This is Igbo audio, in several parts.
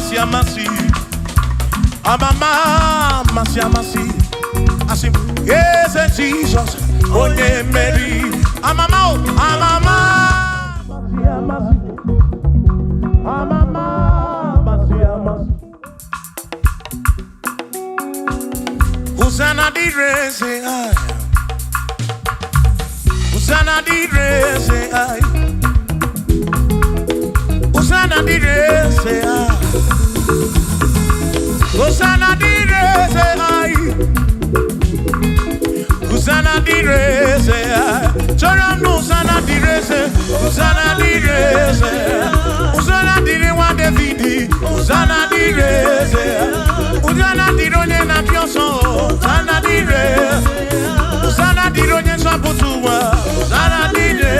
Amasị amasị. Amama amasị amasị. Asị m, Eze Jizọs, onye mmeri. Amama o, amama. Amasị amasị. Amama amasị amasị. Hosanna dịrị eze anyị. Hosanna dịrị eze anyị. Hosanna dịrị eze anyị. Hosanna dịrị eze anyị. Hosanna dịrị eze anyị. Chọrọ m na Hosanna dịrị eze. Hosanna dịrị eze. Hosanna dịrị nwa David. Hosanna dịrị eze. Hosanna dịrị onye na-abịa ọsọ. Hosanna dịrị. Hosanna dịrị onye nzọpụta ụwa. Hosanna dịrị.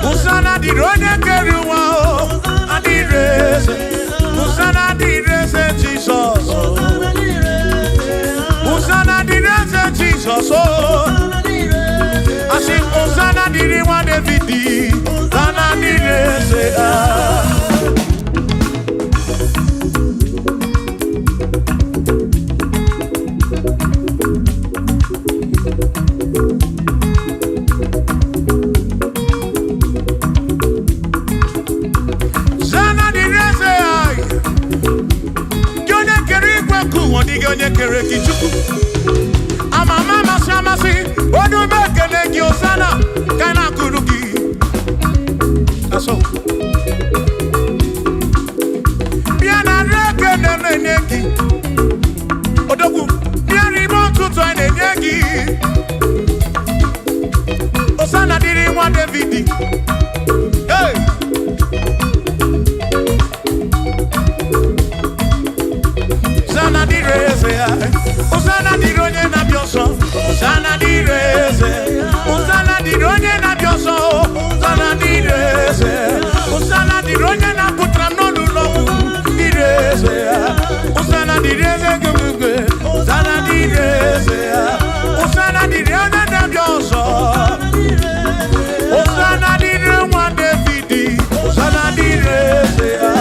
Hosanna dịrị onye kere ụwa. O dịrị eze. Hosanna dịrị eze Jizọs. Hosanna dịrị eze Jizọs. O. Asị Hosanna dịrị nwa David. Hosanna dịrị eze. Ah. Hosanna dịrị eze anyị. Gị onye kere igwe nke ụwa, dịghị onye kere gị Chukwu. Amama amasị amasị, onye ume ekele gị Hosanna, ka na-akụrụ gị. That's all. Bịa na ekele na-enye gị. Odogwu, bịa n'ime ụtụtụ a na-enye gị. Hosanna dịrị nwa David. Hey! Hosanna dịrị eze ya. Hosanna dịrị onye na-abịa ọsọ. Hosanna dịrị eze. Hosanna dịrị onye na-abịa ọsọ. Hosanna dịrị eze. Hosanna dịrị onye na-apụtara m n'ọnụ ọgwụ. Dịrị eze ya. Hosanna dịrị eze gị. Hosanna dịrị eze ya. Hosanna dịrị onye na-abịa ọsọ. Hosanna dịrị nwa David. Hosanna dịrị eze ya.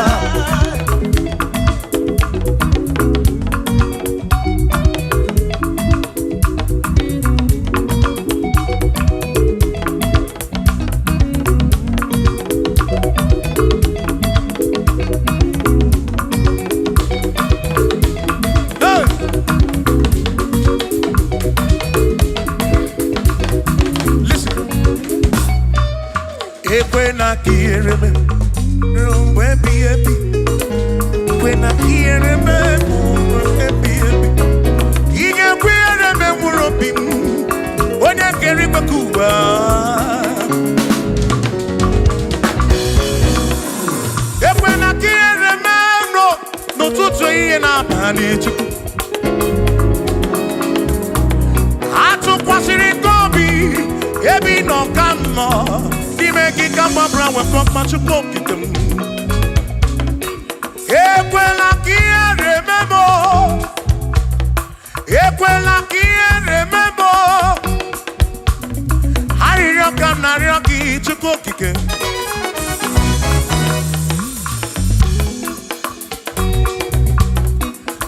Hey! Listen. Ekwena ka ihere mee ruo mgbe ebighị ebi. Ekwena ka ihere mee mgbe ebighị ebi. Ị ga-ekwe ihere mee mkpụrụ obi m, onye kere igwe ka ụwa. Ekwena ka ihere mee n'ụtụtụ, ehihie na abalị, Chukwu. Atụkwasịrị gị obi ebe ị nọ ka m nọ n'ime gị ka mgbabara nwekọ mma, Chukwu okike m. Ekwela ka ihere mee m o. Ekwela ka ihere mee m o. Arịrịọ ka m na-arịọ gị, Chukwu okike.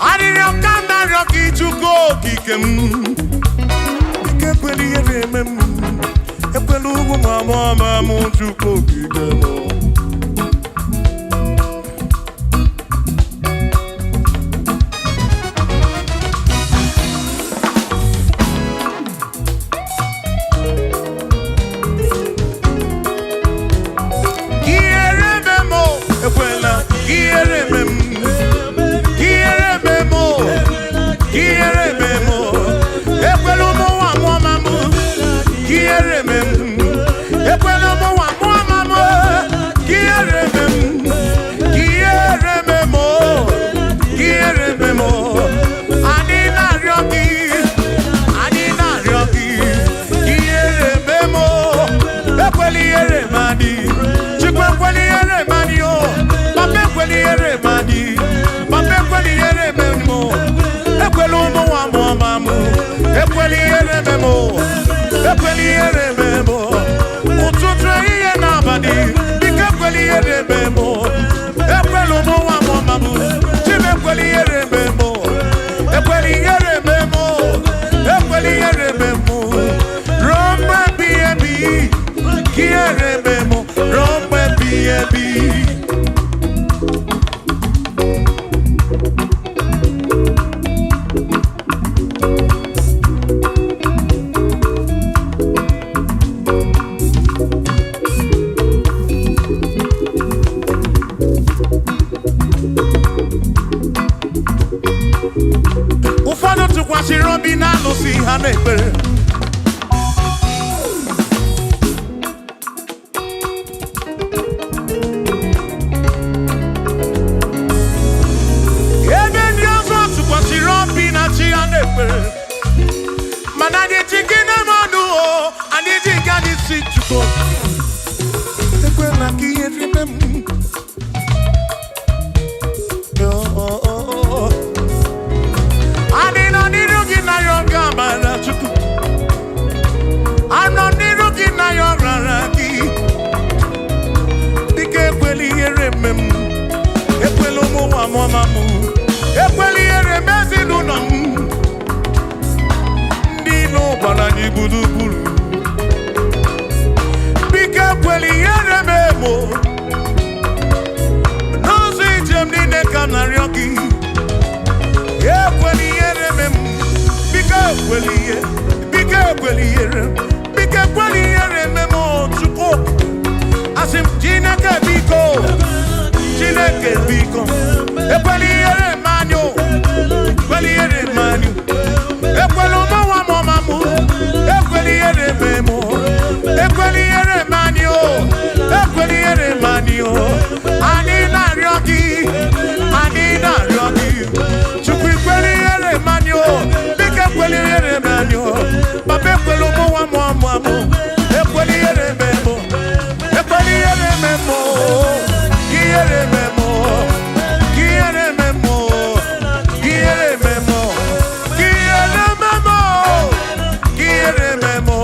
Arịrịọ ka m na-arịọ gị, Chukwu okike m. Ike ekwela ihere eme m. Ekwela ugwu ma ama m, Chukwu okike m. Ihere eme m o, ekwela ihere eme m. Ihere eme m o, ihere eme m o. Ekwela ụmụ nwa mụọ ma m. Ihere eme m. Ekwela ụmụ nwa mụọ ma m. Ihere eme m. Ihere eme m o. Ihere eme m o. Anyị na-arịọ gị. Anyị na-arịọ gị. Ihere eme m o. Ekwela ihere m adị. Chukwu, ekwela ihere m adị o. Papa, ekwela ihere m adị. Papa, ekwela ihere eme m o. Ekwela ụmụ nwa mụọ ma m. Ekwela ihere eme m o. Ekwela ihere eme m o. Ụtụtụ, ehihie na abalị, biko ekwela ihere eme m o. Ekwela ụmụ nwa mụọ ma m. obi na alụsị ha na-ekpere. Ebe ndị ọzọ tụkwasịrị obi na chi ha na-ekpere, mana anyị ji gị na mmadụ o, anyị ji nke anyị si Chukwu. Ekwela ka ihe rime m. Oh, oh, oh, oh. Anyị nọ n'iru gị na ya oge amara Chukwu. Anọ n'iru gị na ya ọrara gị. Dịka ekwela ihere eme m. Ekwela ụmụ nwa m ọma m. Ekwela ihere eme ezinụlọ m. Ndị ilo gbara anyị gburugburu. Biko ekwela ihere m emo. N'ụzọ ije m niile ka m na-arịọ gị. Ekwela ihere eme m. Biko ekwela ihe. Biko ekwela ihere. Biko ekwela ihere eme m o, Chukwu. Asị m Chineke biko. Chineke biko. Ekwela ihere eme anyị o. Ekwela ihere eme anyị. Ekwela ụmụ nwa m ọma m. Ekwela ihere eme m o. Ekwela ihere eme anyị o. Ekwela ihere eme anyị o. Anyị na-arịọ gị. Anyị na-arịọ gị. Chukwu ekwela ihere eme anyị o. Biko ekwela ihere eme anyị o. Papa ekwela ụmụ nwa m ọma m. Ekwela ihere eme m o. Ekwela ihere eme m o. Ihere eme m o. Ihere eme m o. Ihere eme m o. Ihere eme m o. Ihere eme m o.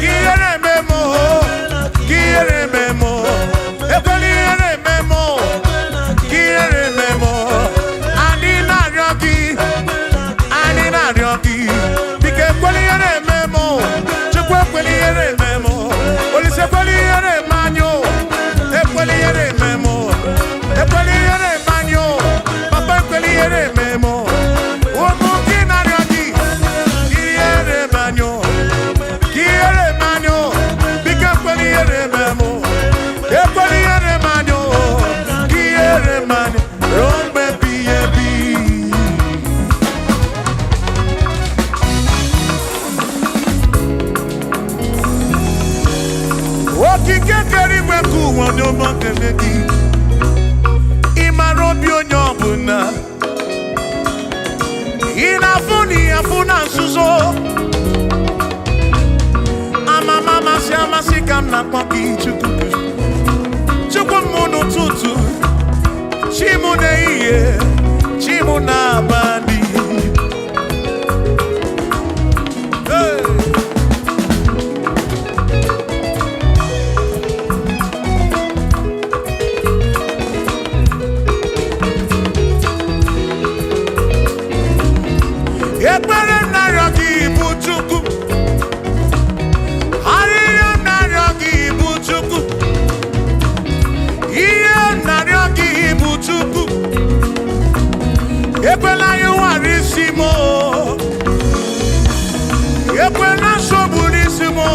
Ihere eme m o. Ihere eme m o. Ekwela ihere eme m o. Ihere eme m o. Anyị na-arịọ gị. Anyị na-arịọ gị. Biko ekwela ihere eme m o. Chukwu ekwela ihere eme m o. Olise ekwela ihere eme anyị o. Ekwela ihere eme m o. Ekwela ihere eme anyị o. Papa ekwela ihere eme m o. Ụmụ gị na-arịọ gị. Ihere eme anyị o. Ihere eme anyị o. Biko ekwela ihere eme m o. Ekwela ihere eme anyị o. Ihere eme anyị ruo mgbe ebighị ebi. Okike kere igwe nke ụwa onye ọma kele gị. Ị mara obi onye ọbụla. Ị na-afụ na ị afụ na nzuzo. Amama amasị amasị ka m na-akpọ gị Chukwu. Chukwu m n'ụtụtụ, chi m n'ehihie, chi m n'abalị. Hey! Ekpere m na-arịọ gị bụ Chukwu. Arịrịọ m na-arịọ gị bụ Chukwu. Ihe m na-arịọ gị bụ Chukwu. Ekwela ịwara isi m o. Ekwela nsogbu n'isi m o.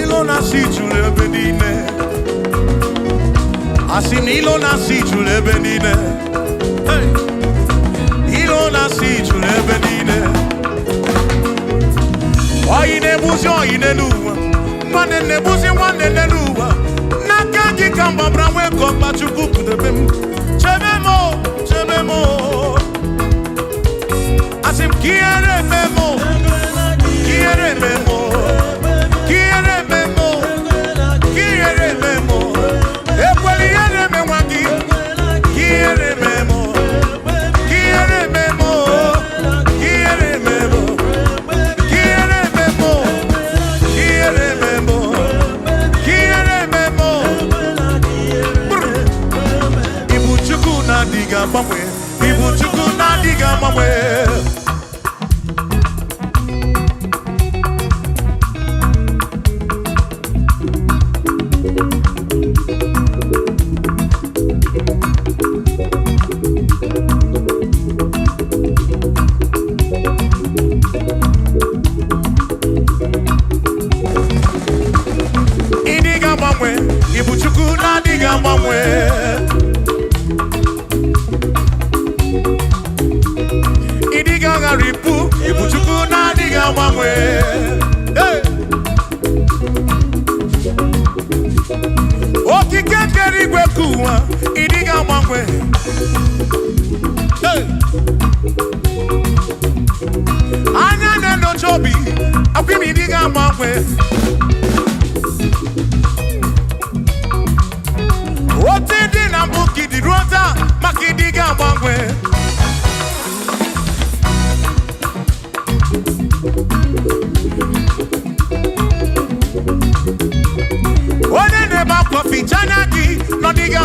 Ilo na-asị juru ebe niile. Asị m ilo na-asị juru ebe niile. Hey! Ilo na-asị juru ebe niile. Oyi na-egbuzi oyi n'elu ụwa. Nwanne na-egbuzi nwanne n'elu ụwa. N'aka gị ka m gbabara nwee ka ọkpa Chukwu kpụdebe m. Chebe m o, chebe m o. Asị m ka ihere eme m o, ka ihere eme m o, ka ihere eme m o, ka ihere eme m o. Ekwela ihere eme nwa gị, ka ihere eme m o, ka ihere eme m o, ka ihere eme m o. Ihere eme m o, ihere eme m o, ihere eme m o. Brr. Ibu Chukwu na-adịghị agbanwe, Ibu Chukwu na-adịghị agbanwe. Ịdịghị agbanwe, Ibu Chukwu na-adịghị agbanwe.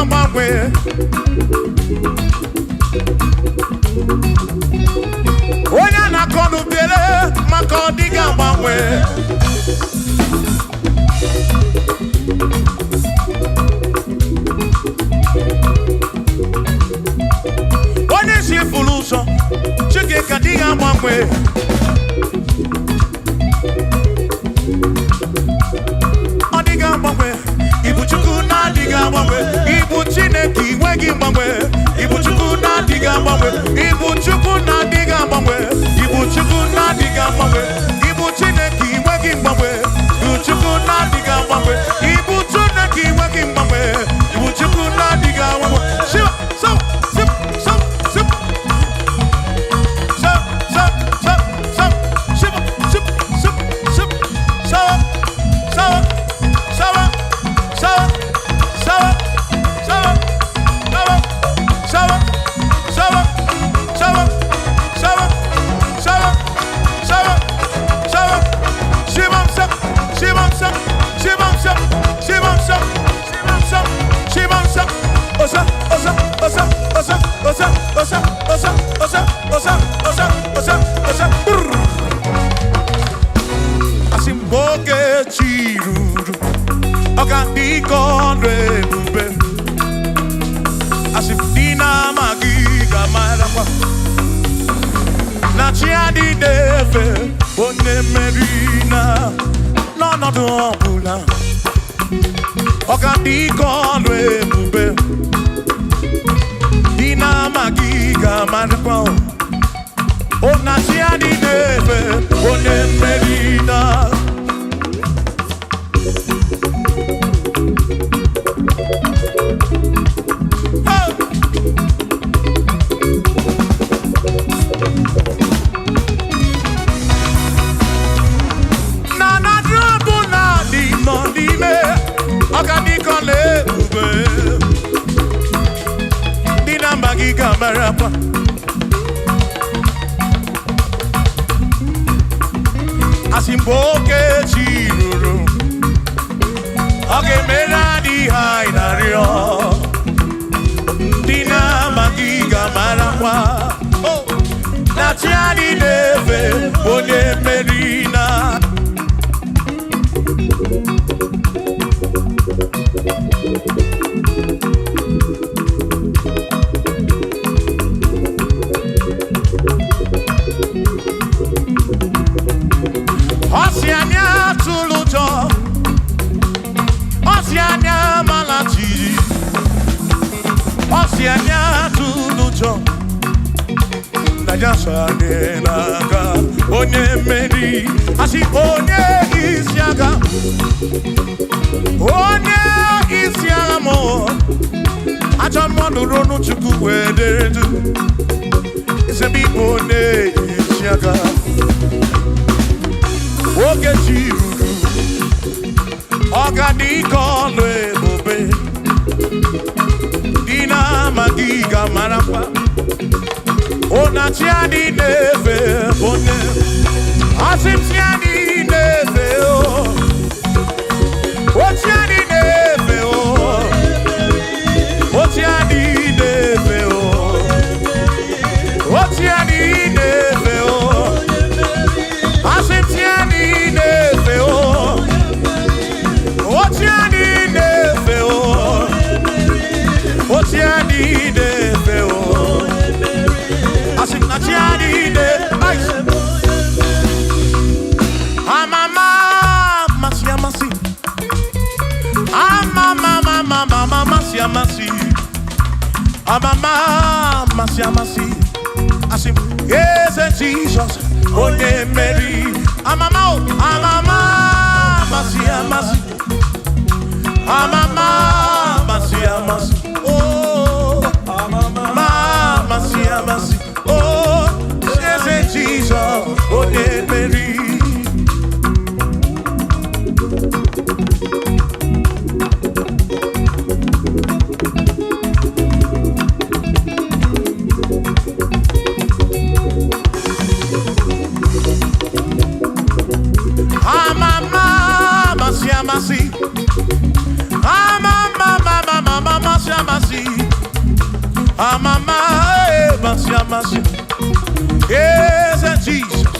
Agbanwe. Onye a na-akọ n'ubere maka ọ dịghị agbanwe. Onye si furu ụzọ, Chike ka dịghị agbanwe. Ọ dịghị agbanwe. Ibu Chukwu na-adịghị agbanwe. Ibu Chineke inweghị mgbanwe. Ibu Chukwu na-adịghị agbanwe. Ibu Chukwu na-adịghị agbanwe. Ibu Chukwu na-adịghị agbanwe. Ibu Chineke inweghị mgbanwe. Ibu Chukwu na-adịghị agbanwe. Ibu Chineke inweghị mgbanwe. Ibu Chukwu na-adịghị agbanwe. Shiva, so, sip, so, sip. So, so, so, so, shiva, sip, sip, sip, so, so, so, so, so, so, so, so, so, so, so, so, so, Shibam sap, shibam sap, shibam sap, shibam sap, shibam sap, shibam sap. Osa, osa, osa, osa, osa, osa, osa, osa, osa, osa, osa, osa. Brrr. Asị m oge chi ruru, ọ ga-adị ka ọrụ ebube. Asị m dị na-amaghị ga-amarakwa na chi adịghị efe onye mmeri na n'ọnọdụ ọbụla. Ọ ga-adị ka ọrụ ebube. Dị na-amaghị ga-amarakwa o na chi adịghị efe onye mmeri na. Hey! Na na ọbụla dị nọ n'ime, ọ ga dị ka ọla ebube. Ndị na-amaghị ga-amarakwa. Asị mgbe oge chi ruru, ọ ga-emere anyị ihe anyị na-arịọ. Ndị na-amaghị ga-amarakwa. Oh! Na chi anyị na-efe onye mmeri na. Ọ sị anyị atụla ụjọ, ọ sị anyị amala jijiji, ọ sị anyị atụla ụjọ, na ya so anyị n'aka. Onye mmeri, asị onye isi agha, onye isi agha mụ, ajọ mmụọ nụrụ ọnụ Chukwu wee dere ndụ. Eze m, ịbụ onye isi agha. Oge chi ruru, ọ ga-adị ka ọlụ ebube. Dị na-amaghị ga-amarakwa ụna chi adị na-efe onye. Asị m chi adị na-efe o, o chi adị na-efe o, o chi adị na-efe o, o chi adị na-efe o. Asị m chi adị na-efe o, o chi adị na-efe o, o chi adị na-efe o. Asị m na chi adị na-efe. Amama amasị amasị, amama mama mama amasị amasị, amama amasị amasị. Asị m eze Jizọs onye mmeri. Amama o, amama amasị amasị, amama amasị amasị, oh, amama amasị amasị, oh, eze Jizọs onye mmeri. Amama amasị amasị, amama mama mama amasị. amasị, amama amasị amasị, eze Jizọs.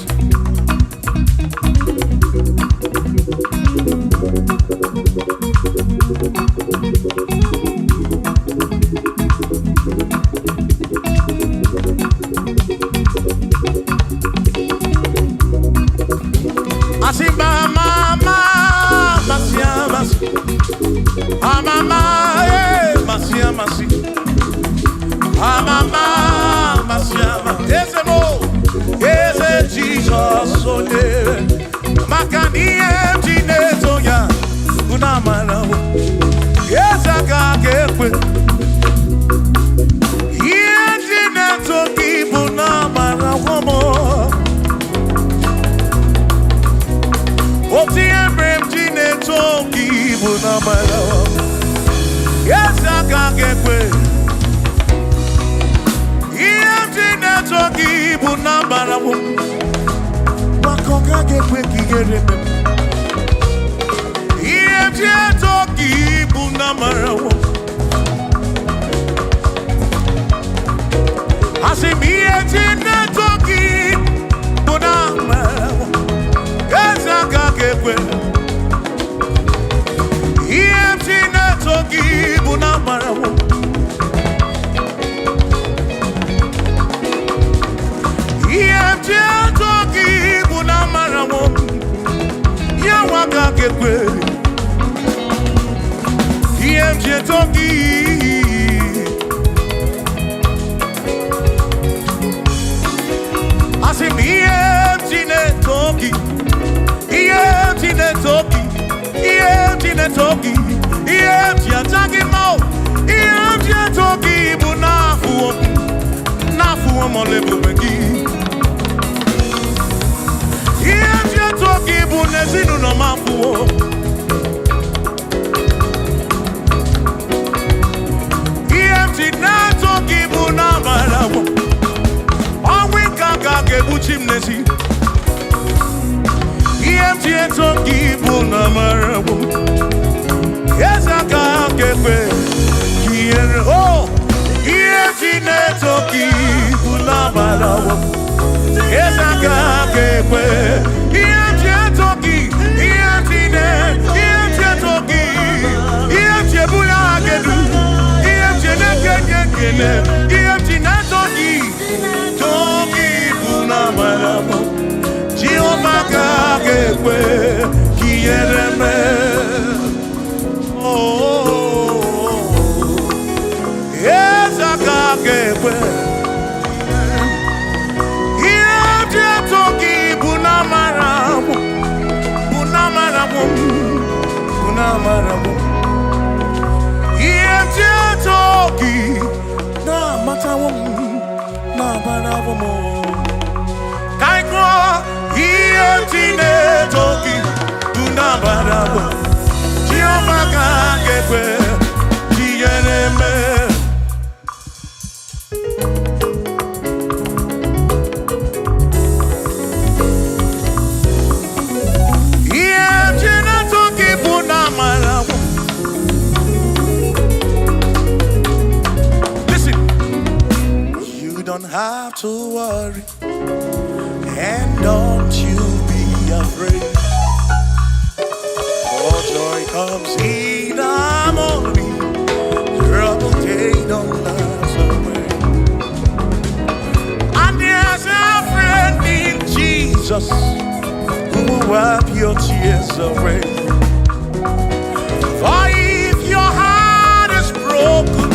Asị ma ama amasị amasị, amama amasị amasị, amama amasị amasị, eze mo, eze Jizọs onye maka na ihe m ji na-eto ya unu amara o. Eze aka ga-ekwe ihe m ji na-eto gị bụ na amara m. Otu ihe mere m ji na-eto gị bụ na amara m. Eze aka ga-ekwe ihe m ji na-eto gị bụ na amara m, maka ọ gaghị ekwe ka ihere mee m. Ihe m ji eto gị bụ na amara m. Asị m ihe ji na-eto gị bụ na amara m. Eze aka ga-ekwe ihe m ji na-eto gị bụ na amara m. Ihe m ji eto gị bụ na amara m. Ya nwa aka ga-ekwe ihe m ji eto gị. Asị m ihe m ji na-eto gị, ihe m ji na-eto gị, ihe m ji na-eto gị, ihe m ji aja gị mma o, ihe m ji eto gị bụ n'afụwo m, n'afụwo m ọla ebube gị. Ihe m ji eto gị bụ n'ezinụlọ m afụwo. Ihe m ji na-eto gị bụ n'amara m. Ọnwụ ike aka ga-egbuchi m n'ezi. Ihe m ji eto gị bụ n'amara m. Eze aka ga-ekwe ka ihere o. Ihe m ji na-eto gị bụ n'amara m. Eze aka ga-ekwe ihe m ji eto gị, ihe m ji na ihe m ji eto gị, ihe m ji ebuli aha gị elu, ihe m ji na-eke nye ekele, ihe m ji na-eto gị, too gị bụ n'amara m. Jehova ka ga-ekwe ka ihere mee. Oh, eze aka ga-ekwe ihe m ji eto gị bụ n'amara m, bụ n'amara m, bụ n'amara m. Ihe m ji eto gị na-amatawo m, na-amarawo m. Ka anyị gụọ ihe m ji na-eto gị bụ n'amara m. Jehova ka ga-ekwe ka ihere mee. Ihe m ji na-eto gị bụ n'amara m. Listen, you don't have to worry, and don't you be afraid. For joy comes in the morning, trouble they don't last away. And there's a friend in Jesus who will wipe your tears away. For if your heart is broken,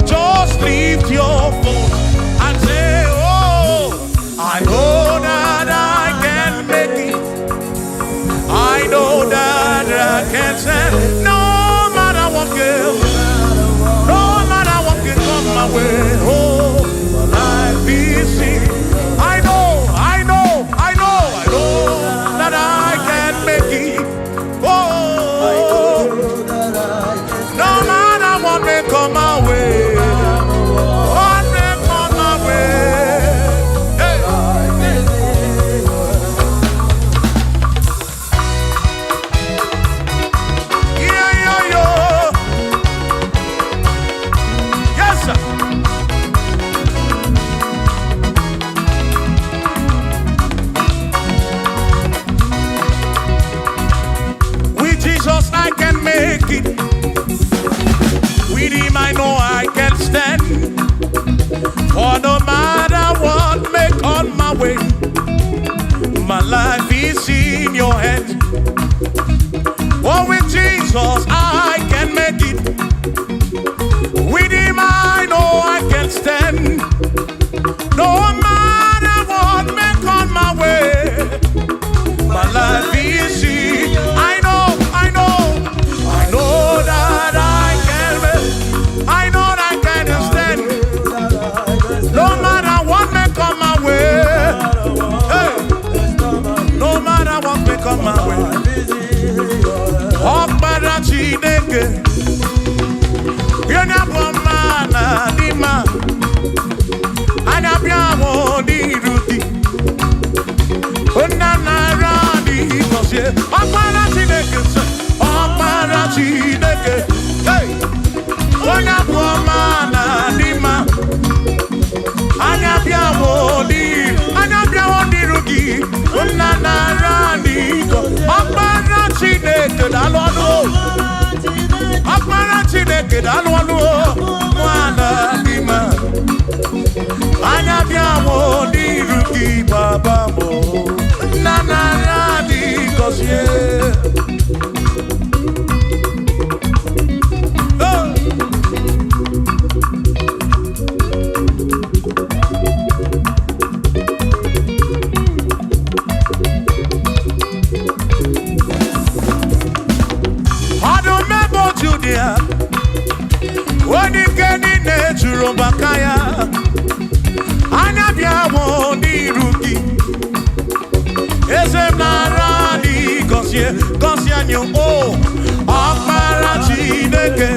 just lift your voice and say, "Oh, I know that I can make it. I know that I can stand. No matter what can, no matter what can come my way. Oh, my life is seen. I know, I know, I know, I know that I can make it." in your hand. Oh, with Jesus I can make it. With him I know I can stand. No matter what may come my way, my life is in. I know, I know, I know that I can make. I know that I can stand. No matter what may come my way. Hey, no matter what may come my way. Ọkpara Chineke, onye bụ ọma na dị mma, anya bịa mụ n'iru gị. Nna nara dị gọzie. Ọkpara Chineke sị, Ọkpara Chineke, hey, onye bụ ọma na dị mma, anya bịa mụ n'iru, anya bịa mụ n'iru gị. Nna nara dị gọzie. Ọkpara Chineke, daalụ ọnụ. Ọkpara Chineke, daalụ ọnụ. Nwana dị mma, anya bịa mụ n'iru gị, baba mụ. Nna nara dị gọzie. Oh! Ọdụm ebo Judia, onye ike niile juru maka ya, anya bịa mụ n'iru gị. Eze m nara dị gọzie, gọzie anyị o. Ọkpara Chineke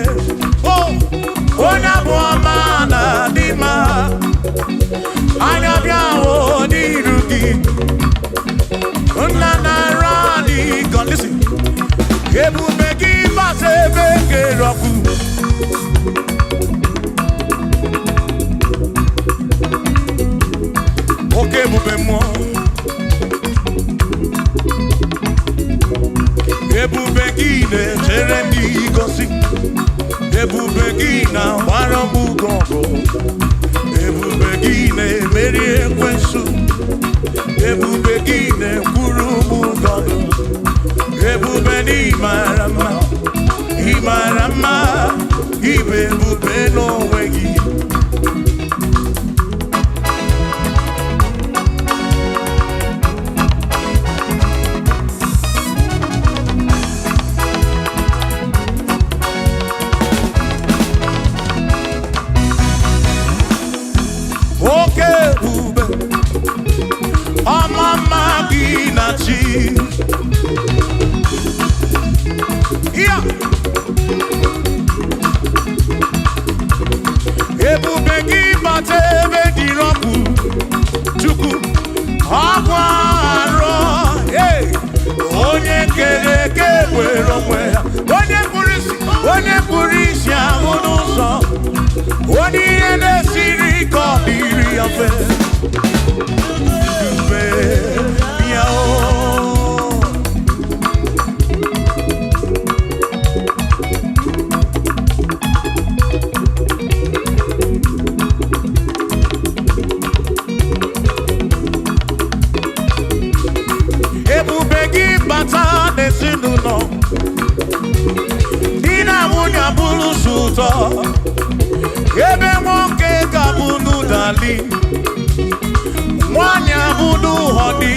o, onye abụ ọma na dị mma, anya bịa mụ n'iru gị. Nna nara dị gọ. Listen. Ebube gị bata ebe kere ọkụ. Oke ebube mmụọ, ebube gị na-echere ndị gosi, ebube gị na-agbara m ugo ọgụ, ebube gị na-emeri ekwensu, ebube gị na-ekwuru m ụgọdụ. Ebube na ịmara mma, ịmara mma, ibe ebube n'onwe gị. Oke ebube, ọma mma gị na chi ya. Ebube gị bata ebe dị ọkụ, Chukwu ọkwa arọ. Hey! Onye kere eke were onwe ya, onye kpụrụ isi, onye kpụrụ isi ahụ n'ụzọ, onye ihe na-esiri ike ọ dịrị ya mfe. Ebube bịa o. Ebube gị bata n'ezinụlọ, di na nwunye abụrụ sọ ụtọ, ebe nwoke ga-abụ n'ụdali, nwanyị abụ n'ụhọdị,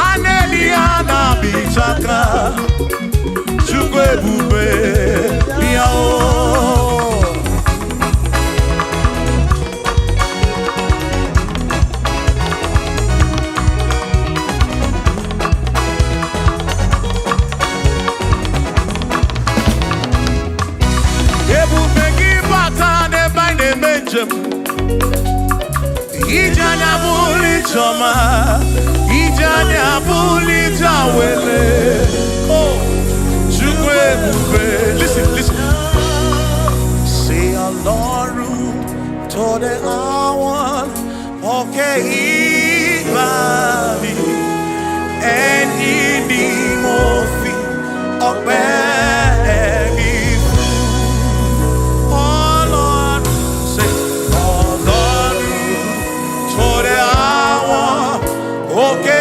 a na-eli ya na-abịchaka. Chukwu ebube bịa o. Ebube gị bata n'ebe anyị na-eme njem, ije anya bụrụ ijeọma, ije anya bụrụ ije awele o. Chukwu ebube. Listen, listen. Say Ọlọ́run tó dé àwọn òkè ìgbàanì, ẹni ni mo fi ọpẹ́ mi fún. Ọlọ́run, say Ọlọ́run tó dé àwọn òkè.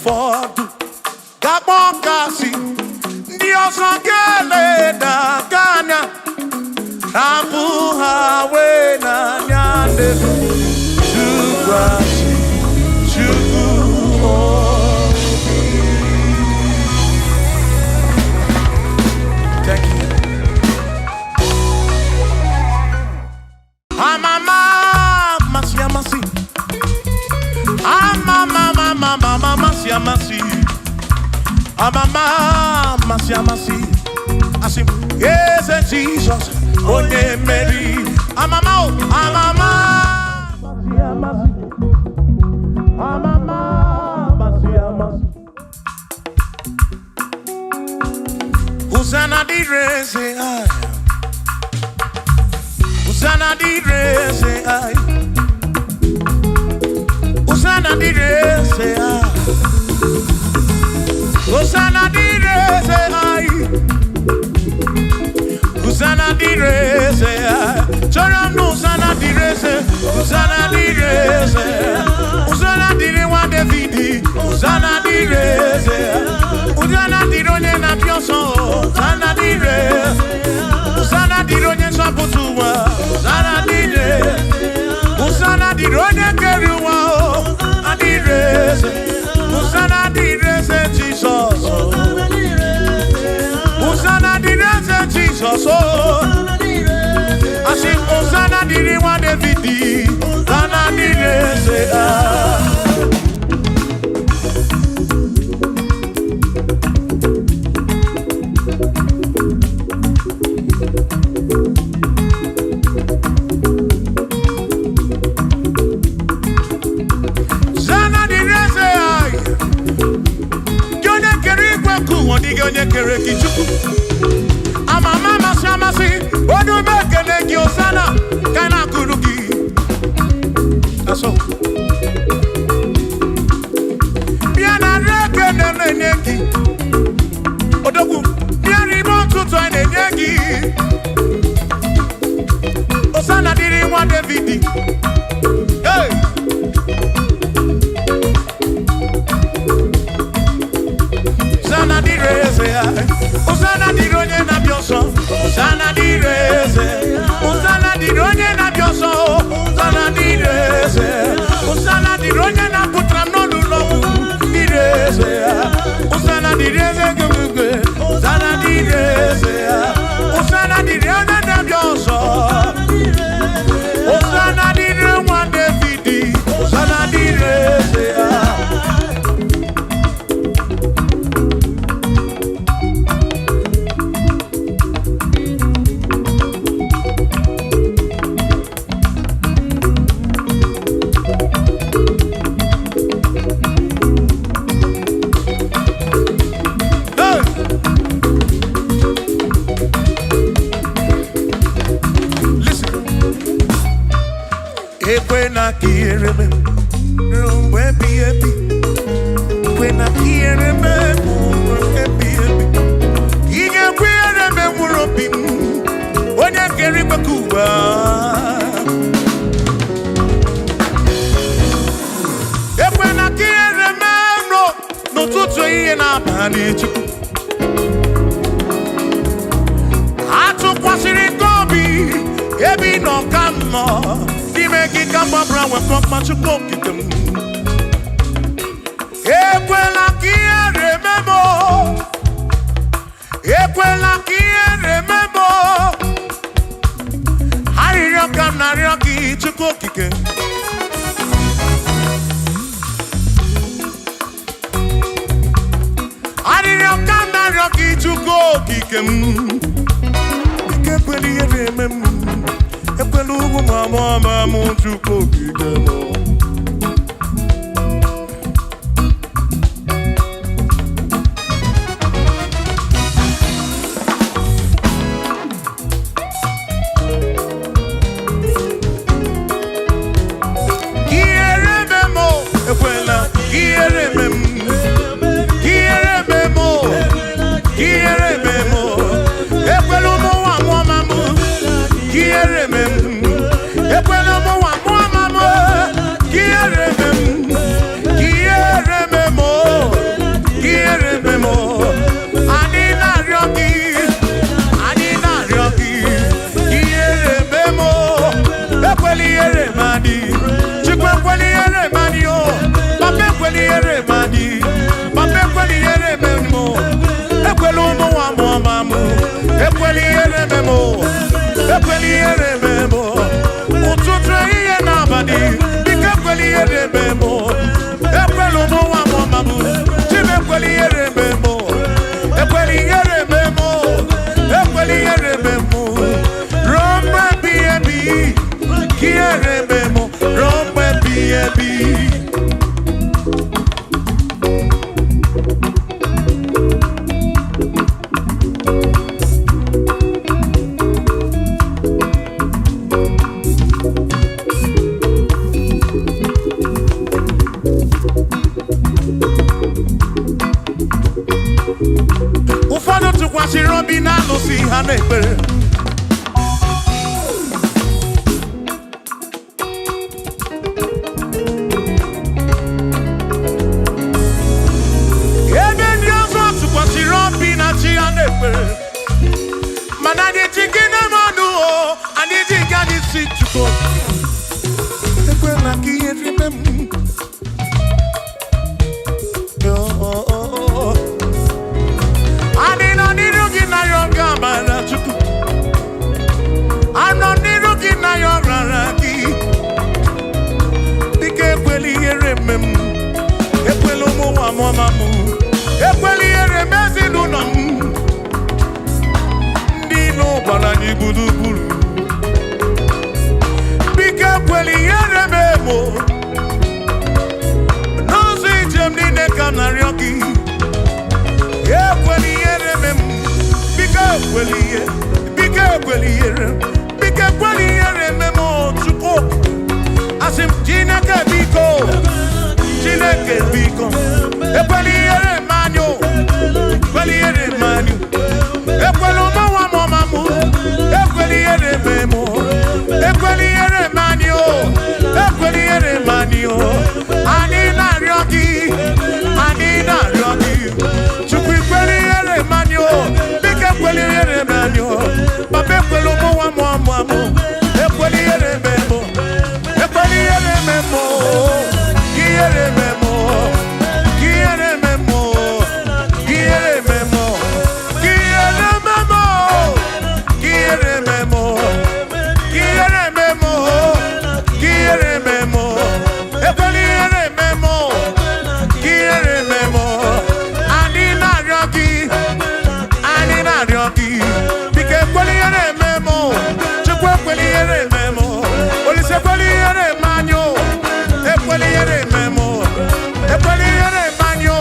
Ụfọdụ ga-akpọ kasị, ndị ọzọ ga-eleda gị anya, hapụ ha wee n'anya ndị tụkwasị Chukwu obi. Thank you. Amama amasị amasị. Amama amama amasị amasị. Amama amasị amasị. Asị m, Eze Jizọs, onye mmeri. Amama o, amama amasị amasị. Amama amasị amasị. Hosanna dịrị eze anyị. Hosanna dịrị eze anyị. Hosanna dịrị eze anyị. Hosanna dịrị eze anyị. Hosanna dịrị eze anyị. Chọrọ m na Hosanna dịrị eze. Hosanna dịrị eze. Hosanna dịrị nwa David. Hosanna dịrị eze. Hosanna dịrị onye na-abịa ọsọ. Hosanna dịrị. Hosanna dịrị onye nzọpụta ụwa. Hosanna dịrị. Hosanna dịrị onye kere ụwa o. Adịrị eze. Hosanna dịrị eze Jizọs. Hosanna dịrị eze Jizọs o. Asị m Hosanna dịrị nwa David. Hosanna dịrị eze ah. Hosanna dịrị eze anyị. Gị onye kere igwe nke ụwa, ọ dịghị onye kere gị Chukwu. Amama amasị amasị, onye ume ekele gị Hosanna ka na-akụrụ gị. Asọ. Bịa na nri ekele na-enye gị. Odogwu, bịa n'ime ụtụtụ anyị na-enye gị. Hosanna dịrị nwa David. Hey! Hosanna dịrị eze ya. Hosanna dịrị onye na-abịa ọsọ. Hosanna dịrị eze. Hosanna dịrị onye na-abịa ọsọ. Hosanna dịrị eze. Hosanna dịrị onye na-apụtara m n'ọnụ ọgwụ. Dịrị eze ya. Hosanna dịrị eze gị. Hosanna dịrị eze ya. Hosanna dịrị onye na-abịa ọsọ. Hosanna dịrị nwa David. Hosanna dịrị eze ya. Hey! Listen. Ekwena ka ihere mee ruo mgbe ebighị ebi. Ekwena ka ihere mee mgbe ebighị ebi. Ị ga-ekwe ihere mee mkpụrụ obi m, onye kere igwe ka ụwa. Ekwena ka ihere mee m n'ụtụtụ, ehihie na abalị, Chukwu. Atụkwasịrị gị obi ebe ị nọ ka m nọ n'ime gị ka mgbabara nwekọ mma, Chukwu okike m. Ekwela ka ihere mee m o. Ekwela ka ihere mee m o. Arịrịọ ka m na-arịọ gị, Chukwu okike. Arịrịọ ka m na-arịọ gị, Chukwu okike m. Ike ekwela ihere eme m. Ekwela ugwu ma mụọ ma mụ, Chukwu okike m. Ihere eme m o, ekwela ihere eme m. Ihere eme m o, ihere eme m o. Ekwela ụmụ nwa mụọ ma mụ. Ihere eme m. Ekwela ụmụ nwa mụọ ma mụ. Ụfọdụ tụkwasịrị obi na alụsị ha na-ekpere. Ebe ndị ọzọ tụkwasịrị obi na chi ha na-ekpere, mana anyị ji gị na mmadụ o, anyị ji gị, anyị si Chukwu ekwela ka ihe rime m. Oh, oh, oh, oh. Anyị nọ n'iru gị na ya oge amara Chukwu. Anọ n'iru gị na ya ọrara gị. Dịka ekwela ihere eme m, ekwela ụmụ nwa m ọma m, ekwela ihere eme ezinụlọ m. Ndị ilo gbara anyị gburugburu. Biko ekwela ihere eme m o. N'ụzọ ije m niile ka m na-arịọ gị. Ekwela ihere eme m, biko ekwela ihe, biko ekwela ihere, biko ekwela ihere eme m o, Chukwu. Asị m Chineke biko, Chineke biko, ekwela ihere eme anyị o, ekwela ihere eme anyị o. Ekwela ụmụ nwa m ọma m, ekwela ihere eme m o, ekwela ihere eme anyị o, ekwela ihere eme anyị o. Anyị na-arịọ gị, anyị na-arịọ gị, Chukwu ekwela ihere eme anyị o, biko ekwela ihere eme anyị o. Papa ekwela ụmụ nwa m ọma m, ekwela ihere eme m o, ekwela ihere eme m o, ihere eme m o, ihere eme m o, ihere eme m o, ihere eme m o, ihere eme m o, ihere eme m o, ihere eme m o, ekwela ihere eme m o, ihere eme m o. Anyị na-arịọ gị, anyị na-arịọ gị, biko ekwela ihere eme m o, Chukwu ekwela ihere eme m o, Olise ekwela ihere eme anyị o, ekwela ihere eme m o, ekwela ihere eme anyị o,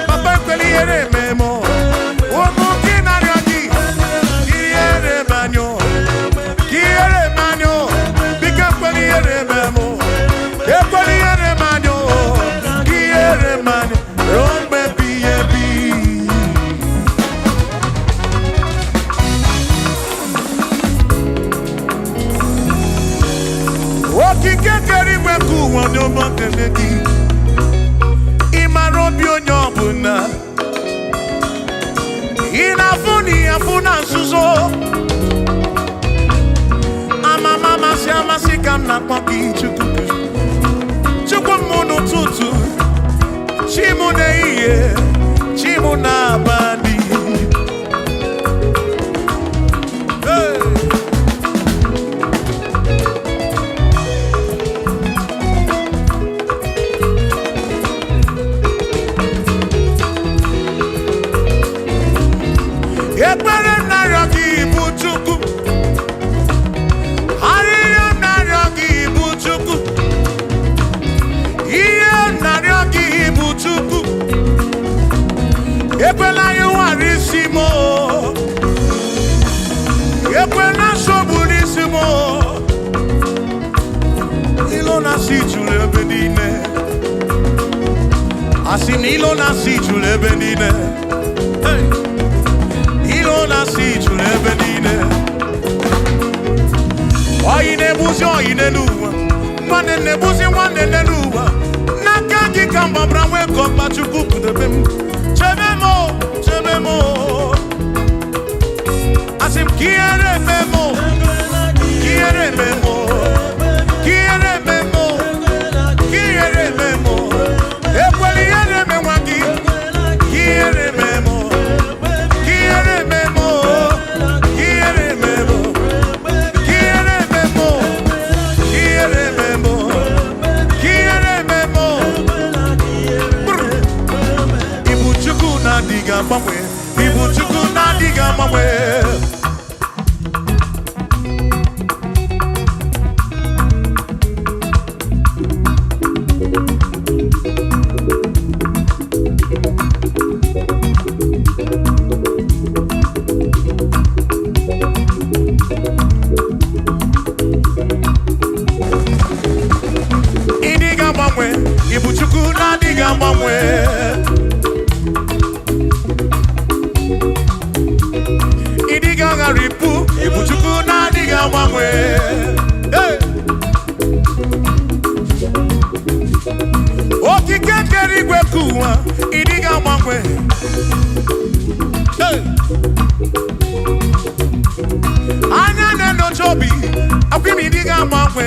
Papa ekwela ihere eme m o. Ụmụ gị na-arịọ gị, ihere eme anyị o, ihere eme anyị o, biko ekwela ihere eme m o, ekwela ihere eme anyị o, ihere eme anyị ruo mgbe ebighị ebi. Okike kere igwe nke ụwa onye ọma kele gị. Ị mara obi onye ọbụla, ị na-afụ na ị afụ na nzuzo. Amama amasị amasị ka m na-akpọ gị Chukwu. Chukwu m n'ụtụtụ, chi m n'ehihie, chi m n'abalị. Hey! Ekpere m na-arịọ gị bụ Chukwu, arịrịọ m na-arịọ gị bụ Chukwu, ihe m na-arịọ gị bụ Chukwu, ekwela ihe nwara isi m o, ekwela nsogbu n'isi m o. Ilo na-asị juru ebe niile, asị na ilo na-asị juru ebe niile. Hey! Ilo na-asị juru ebe niile. Oyi na-egbuzi oyi n'elu ụwa, nwanne na-egbuzi nwanne n'elu ụwa. N'aka gị ka mgbabara nwee ka ọkpa Chukwu kpụdebe m. Chebe m o, chebe m o. Asị m ka ihere eme m o, ka ihere eme m o, ka ihere eme m o, ka ihere eme m o. Ekwela ihere eme nwa gị, ka ihere eme m o, ka ihere eme m o, ka ihere eme m o. Quiere memo, quiere memo, quiere memo. Brr. Ibu Chukwu na-adịghị agbanwe, Ibu Chukwu na-adịghị agbanwe. Ịdịghị agbanwe, Ibu Chukwu na-adịghị agbanwe. Ịbụ ịbụ Chukwu na-adịghị agbanwe. Hey! Okike kere igwe ka ụwa, ịdịghị agbanwe. Hey! Anya na-enyocha obi, akwa ime ịdịghị agbanwe.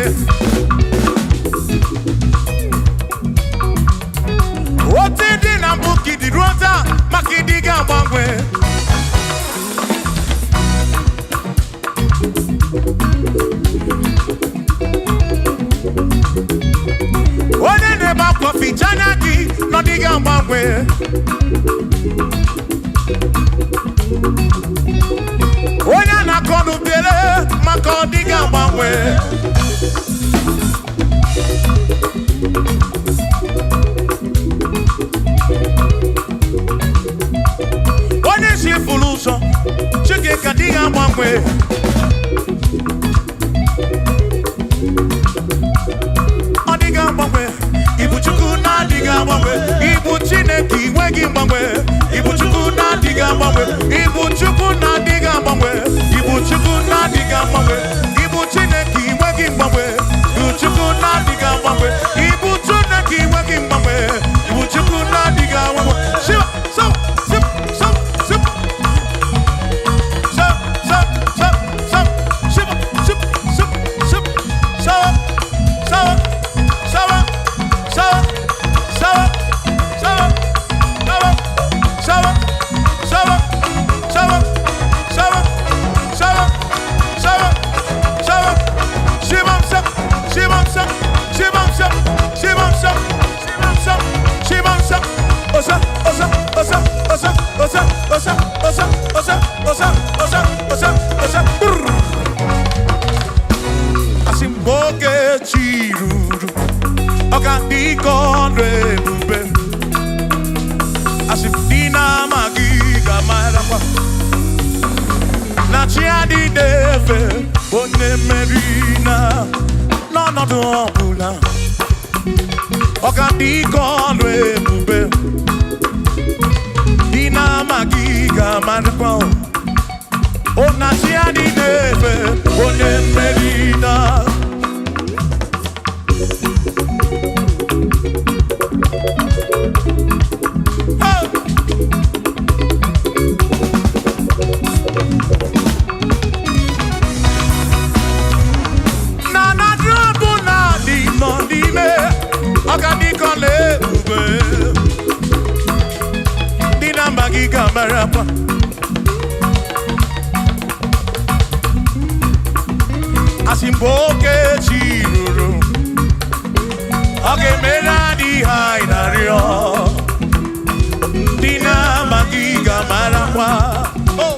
Otu dị na mbụ ka ịdị ruo taa, maka ịdịghị agbanwe. Onye na-ebe akwa ficha anya gị na ọ dịghị agbanwe. Onye a na-akọ ọnụ bere maka ọ dịghị agbanwe. Onye si furu ụzọ, Chineke adịghị agbanwe. Ọ dịghị agbanwe. Ibu Chukwu na-adịghị agbanwe. Ibu Chineke inweghị mgbanwe. Ibu Chukwu na-adịghị agbanwe. Ibu Chukwu na-adịghị agbanwe. Ibu Chukwu na-adịghị agbanwe. Ibu Chineke inweghị mgbanwe. Ibu Chukwu na-adịghị agbanwe. Ibu Chineke inweghị mgbanwe. Ibu Chukwu na-adịghị agbanwe. Shiva, so, sip, so, sip. So, so, so, so, shiva, sip, sip, sip, so, so, so, so, so, so, so, so, so, so, so, so, so, Shimon sop, Shimon sop, Shimon sop, Shimon sop, Shimon sop, Shimon sop, Osa, osa, osa, osa, osa, osa, osa, osa, osa, osa, osa, osa, brrr. Asị m oge chi ruru, ọ ga-adị ka ọrụ ebube. Asị m dị na-amaghị ga-amarakwa na chi adịghị efe onye mmeri na n'ọnọdụ ọbụla. Ọ ga-adị ka ọrụ ebube. Dị na-amaghị ga-amarakwa o na chi adịghị efe onye mmeri na. Hey! Na na drọbụ na dị nọ n'ime ọgadịkọla ebube dị na mba gị ga-amarakwa asị mgbe oke chi ruru ọ ga-emere adịghị anyị narịọ ndị na-ama gị ga-amarakwa Oh!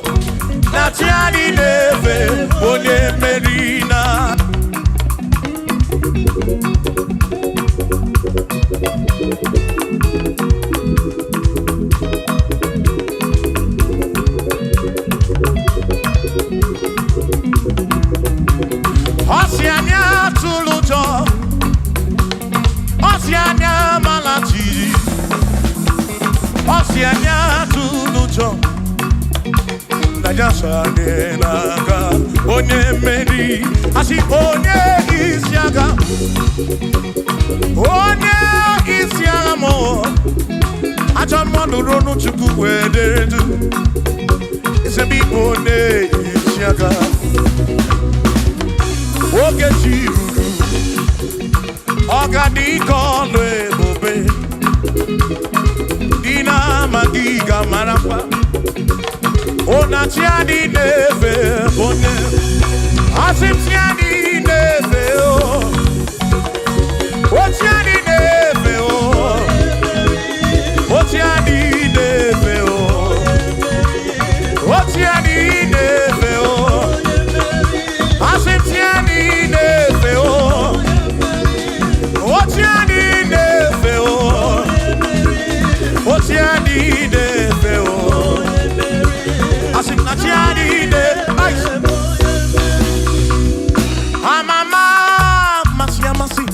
Na chi anyị na-efe onye mmeri na. Ọ sị anyị atụla ụjọ, ọ sị anyị amala jijiji, ọ sị anyị atụla ụjọ, na ya so anyị n'aka onye mmeri. Asị onye isi agha, onye isi agha mụ, ajọ mmadụ ronu Chukwu wee dere du ezebe ịbụ onye isi agha. Oge chi ruru, ọ ga-adị ka ọlụ ebube dị na-amaghị ga-amarakwa ụna chi adị na-efe onye asị m chi adị na-efe o ochi adị na-efe o ochi adị na-efe o ochi adị na-efe o asị m chi adị na-efe o ochi adị na-efe o ochi adị na-efe o asị m na chi adị na-efe. Amama amasị amasị,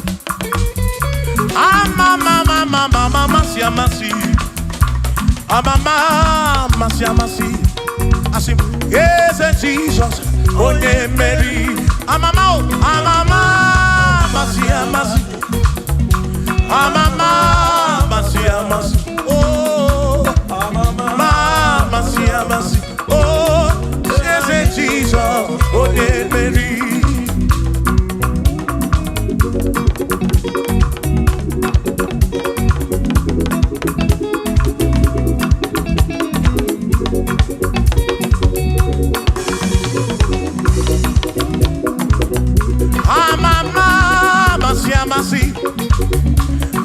amama amama amasị amasị, amama amasị amasị. Asị m, Eze Jizọs, onye mmeri. Amama o, amama, amasị amasị. Amama, amasị amasị. Oh, amama, amasị amasị. Oh, Eze Jizọs, onye mmeri. Amama, amasị amasị.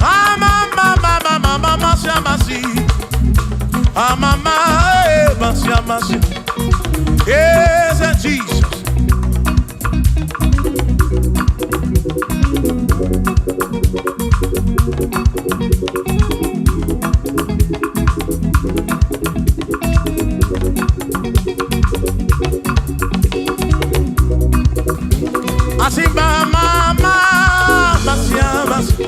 Amama, amama, amasị amasị. Amama, amasị amasị. Eze Jizọs. Asị m, amama, amasị amasị.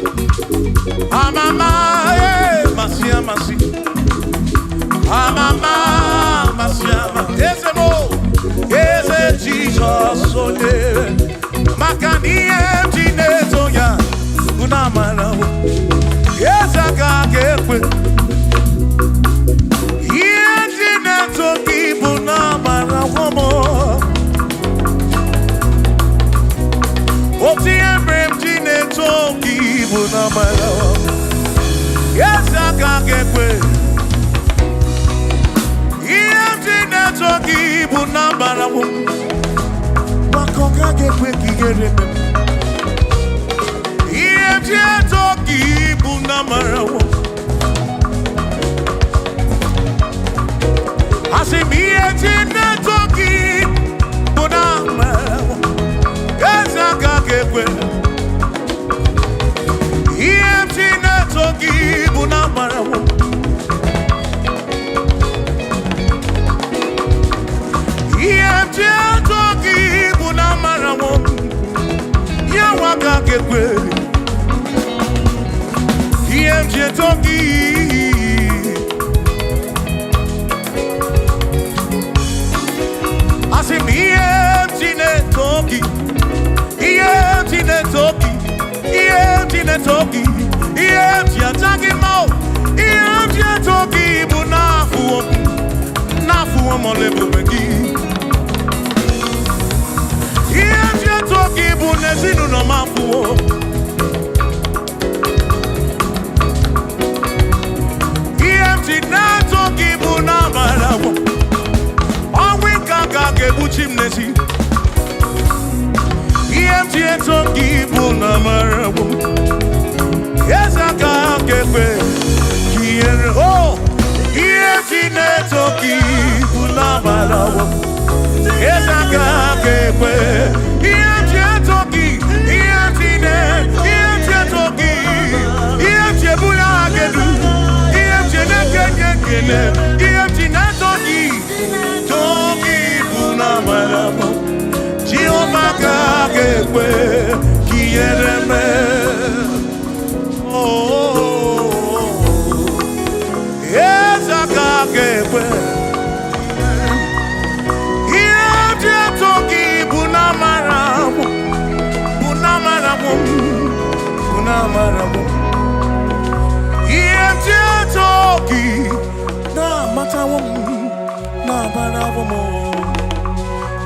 Amama, amasị amasị. Amama, amasị amasị. Eze m o, Eze Jizọs onye. Maka na ihe m ji na-eto ya bụ na amara o. Eze aka ga-ekwe. Ihe m ji na-eto gị bụ na amara m o. Otu ihe mere m ji na-eto gị bụ na amara o. Eze aka ga-ekwe. Ihe m ji na-eto gị bụ na amara m. Maka ọ gaghị ekwe ka ihere mee m. Ihe m ji eto gị bụ na amara m. Asị m ihe m ji na-eto gị bụ na amara m. Eze aka ga-ekwe. Ihe m ji na-eto gị bụ na amara m. Ihe m ji eto gị bụ na amara m. Ya nwa aka ga-ekwe. Ihe m ji eto gị. Asị m ihe m ji na-eto gị. Ihe m ji na-eto gị. Ihe m ji na-eto gị. Ihe m ji aja gị mma o. Ihe m ji eto gị bụ n'afụwo m. N'afụwo m ọla ebube gị. Ihe m ji eto gị bụ n'ezinụlọ m afụwo. Ihe m ji na-eto gị bụ n'amara m. Ọnwụ ike aka ga-egbuchi m n'ezi. Ihe m ji eto gị bụ n'amara m. Eze aka ga-ekwe ka ihere o. Ihe m ji na-eto gị bụ n'amara m. Eze aka ga-ekwe. Ihe m ji eto gị, ihe m ji na- ihe m ji eto gị, ihe m ji ebuli aha gị elu, ihe m ji na-ekenye ekele, ihe m ji na-eto gị, too gị bụ n'amara m. Jehova ka ga-ekwe ka ihere mee. Oh, eze aka ga-ekwe. Ihe m ji eto gị bụ n'amara m, bụ n'amara m, bụ n'amara m. Ihe m ji eto gị na-amatawo m, na-amarawo m.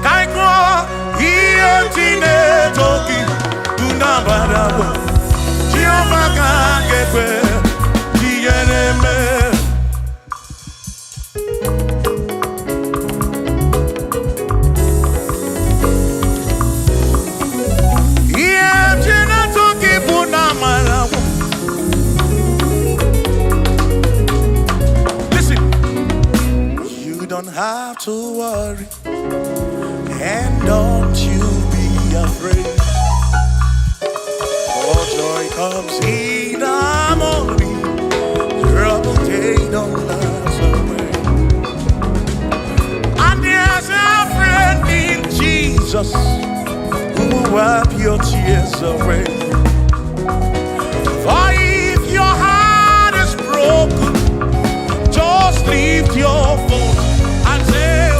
Ka anyị gụọ, ihe m ji na-eto gị bụ n'amara m. Jehova ka ga-ekwe ka ihere mee. Ihe m ji na-eto gị bụ n'amara m. Listen, you don't have to worry, and don't you be afraid. For joy comes in the morning, trouble they don't last away. And there's a friend in Jesus who will wipe your tears away. For if your heart is broken, just lift your voice and say,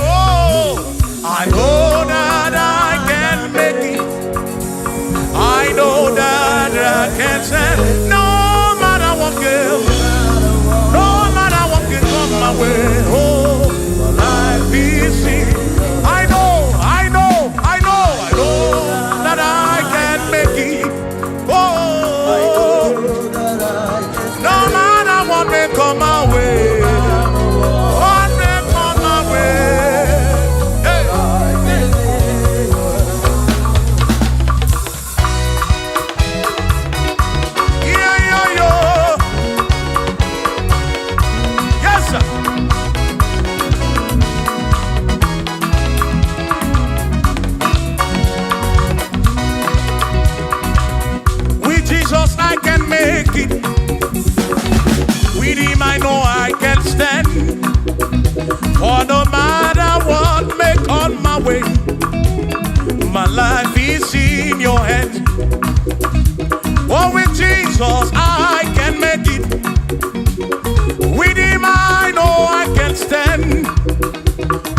Jesus, I can make it. With Him, I know I can stand.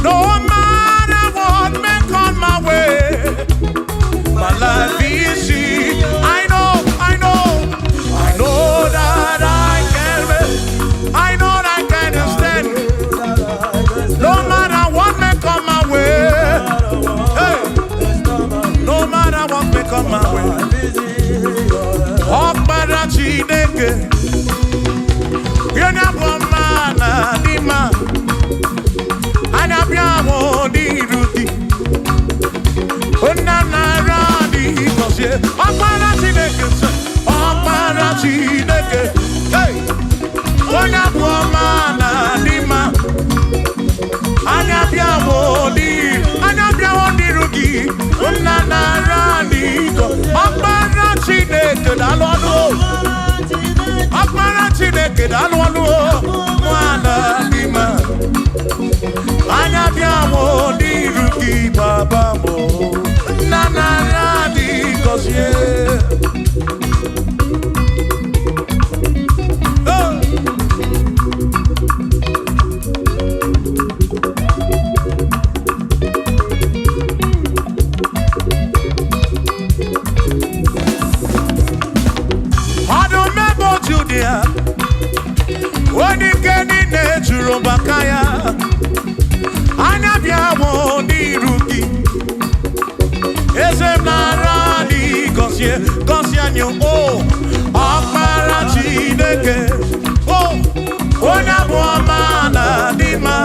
No matter what may come my way, my life is in. I know, I know, I know that I can make. I know that I can stand. No matter what may come my way. Hey, no matter what may come my way. Ọkpara Chineke, onye bụ ọma na dị mma, anya bịa hụ n'iru gị. Nna nara dị gọzie. Ọkpara Chineke sị, Ọkpara Chineke, hey, onye bụ ọma na dị mma, anya bịa hụ n'iru, anya bịa hụ n'iru gị. Nna nara dị gọzie. Ọkpara Chineke, daalụ ọnụ o. Ọkpara Chineke, daalụ ọnụ o. Nwana dị mma, anya bịa hụ n'iru gị, baba m o. Nna nara dị gọzie. Oh! Ọdụm ebo Judia, onye ike niile juru maka ya, anya bịa hụ n'iru gị. Eze m, nara dị gọzie, gọzie anyị o. Ọkpara Chineke o, onye abụ ọma na dị mma,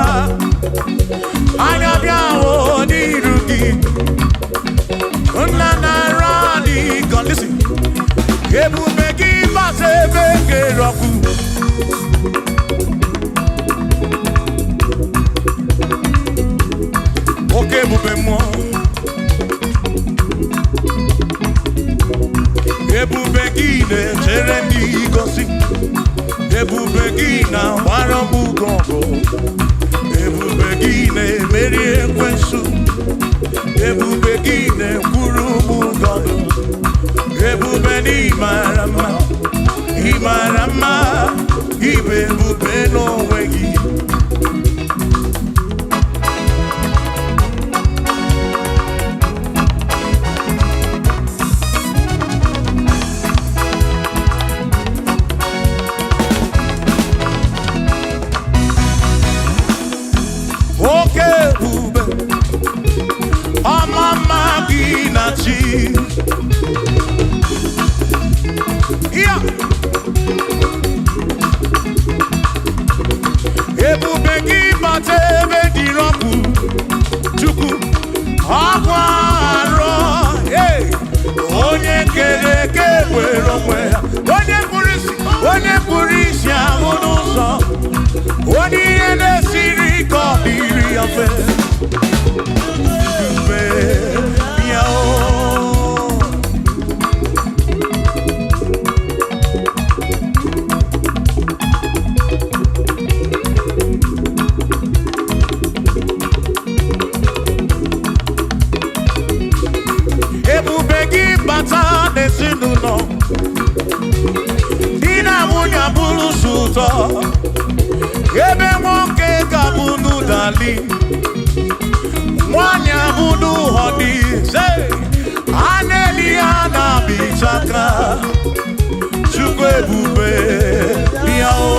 anya bịa hụ n'iru gị. Nna, nara dị gọzie. Ebube gị bata ebe kere ọkụ. Oke ebube mmụọ, ebube gị na-echere ndị gosi, ebube gị na-agbara m ugo ọgụ, ebube gị na-emeri ekwensu, ebube gị na-ekwuru m ụgọdụ, ebube na ịmara mma, ịmara mma, ibe ebube n'onwe gị. Oke ebube, ọma mma gị na chi ya. Ebube gị bata ebe dịrị ọkụ, Chukwu ọkụ arọ. Hey! Onye kere eke were onwe ya, onye kpụrụ isi, onye kpụrụ isi ahụ n'ụzọ, onye ihe na-esiri ike ọ dịrị ya mfe. Ebube, bịa o. Ebube gị bata n'ezinụlọ, di na nwunye abụrụ sọ ụtọ, ebe nwoke ga-abụ n'ụdali, nwanyị abụ n'ụhọdị, a na-eli ya na-abịchaka. Chukwu ebube, bịa o.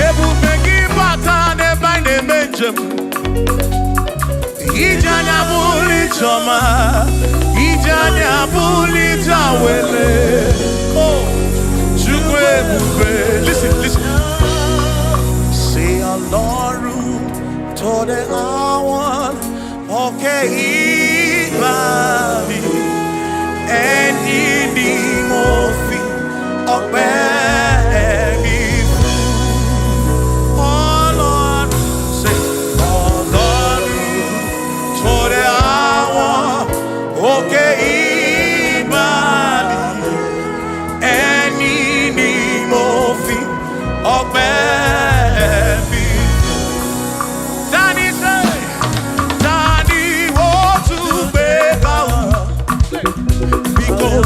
Ebube gị bata n'ebe anyị na-eme njem, ije anya bụrụ ijeọma, ije anya bụrụ ije awele o. Chukwu ebube, listen, listen. Say Ọlọ́run tó dé àwọn òkè ìgbàanì, ẹni ni mo fi ọpẹ́ mi fún. Ọlọ́run, say Ọlọ́run tó dé àwọn òkè ìgbàanì, ẹni ni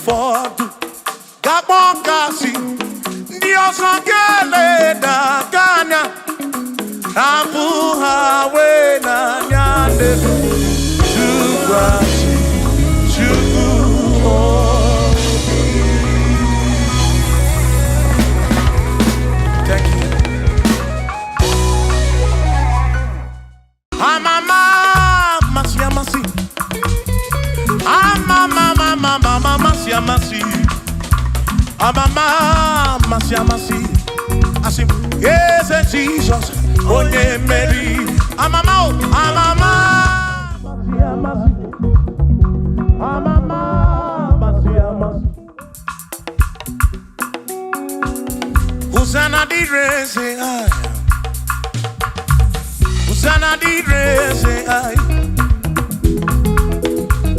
Ụfọdụ ga-akpọ gasị, ndị ọzọ ga-eleda gị anya, hapụ ha wee n'anya ndị tụkwasị Chukwu obi. Thank you. Amama amasị amasị. Amama amama amasị amasị. Amama amasị amasị. Asị m, Eze Jizọs, onye mmeri. Amama o, amama amasị amasị. Amama amasị amasị. Hosanna dịrị eze anyị. Hosanna dịrị eze anyị.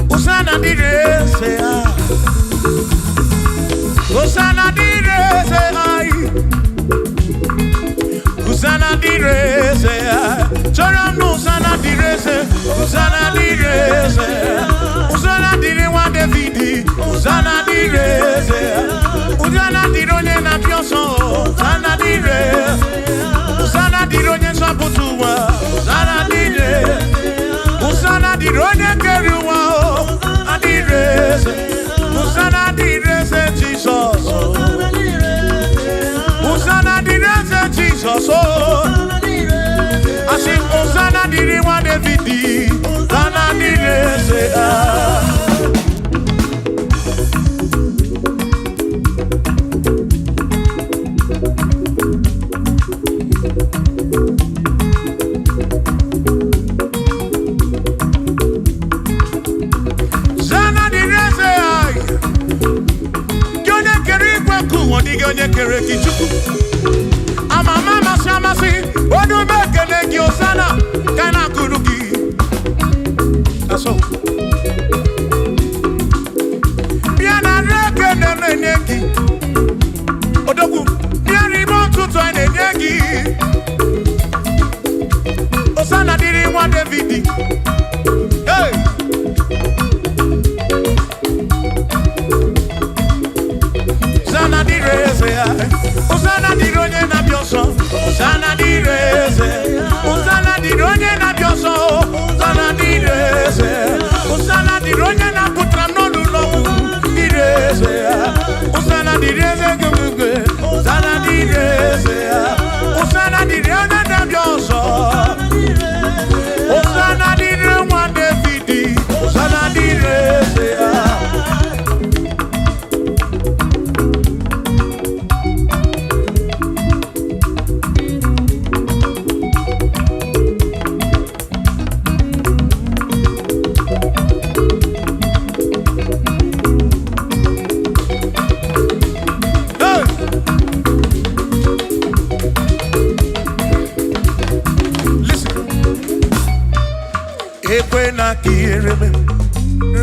Hosanna dịrị eze anyị. Hosanna dịrị eze anyị. Hosanna dịrị eze anyị. Chọrọ m na Hosanna dịrị eze. Hosanna dịrị eze. Hosanna dịrị nwa David. Hosanna dịrị eze. Hosanna dịrị onye na-abịa ọsọ. Hosanna dịrị. Hosanna dịrị onye nzọpụta ụwa. Hosanna dịrị. Hosanna dịrị onye kere ụwa o. Adịrị eze. Hosanna dịrị eze Jizọs. Hosanna dịrị eze Jizọs o. Asị m Hosanna dịrị nwa David. Hosanna dịrị eze ah. Hosanna dịrị eze anyị. Gị onye kere igwe nke ụwa, ọ dịghị onye kere gị Chukwu. Amama amasị amasị, onye ume ekele gị Hosanna, ka a na-akụrụ gị. That's all. Bịa nara ekele na-enye gị. Odogwu, bịa n'ime ụtụtụ a na-enye gị. Hosanna dịrị nwa David. Hey! Hosanna dịrị eze ya. Hosanna dịrị onye na-abịa ọsọ. Hosanna dịrị eze. Hosanna dịrị onye na-abịa ọsọ. Hosanna dịrị eze. Hosanna dịrị onye na-apụtara m n'ụlọ ọgwụ. Dịrị eze ya. Hosanna dịrị eze gị. Hosanna dịrị eze ya. Hosanna dịrị onye na-abịa ọsọ. Hosanna dịrị nwa David. Hosanna dịrị eze ya. Hey! Listen. Ekwena ka ihere mee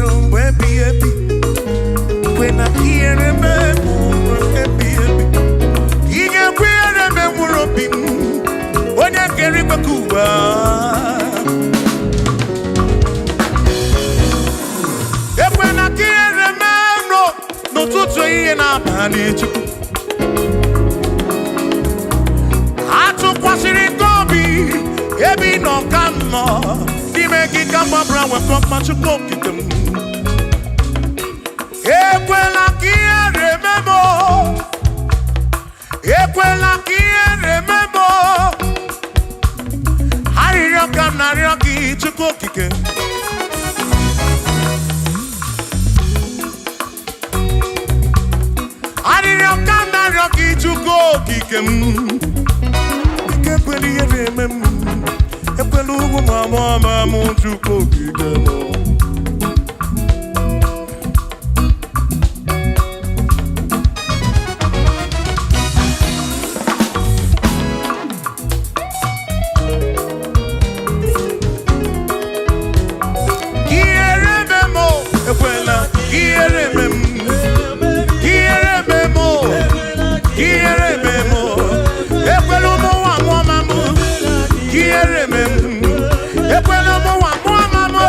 ruo mgbe ebighị ebi. Ekwena ka ihere mee ruo ebighị ebi. Ị ga-ekwe ihere mee mkpụrụ obi m, onye kere igwe ka ụwa. Ekwena ka ihere mee m n'ụtụtụ, ehihie na abalị, Chukwu. Atụkwasịrị gị obi, ebe ị nọ ka m nọ, n'ime gị ka m gbabara nwekọ mma, Chukwu okike m. Ekwela ka ihere mee m o. Ekwela ka ihere mee m o. Arịrịọ ka m na-arịọ gị, Chukwu okike. Arịrịọ ka m na-arịọ gị, Chukwu okike m. Ike ekwela ihe na-eme m. Ekwela ugwu ma mụọ ma mụ, Chukwu okike m. Ihere eme m o, ekwela ihere eme m. Ihere eme m o, ihere eme m o. Ekwela ụmụ nwa mụọ ma mụ. Ihere eme m. Ekwela ụmụ nwa mụọ ma mụ.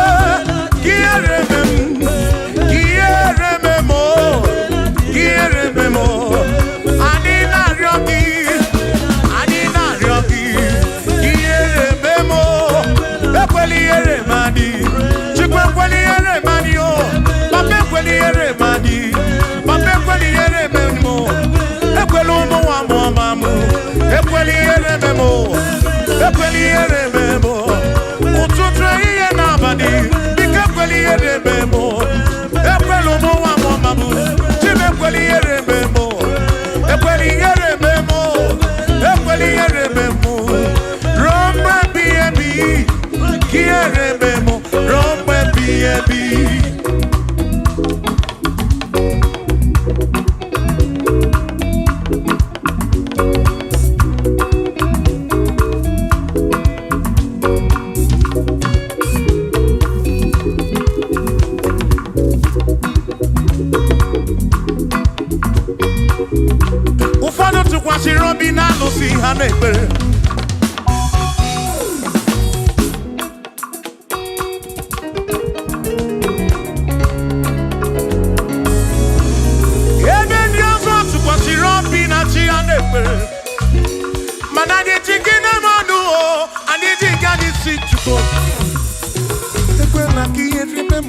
ebi. Ụfọdụ tụkwasịrị obi na alụsị ha na-ekpere. Ebe ndị ọzọ tụkwasịrị obi na chi ha na-ekpere, mana anyị ji gị na-eme ọnụ o, anyị ji gị, anyị si Chukwu ekwela ka ihe ribe m.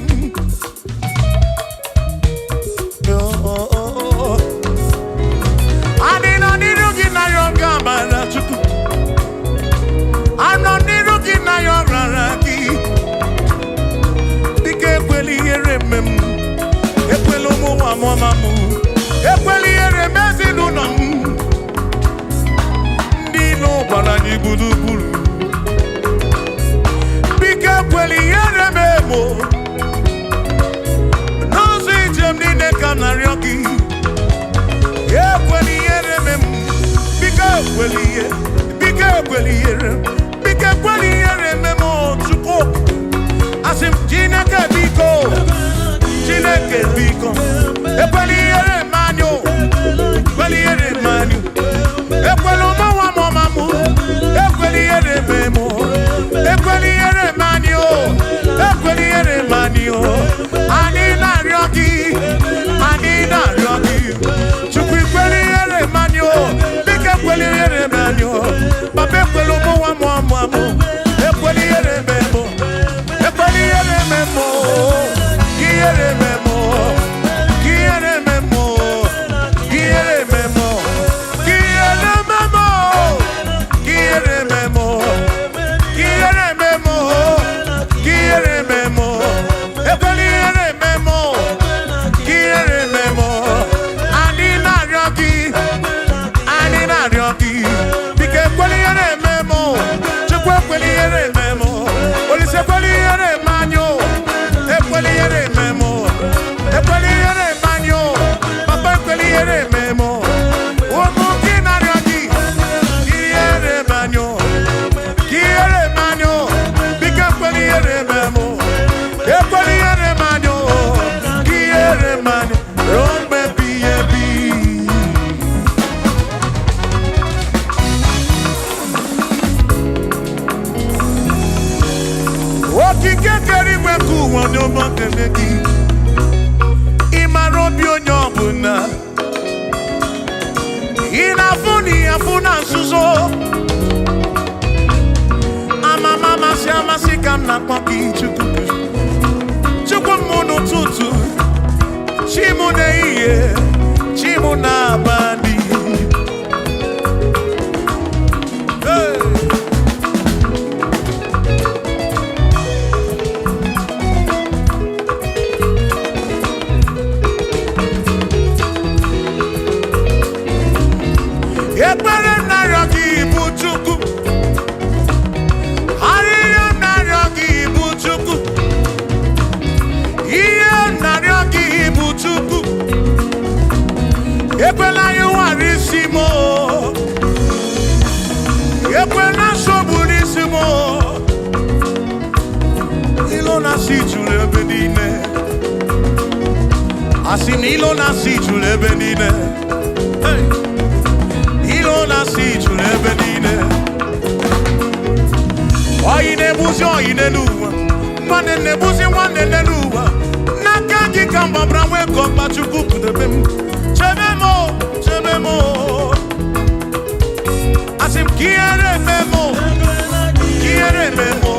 Oh, oh, oh, oh. Anyị nọ n'iru gị na ya oge amara Chukwu. Anọ n'iru gị na ya ọrara gị. Dịka ekwela ihere eme m. Ekwela ụmụ nwa m ọma m. Ekwela ihere eme ezinụlọ m. Ndị ilo gbara anyị gburugburu. Biko ekwela ihere eme m o. N'ụzọ ije m niile ka m na-arịọ gị. Ekwela ihere eme m. Biko ekwela ihe, biko ekwela ihere, biko ekwela ihere eme m o, Chukwu. Asị m Chineke biko, Chineke biko, ekwela ihere eme anyị o, ekwela ihere eme anyị. Ekwela ụmụ nwa m ọma m, ekwela ihere eme m o, ekwela ihere eme anyị o, ekwela ihere eme anyị o. Anyị na-arịọ gị, anyị na-arịọ gị. Chukwu ekwela ihere eme anyị o, biko ekwela ihere eme anyị o. Papa ekwela ụmụ nwa m ọma m, ekwela ihere eme m o, ekwela ihere eme m o, ka ihere eme m o, ka ihere eme m o, ka ihere eme m o, ka ihere eme m o, ka ihere eme m o, ka ihere eme m o, ka ihere eme m o, ekwela ihere eme m o, ka ihere eme m o. Anyị na-arịọ gị, anyị na-arịọ gị, biko ekwela ihere eme m o. Chukwu ekwela ihere eme m o. Olise ekwela ihere eme anyị o. Ekwela ihere eme m o. Ekwela ihere eme anyị o. Papa ekwela ihere eme m o. Ụmụ gị na-arịọ gị, ka ihere eme anyị o. Ka ihere eme anyị o. Biko ekwela ihere eme m o. Ekwela ihere eme anyị o. Ka ihere eme anyị ruo mgbe ebighị ebi. Okike kere igwe ka ụwa onye ọma kele gị. Ị mara obi onye ọbụla. Ị na-afụ na ị afụ na nzuzo. Amama amasị amasị ka m na-akpọ gị Chukwu. Chukwu m n'ụtụtụ, chi m n'ehihie, chi m n'abalị. Hey! Ekpere m na-arịọ gị bụ Chukwu. Arịrịọ m na-arịọ gị bụ Chukwu. Ihe m na-arịọ gị bụ Chukwu. Ekwela ihe nwara isi m o. Ekwela nsogbu n'isi m o. Ilo na-asị juru ebe niile. Asị na ilo na-asị juru ebe niile. Hey! Ilo na-asị juru ebe niile. Oyi na-egbuzi oyi n'elu ụwa. Nwanne na-egbuzi nwanne n'elu ụwa. N'aka gị ka mgbabara nwee ka ọkpa Chukwu kpụdebe m. Chebe m o, chebe m o. Asị m ka ihere eme m o, ka ihere eme m o,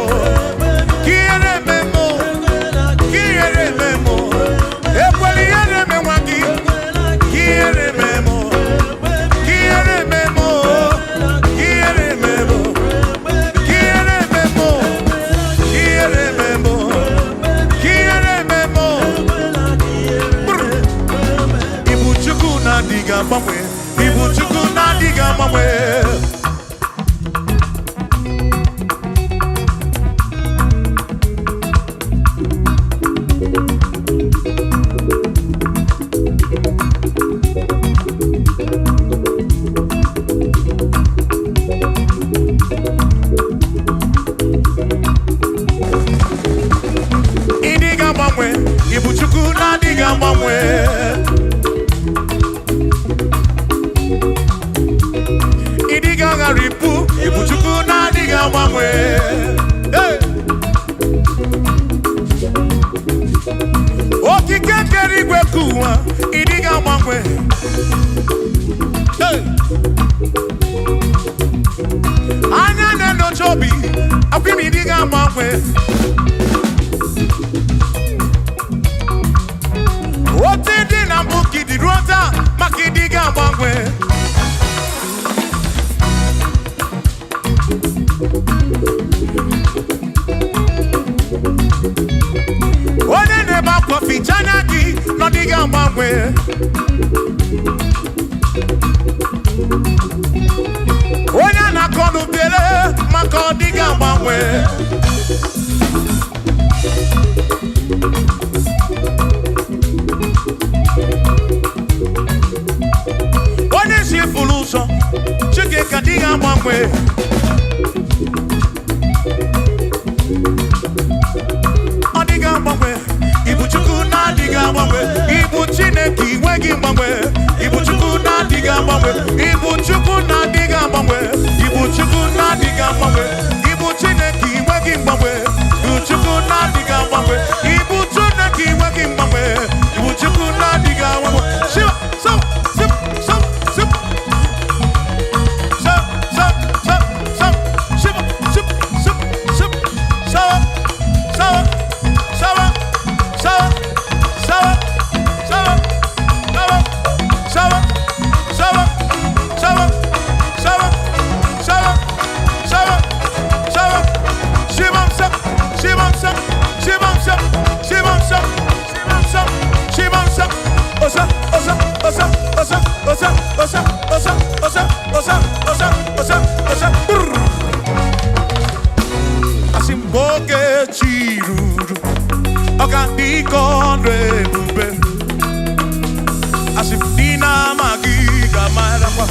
ka ihere eme m o, ka ihere eme m o. Ekwela ihere eme nwa gị, ka ihere eme m o, ka ihere eme m o, ka ihere eme m o. Quiere memo, quiere memo, quiere memo. Brr. Ibu Chukwu na-adịghị agbanwe, Ibu Chukwu na-adịghị agbanwe. Gharịpụ, ịbụ Chukwu na-adịghị agbanwe. Hey! Okike kere igwe ka ụwa, ịdịghị agbanwe. Hey! Anya na-enyocha obi, akwa ime ịdịghị agbanwe. Otu dị na mbụ ka ịdị ruo taa, maka ịdịghị agbanwe. Onye na-ebe akwa, ficha anya gị na ọ dịghị agbanwe. Onye a na-akọ n'ubere, maka ọ dịghị agbanwe. Onye si furu ụzọ, Chike ka dịghị agbanwe. Ọ dịghị agbanwe. Ibu Chukwu na-adịghị agbanwe. Ibu Chineke inwe gị mgbanwe. Ibu Chukwu na-adịghị agbanwe. Ibu Chukwu na-adịghị agbanwe. Ibu Chukwu na-adịghị agbanwe. Ibu Chineke inwe gị mgbanwe. Ibu Chukwu na-adịghị agbanwe. Ibu Chineke inwe gị mgbanwe. Ibu Chukwu na-adịghị agbanwe. Shiva, so, sip, so, sip. So, so, so, so, sip, sip, sip, sip, so, so, so, so, so, so, so, so, so, so, so, so, so, Shibam sap, shibam sap, shibam sap, shibam sap, shibam sap, shibam sap, osa, osa, osa, osa, osa, osa, osa, osa, osa, osa, osa, osa, brrr. Asị m oge chi ruru, ọ ga-adị ka ọrụ ebube. Asị m ndị na-amaghị ga-amarakwa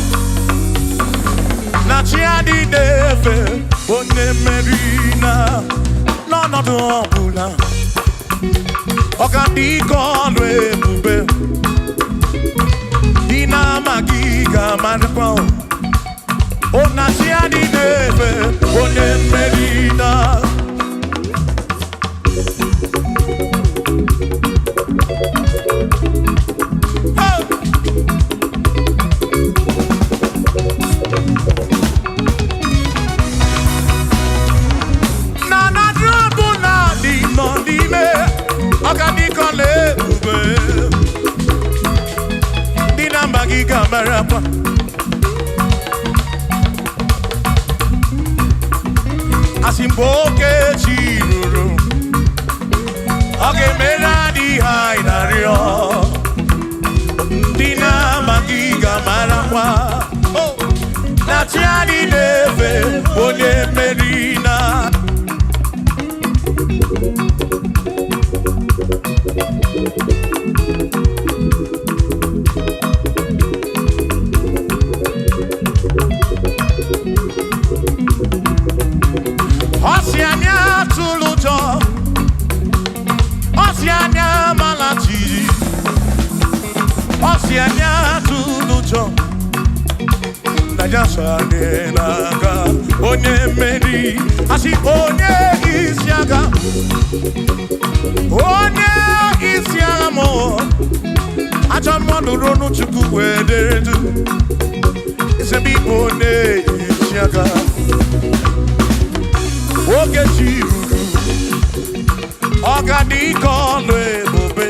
na chi adịghị efe onye mmeri na n'ọnọdụ ọbụla. Ọ ga-adị ka ọrụ ebube. Ndị na-amaghị ga-amarakwa o na chi adịghị efe onye mmeri na. Hey! Na na drọbụ na dị nọ n'ime, ọ ga dị ka ọla ebube. Ndị na-amaghị ga-amarakwa. Asị mgbe oge chi ruru, ọ ga-emere anyị ihe anyị na-arịọ. Ndị na-amaghị ga-amarakwa, oh, na chi anyị na-efe onye mmeri na. Ọ sị anyị atụrụ ụjọ, ọ sị anyị amala jijiji, ọ sị anyị atụrụ ụjọ na ya so anyị n'aka. Onye mmeri, asị onye isi agha, onye isi agha mụ, ajọ mmadụ ronu Chukwu wee dere du ebe ịbụ onye isi agha. Oge chi ruru, ọ ga-adị ka ọlụ ebube.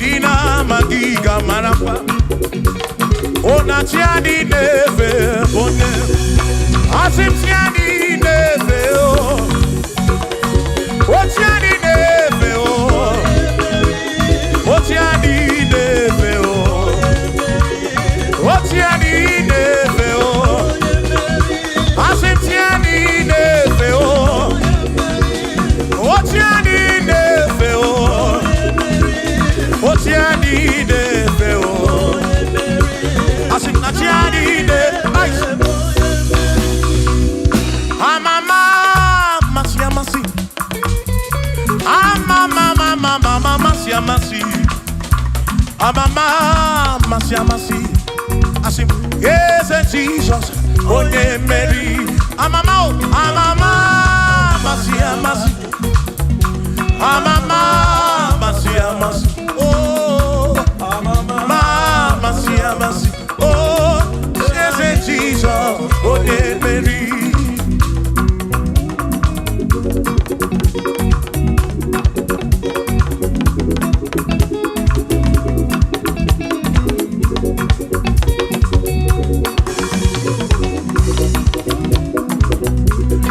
Dị na-amaghị ga-amarakwa ụna chi adị na-efe onye. Asị m chi adị na-efe o, o chi adị na-efe o, o chi adị na-efe o, o chi adị na-efe o. Asị m chi adị na-efe o, o chi adị na-efe o, o chi adị na-efe o. Asị m na chi adị na-efe. Amama amasị amasị, amama amama amasị amasị, amama amasị amasị. Asị m eze. Jizọs onye mmeri. Amama o, amama amasị amasị. Amama amasị amasị. Oh, amama amasị amasị. Oh, eze Jizọs onye mmeri.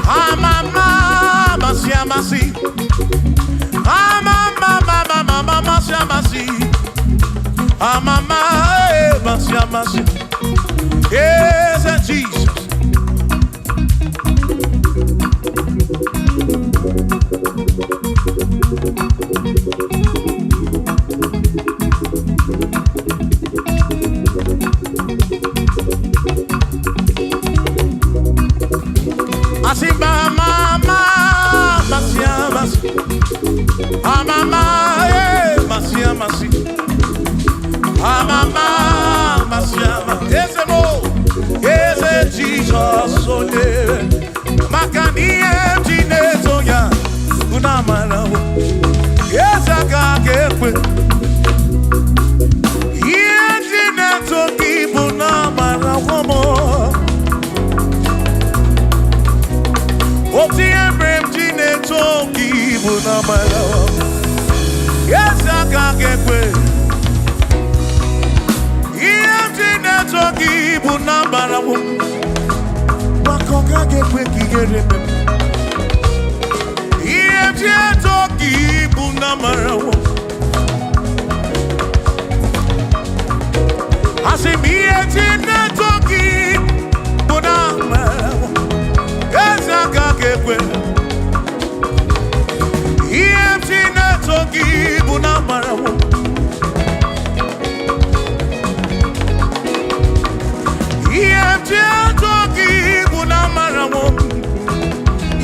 Amama amasị amasị. Amama amama amasị amasị. Amama amasị amasị. Eze Jizọs. Asị mama amasị amasị. Amama amasị amasị. Amama amasị amasị. Eze mo, eze Jizọs onye maka na ihe m ji na-eto ya bụ na amara o. Eze aka ga-ekwe. Ihe m ji na-eto gị bụ na amara m. Otu ihe mere m ji na-eto gị bụ na amara m. Eze aka ga-ekwe. Ihe m ji na-eto gị bụ na amara m. Maka ọ gaghị ekwe ka ihere mee m. Ihe m ji eto gị bụ na amara m. Asị m ihe m ji na-eto gị bụ na amara m. Eze aka ga-ekwe. Ihe m ji na-eto gị bụ na amara m. Ihe m ji eto gị bụ na amara m.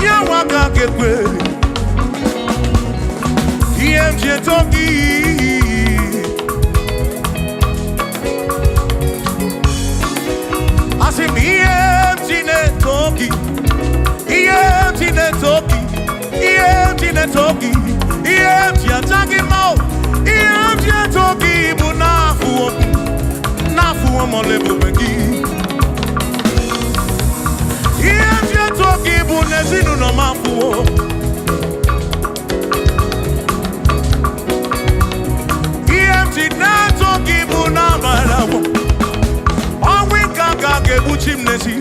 Ya nwa aka ga-ekwe. Ihe m ji eto gị. Asị m ihe m ji na-eto gị. Ihe m ji na-eto gị. Ihe m ji na-eto gị. Ihe m ji aja gị mma o. Ihe m ji eto gị bụ n'afụwo m. N'afụwo m ọla ebube gị. Ihe m ji eto gị bụ n'ezinụlọ m afụwo. Ihe m ji na-eto gị bụ n'amara m. Ọnwụ ike aka ga-egbuchi m n'ezi.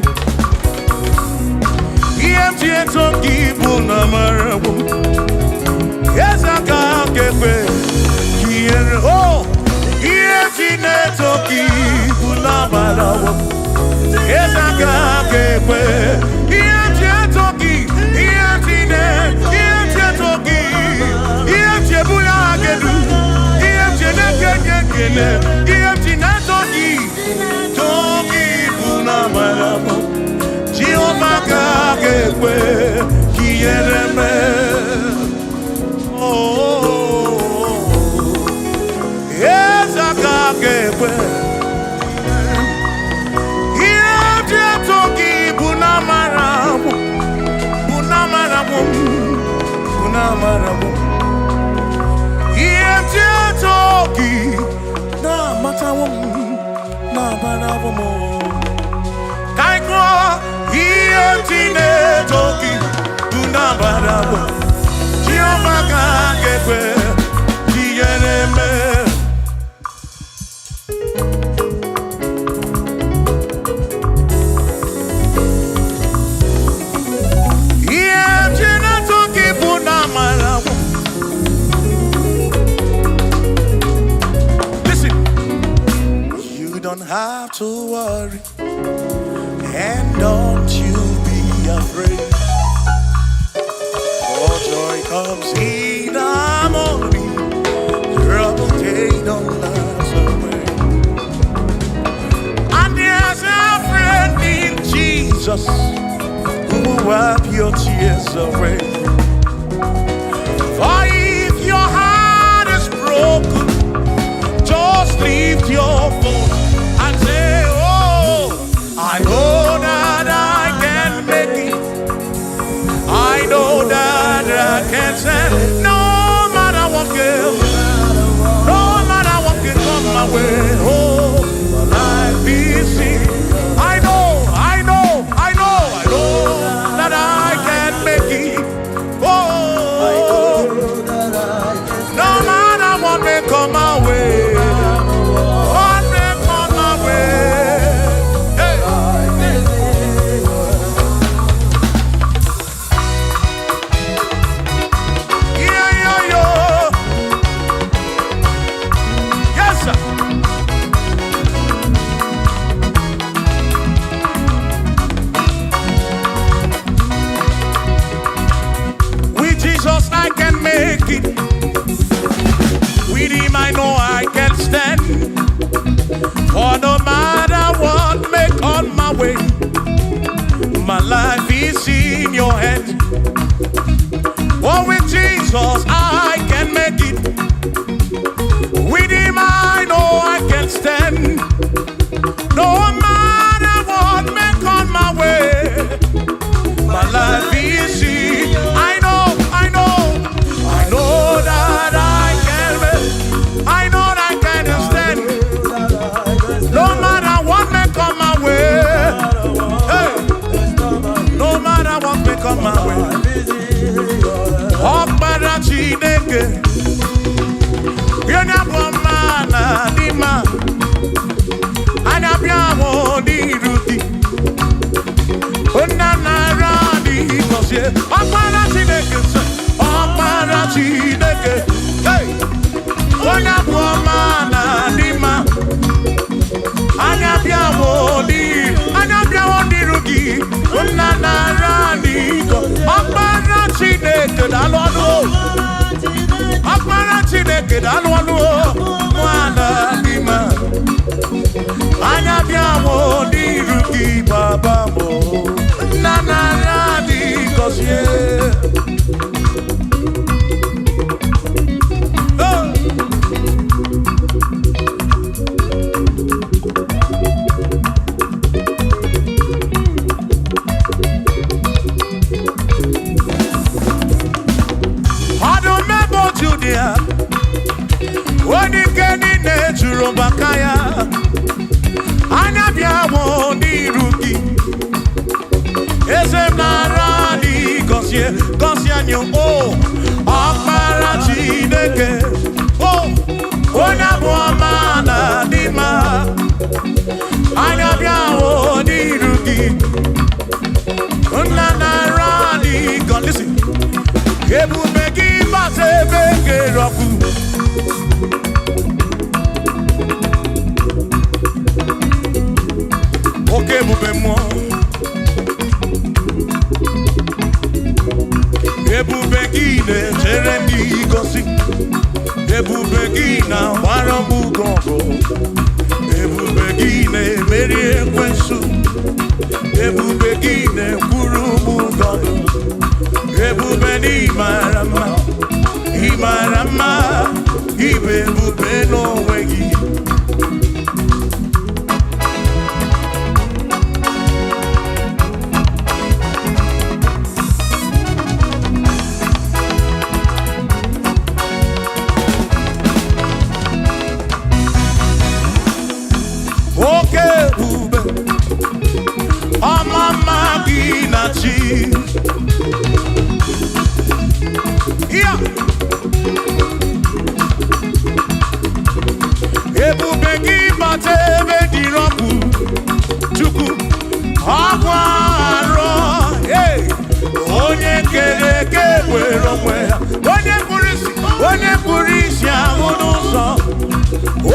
Ihe m ji eto gị bụ n'amara m. Eze aka ga-ekwe ka ihere o. Ihe m ji na-eto gị bụ n'amara m. Eze aka ga-ekwe. Ihe m ji eto gị, ihe m ji na ihe m ji eto gị, ihe m ji ebuli aha gị elu, ihe m ji na-ekenye ekele, ihe m ji na-eto gị, too gị bụ n'amara m. Jehova ka ga-ekwe ka ihere mee. Oh, eze aka ga-ekwe. Ihe m ji eto gị bụ n'amara m, bụ n'amara m, bụ n'amara m. Ihe m ji eto gị na-amatawo m, na-abarawo m. Ka anyị gụọ, ihe m ji na-eto gị bụ n'amara m. Jehova ka ga-ekwe ka ihere mee. Ihe m ji na-eto gị bụ n'amara m. Listen, you don't have to worry, and don't you be afraid. For joy comes in the morning, trouble they don't last away. And there's a friend in Jesus who will wipe your tears away. For if your heart is broken, just lift your voice and say, "Oh, I know." Chineke daalụ ọlụ nwana dị mma. Anya bịa mụ n'iru gị baba mụ. Nna nara dị gọzie. Oh! Ọdụm ebe otu dị ya, onye ike niile juru maka ya. Anya bịa mụ n'iru gị. Eze m nara dị gọzie, gọzie anyị o. Ọkpara Chineke, o, onye abụ ọma na dị mma. Anya bịa mụ n'iru gị. Nna nara dị gọzie. Listen. Ebube gị bata ebe kere ọkụ. Oke ebube mmụọ. Ebube gị na-echere ndị gosi. Ebube gị na-agbara m ugo ọgụ. Ebube gị na-emeri ekwensu. Ebube gị na-ekwuru m ụgọdụ. Ebube na ị mara mma, ị mara mma, ị bụ ebube n'onwe gị. Oke ebube, ọma mma gị na chi. Ya. Ebube gị bata ebe dịrị ọkụ, Chukwu, ọkụ arọ, hey! Onye kere eke were onwe ya, onye kpụrụ isi, onye kpụrụ isi ahụ n'ụzọ,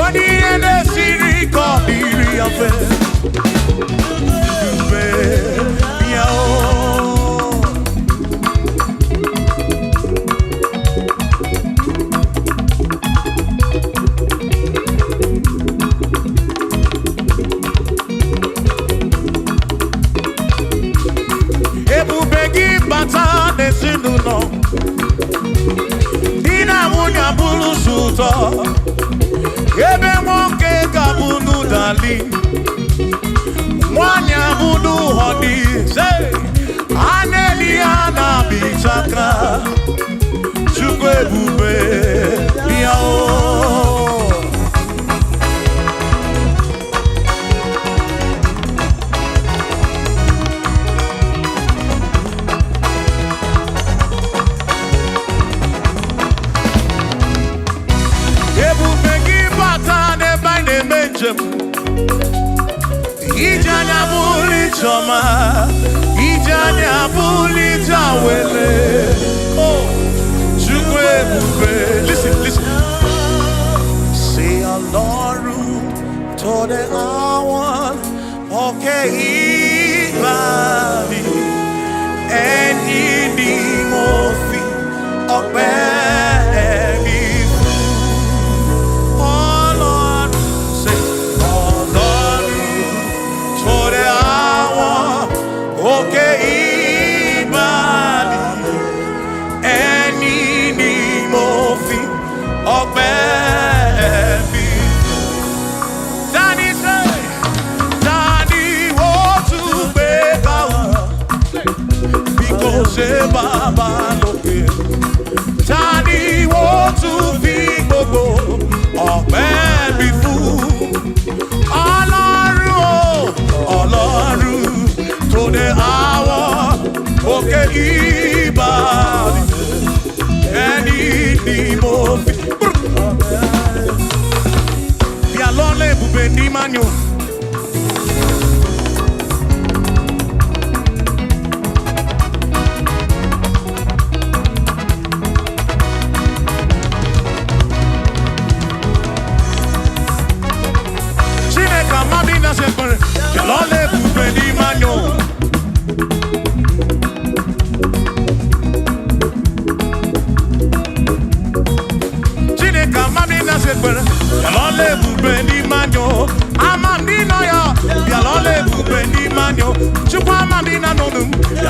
onye ihe na-esiri ike ọ dịrị ya mfe. Ebube ya o. Ebube gị bata n'ezinụlọ, di na nwunye abụrụ sọ ụtọ, ebe nwoke ga-abụ n'ụdali, nwanyị abụ n'ụhọdị, a na-eli ya na-abịchaka. Chukwu ebube bịa o. Ebube gị bata n'ebe anyị na-eme njem, ije anya bụrụ ije ọma, ije anya bụrụ ije awele. Oh, Chukwu ebube. Listen, listen. Say Ọlọ́run tó dé àwọn òkè ìgbà mi, ẹni ni mo fi ọpẹ́ mi fún. Ọlọ́run, say Ọlọ́run tó dé àwọn òkè ìgbà mi, ẹni ni mo fi ọpẹ́ mi fún. Tani ṣe, tani ó tún gbé ká o, bí kò ṣe bàbá lókè. Tani ó tún fi gbogbo ọpẹ́ mi fún? Ọlọ́run o, Ọlọ́run tó dé àwọn òkè ìbàdí, ẹni ni mo fi. Bịa lọla ebube n'ime anyị o. Chineke amadi na sekpere, bịa lọla ebube n'ime anyị o. Chineke.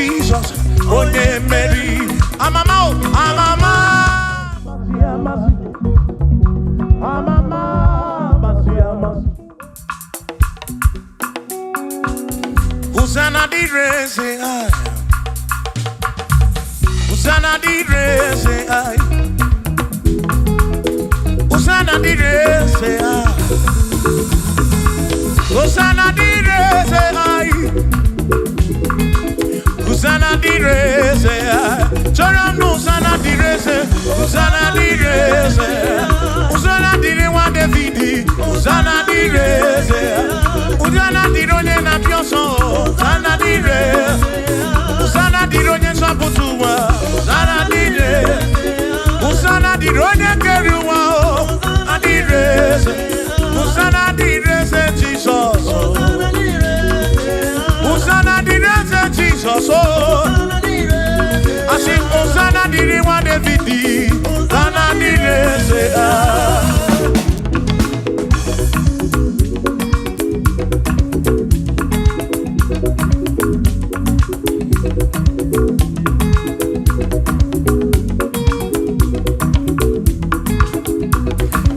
Jizọs, onye mmeri. Amama o, amama. Amama, amasị, amasị. Hosanna dịrị eze anyị. Hosanna dịrị eze anyị. Hosanna dịrị eze anyị. Hosanna dịrị eze anyị. Hosanna dịrị eze anyị. Chọrọ m na Hosanna dịrị eze. Hosanna dịrị eze. Hosanna dịrị nwa David. Hosanna dịrị eze. Hosanna dịrị onye na-abịa ọsọ. Hosanna dịrị. Hosanna dịrị onye nzọpụta ụwa. Hosanna dịrị. Hosanna dịrị onye kere ụwa. Hosanna dịrị eze. Hosanna dịrị eze Jizọs. Hosanna dịrị eze Jizọs. Asị m Hosanna dịrị nwa David. Hosanna dịrị eze. Ah.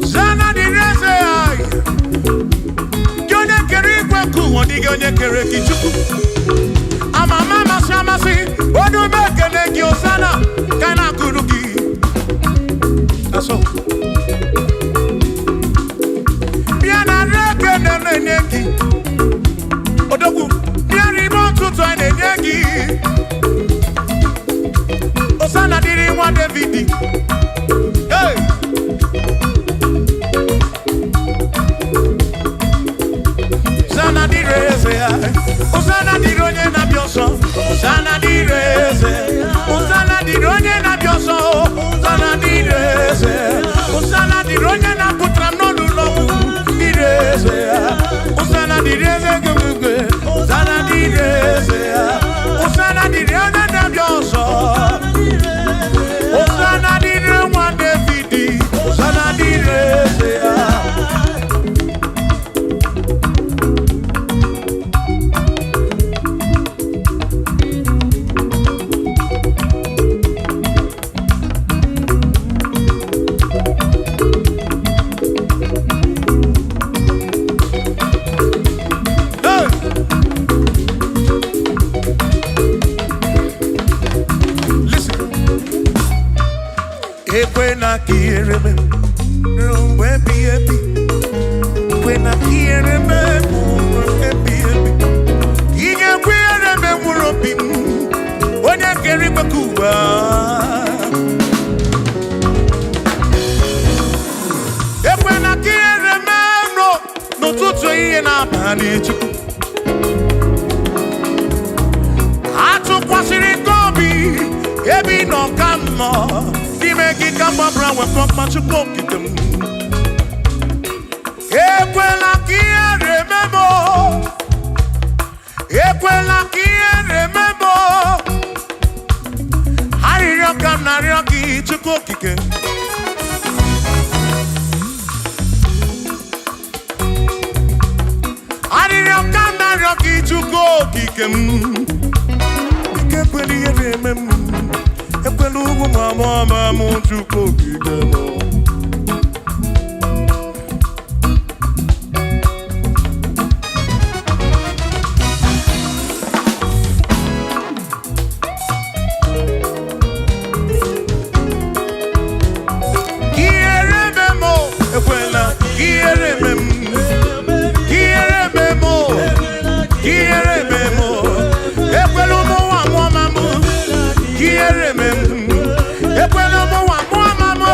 Hosanna dịrị eze anyị. Gị onye kere igwe nke ụwa, ọ dịghị onye kere gị Chukwu. Amama amasị amasị, onye ume ekele gị Hosanna, ka a na-akụrụ gị. Asọ. Bịa nara ekele na-enye gị. Odogwu, bịa n'ime ụtụtụ a na-enye gị. Hosanna dịrị nwa David. Hey! Hosanna dịrị eze ya. Hosanna dịrị onye na-abịa ọsọ. Hosanna dịrị eze. Hosanna dịrị onye na-abịa ọsọ. Hosanna dịrị eze. Hosanna dịrị onye na-apụtara m n'ọnụ ụlọ ọgwụ. Dịrị eze ya. Hosanna dịrị eze gị. Hosanna dịrị eze ya. Hosanna dịrị onye na-abịa ọsọ. Hosanna dịrị nwa David. Hosanna dịrị eze ya. Hey! Listen. Ekwena ka ihere mee ruo mgbe ebighị ebi. Ekwena ka ihere mee ruo mgbe ebighị ebi. Ị ga-ekwe ihere mee mkpụrụ obi m, onye kere igwe ka ụwa. Ekwena ka ihere mee nụ n'ụtụtụ, ehihie na abalị, Chukwu. Atụkwasịrị gị obi ebe ị nọ ka m nọ n'ime gị ka m gbabara wepụ Chukwu okike m. Ekwela ka ihere mee m o. Ekwela ka ihere mee m o. Arịrịọ ka m na-arịọ gị, Chukwu okike. Arịrịọ ka m na-arịọ gị, Chukwu okike m. Ike ekwela ihe na-eme m. Ekwela ugwu ma mụọ ma mụ, Chukwu okike m. Ihere mee m o, ekwela ihere mee m. Ihere mee m o, ihere mee m o. Ekwela ụmụ nwa mụọ ma mụ. Ihere mee m. Ekwela ụmụ nwa mụọ ma mụ.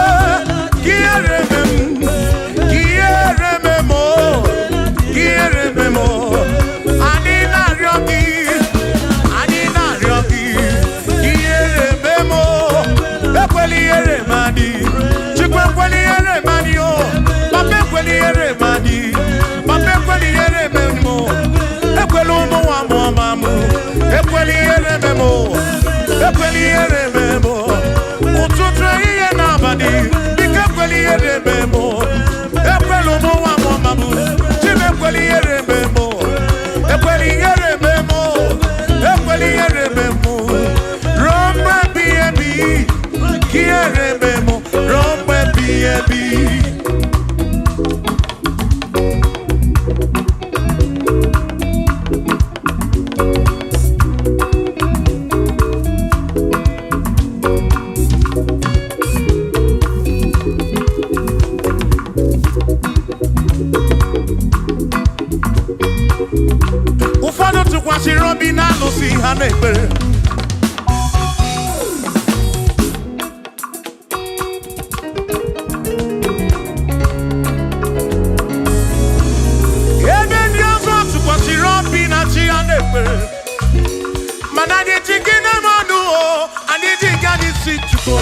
ji gị na-eme ọnụ o, anyị ji gị anyị si Chukwu.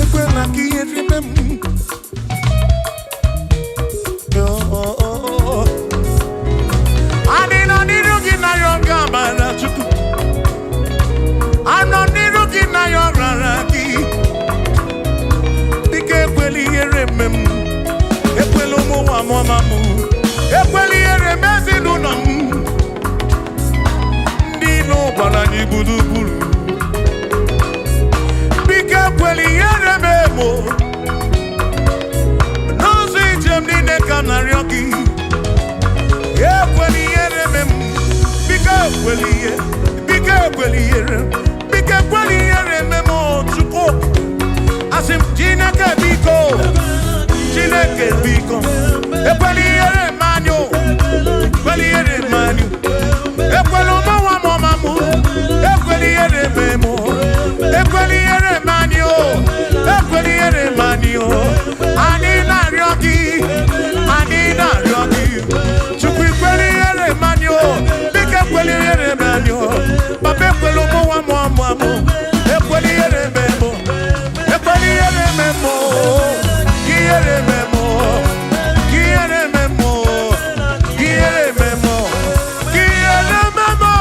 Ekwela ka ihere mee m. Oh, oh, oh. Anyị nọ n'iru gị na ya oge amara Chukwu. Anọ n'iru gị na ya ọrara gị. Biko ekwela ihere eme m. Ekwela ụmụ nwa m ọma m. Ekwela ihere eme ezinụlọ m. Ndị ilo gbara anyị gburugburu. Biko ekwela ihere eme m o. N'ụzọ ije m niile ka m na-arịọ gị. Ekwela ihere eme m. Biko ekwela ihe. Biko ekwela ihere. Biko ekwela ihere eme m o, Chukwu. Asị m Chineke biko. Chineke biko. Ekwela ihere eme anyị o. Ekwela ihere eme anyị. Ekwela ụmụ nwa m ọma m. Ekwela ihere eme m o. Ekwela ihere eme anyị o. Ekwela ihere eme anyị o. Anyị na-arịọ gị. Anyị na-arịọ gị. Chukwu ekwela ihere eme anyị o. Biko ekwela ihere eme anyị o. Papa ekwela ụmụ nwa m ọma m. Ekwela ihere eme m o. Ekwela ihere eme m o. Ihere eme m o. Ihere eme m o. Ihere eme m o. Ihere eme m o.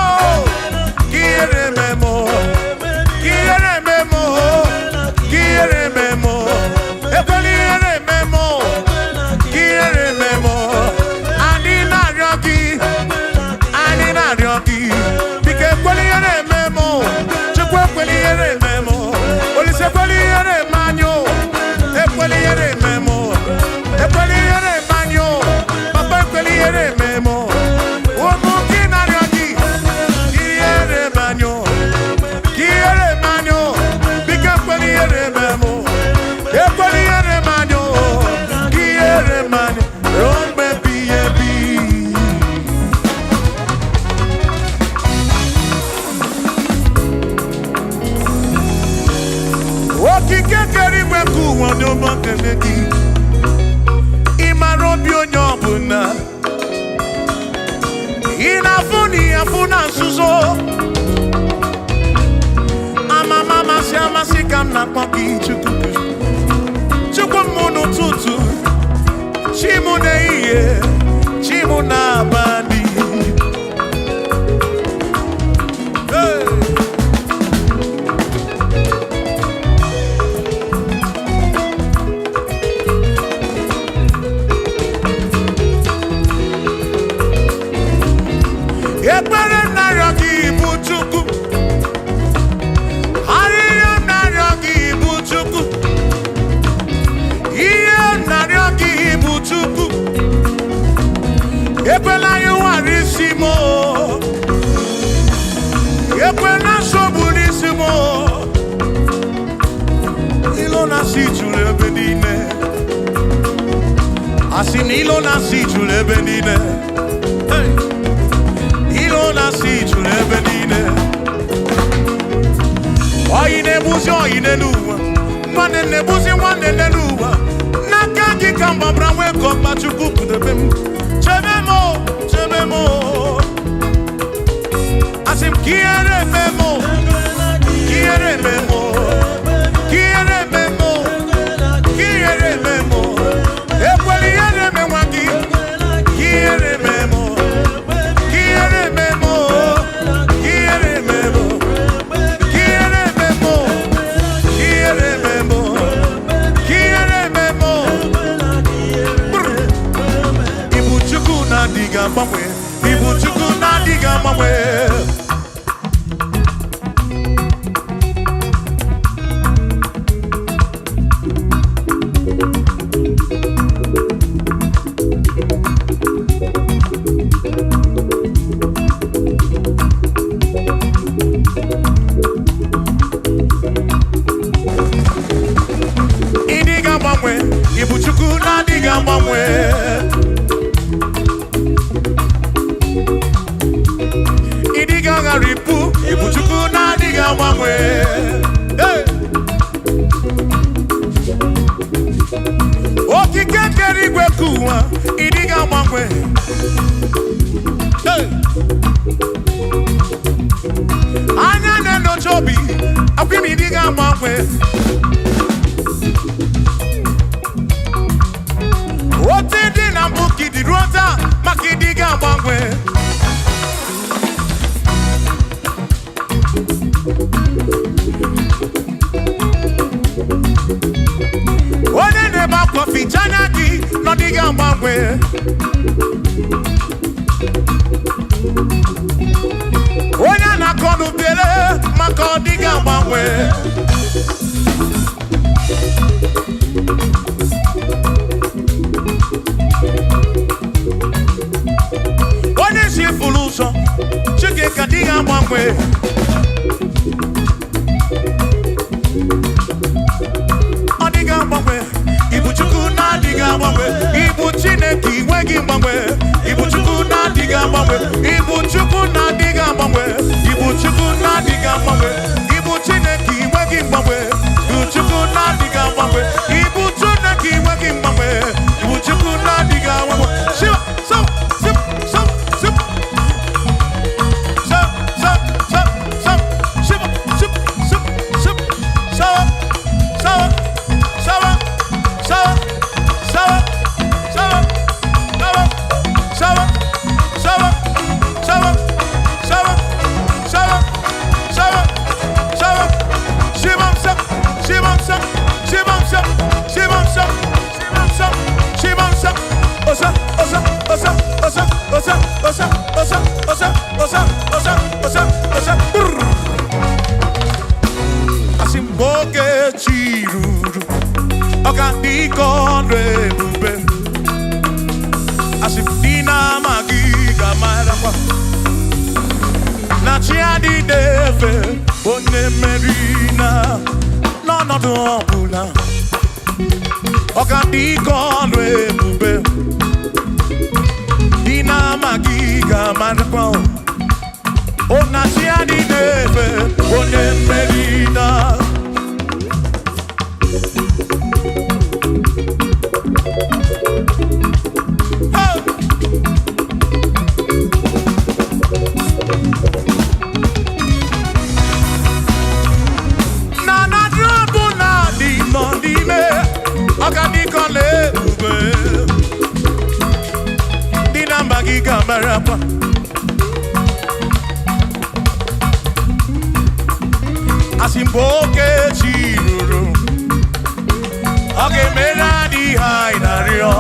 Ihere eme m o. Ihere eme m o. Ihere eme m o. Ekwela ihere eme m o. Ihere eme m o. Anyị na-arịọ gị. Anyị na-arịọ gị. Biko ekwela ihere eme m o. Chukwu ekwela ihere eme m o. Olise ekwela ihere eme anyị o. Ekwela ihere eme m o. Ekwela ihere eme anyị o. Papa ekwela ihere eme m o. Ụmụ gị na-arịọ gị. Ihere eme anyị o. Ihere eme anyị o. Biko ekwela ihere eme m o. Ekwela ihere eme anyị o. Ihere eme anyị ruo mgbe ebighị ebi. Okike kere igwe nke ụwa onye ọma kele gị. Ị mara obi onye ọbụla. Ị na-afụ na ị afụ na nzuzo. Amama amasị amasị ka m na-akpọ gị Chukwu. Chukwu m n'ụtụtụ, chi m n'ehihie, chi m n'abalị. Hey! Ekpere m na-arịọ gị bụ Chukwu. Arịrịọ m na-arịọ gị bụ Chukwu. Ihe m na-arịọ gị bụ Chukwu. Ekwela anyị nwara isi m o. Ekwela nsogbu n'isi m o. Ilo na-asị juru ebe niile. Asị na ilo na-asị juru ebe niile. Hey! Ilo na-asị juru ebe niile. Oyi na-egbuzi oyi n'elu ụwa. Nwanne na-egbuzi nwanne n'elu ụwa. N'aka gị ka mgbabara nwee ka ọkpa Chukwu kpụdebe m. Chebe m o, chebe m o. Asị m ka ihere eme m o, ka ihere eme m o, ka ihere eme m o, ka ihere eme m o. Ekwela ihere eme nwa gị, ka ihere eme m o, ka ihere eme m o, ka ihere eme m o. Ihere eme m o, ihere eme m o, ihere eme m o. Brr. Ibu Chukwu na-adịghị agbanwe, Ibu Chukwu na-adịghị agbanwe. Ntachi obi akwimi dị ga-agbanwe. Otu dị na mbụ ka ịdị ruo taa, maka ịdị ga-agbanwe. Onye na-ebe akwa ficha anya gị nọ dị ga-agbanwe. Onye a na-akọ n'ubere maka ọ dị ga-agbanwe. Onye si furu ụzọ Chike ka dị ga-agbanwe. Ọ dịghị agbanwe. Ibu Chukwu na-adịghị agbanwe. Ibu Chineke inwe gị mgbanwe. Ibu Chukwu na-adịghị agbanwe. Ibu Chukwu na-adịghị agbanwe. Ibu Chukwu na-adịghị agbanwe. Ibu Chineke inwe gị mgbanwe. Ibu Chukwu na-adịghị agbanwe. Ibu Chineke inwe gị mgbanwe. Ibu Chukwu na-adịghị agbanwe. Shiva, so, sip, so, sip. So, so, so, so, shiva, sip, sip, sip, so, so, so, so, so, so, so, so, so, so, so, so, so, Shivam sap, Shivam sap, Shivam sap, Shivam sap, Shivam sap, Shivam sap, Osa, osa, osa, osa, osa, osa, osa, osa, osa, osa, osa, osa, brrr. Asị m oge chi ruru, ọ ga dị ka ọrụ ebube. Asị m dị na-amaghị ga-amarakwa na chi adịghị efe onye mmeri na n'ọnọdụ ọbụla. Ọ ga dị ka ọrụ ebube. Dị na-amaghị ga-amarakwa o na chi adịghị efe onye mmeri na. Hey! Na na drọbụ na dị nọ n'ime ọgadịkọla ebube. Ndị na mba gị ga-amarakwa asị mgbe oke chi ruru, ọ ga-emere anyị ihe anyị na-arịọ.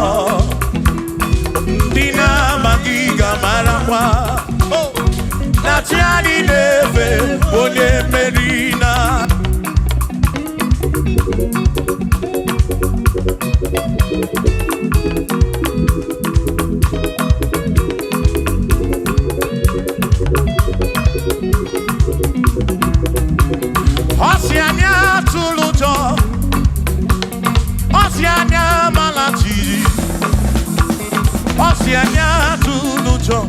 Ndị na-ama gị ga-amarakwa Oh! na chi anyị na-efe onye mmeri na. Ọ sị anyị atụrụ ụjọ, ọ sị anyị amala jijiji, ọ sị anyị atụrụ ụjọ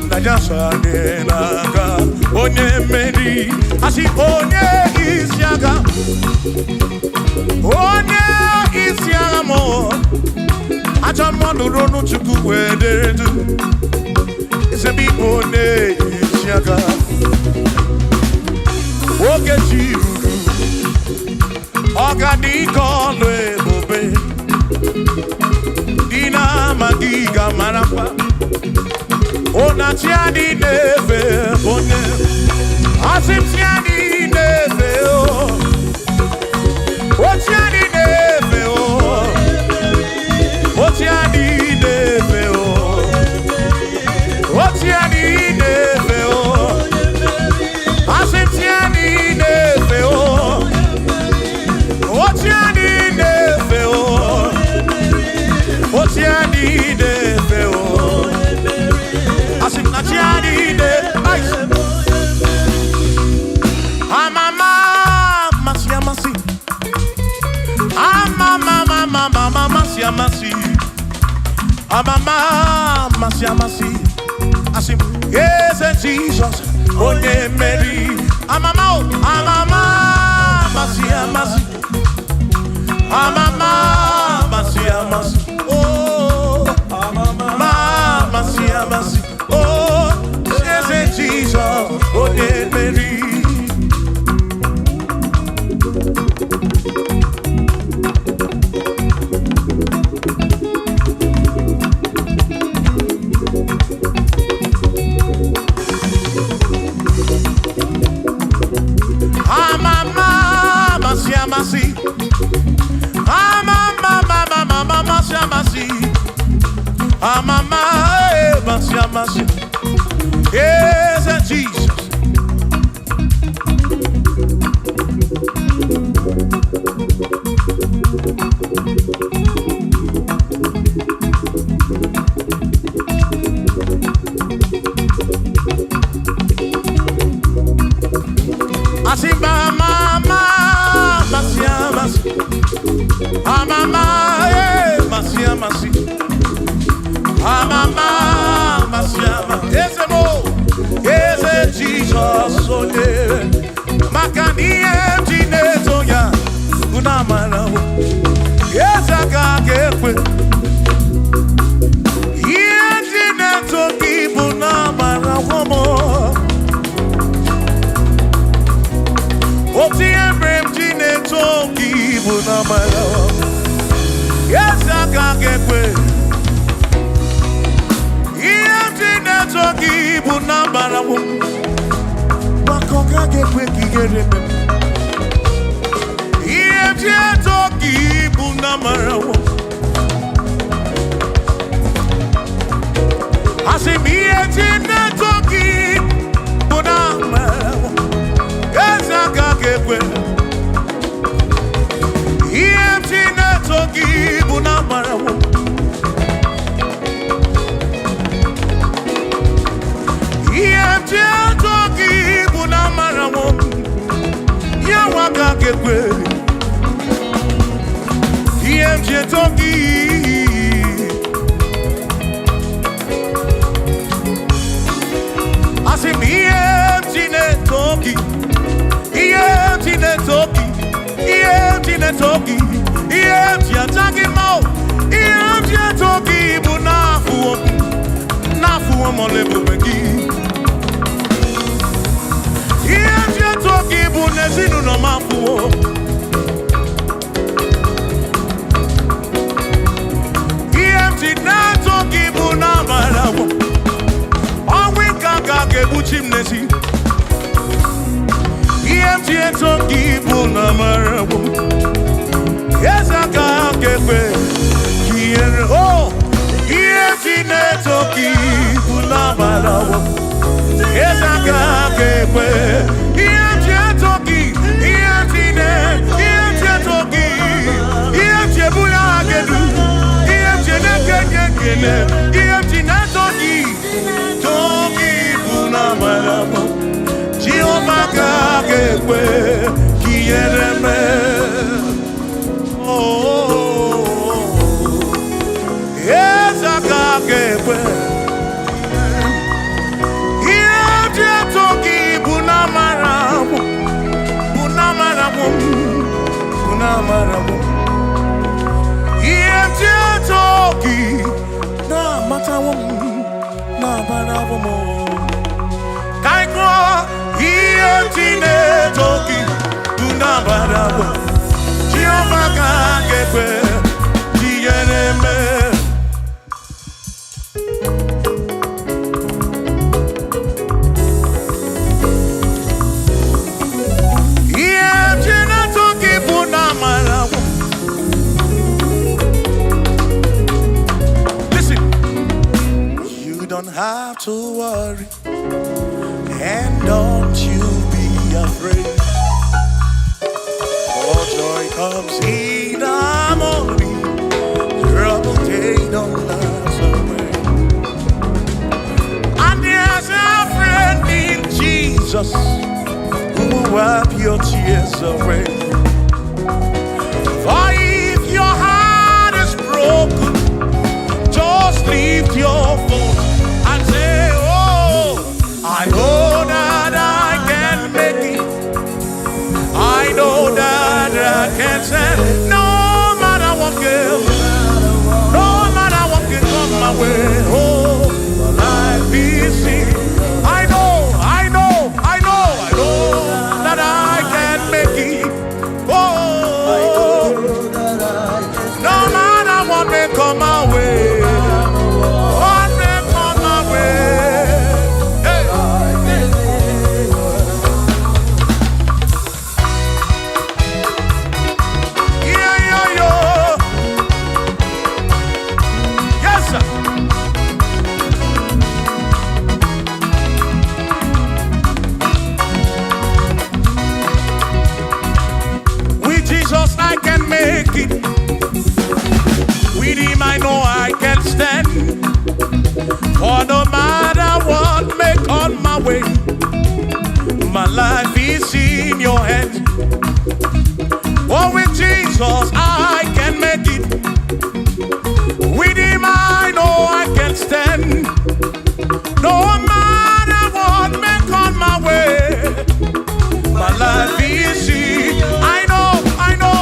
na ya so anyị n'aka onye mmeri. Asị onye isi agha, onye isi agha mụ ajọ mmadụ ronu Chukwu wee dere du ezebe ikpe onye isi agha. Oge chi ruru, ọ ga dị ka ọlụ ebube. Dị na-amaghị ga-amarakwa ụna chi adị na-efe onye. Asị m chi adị na-efe o, o chi adị na-efe o, o chi adị na-efe o, o chi adị na-efe o. Asị m chi adị na-efe o, o chi adị na-efe o, o chi adị na-efe o. Asị m na chi adị na-efe. Amama amasị amasị, amama amama amasị amasị, amama amasị amasị. Asị m eze Jizọs onye mmeri. Amama o, amama amasị amasị, amama amasị amasị, oh amama amasị amasị, oh eze Jizọs onye mmeri. Amasị Eze Jizọs. Asị ma ma ma amasị amasị amama e masị amasị amama amasị amasị eze mo eze Jizọs onye maka na ihe m ji na-eto ya unu amara o eze aka ga-ekwe ihe m ji na-eto gị bụ na amara m. Otu ihe mere m ji na-eto gị bụ na amara eze aka ga-ekwe ihe m ji na-eto gị bụ na amara m maka ọ gaghị ekwe ka ihere eme m. Ihe m ji eto gị bụ na amara m. Asị m ihe m ji na-eto gị bụ na amara m eze aka ga-ekwe ihe m ji na-eto gị bụ na amara m. Ihe m ji eto gị bụ na amara m ya nwa aka ga-ekwe ihe m ji eto gị. Asị m ihe m ji na-eto gị, ihe m ji na-eto gị, ihe m ji na-eto gị, ihe m ji aja gị mma o, ihe m ji eto gị bụ n'afụwo m n'afụwo m ọla ebube gị. Ihe m ji eto gị bụ n'ezinụlọ m afụwo. Ihe m ji na-eto gị bụ n'amara m ọnwụ ike aka ga-egbuchi m n'ezi. Ihe m ji eto gị bụ n'amara m eze aka ga-ekwe ka ihere o. Ihe m ji na-eto gị bụ n'amara m eze aka ga-ekwe ihe m ji eto gị, ihe m ji na ihe m ji eto gị, ihe m ji ebuli aha gị elu, ihe m ji na-ekenye ekele, ihe m ji na-eto gị too gị bụ n'amara m. Jehova ka ga-ekwe ka ihere mee. Oh, eze aka ga-ekwe ihe m ji eto gị bụ n'amara m, bụ n'amara m, bụ n'amara m. Ihe m ji eto gị na-amatawo m na-abarawo m. Ka anyị gụọ ihe m ji na-eto gị bụ n'amara m. Jehova ka ga-ekwe ka ihere mee. Ihe m ji na-eto gị bụ n'amara m. Listen, you don't have to worry, and don't you be afraid. For joy comes in the morning, trouble they don't last away. And there's a friend in Jesus who will wipe your tears away. For if your heart is broken, just lift your voice and say, "Oh, I know that I can make it. I know that I can stand. No matter what girl, no matter what can come my way. Oh, my life is seen. I know, I know, I know, I know that I can make it. Oh, no matter what may come my way. What may come is in your hand. Oh, with Jesus I can make it. With him I know I can stand. No matter what may come my way, my life is in. I know, I know,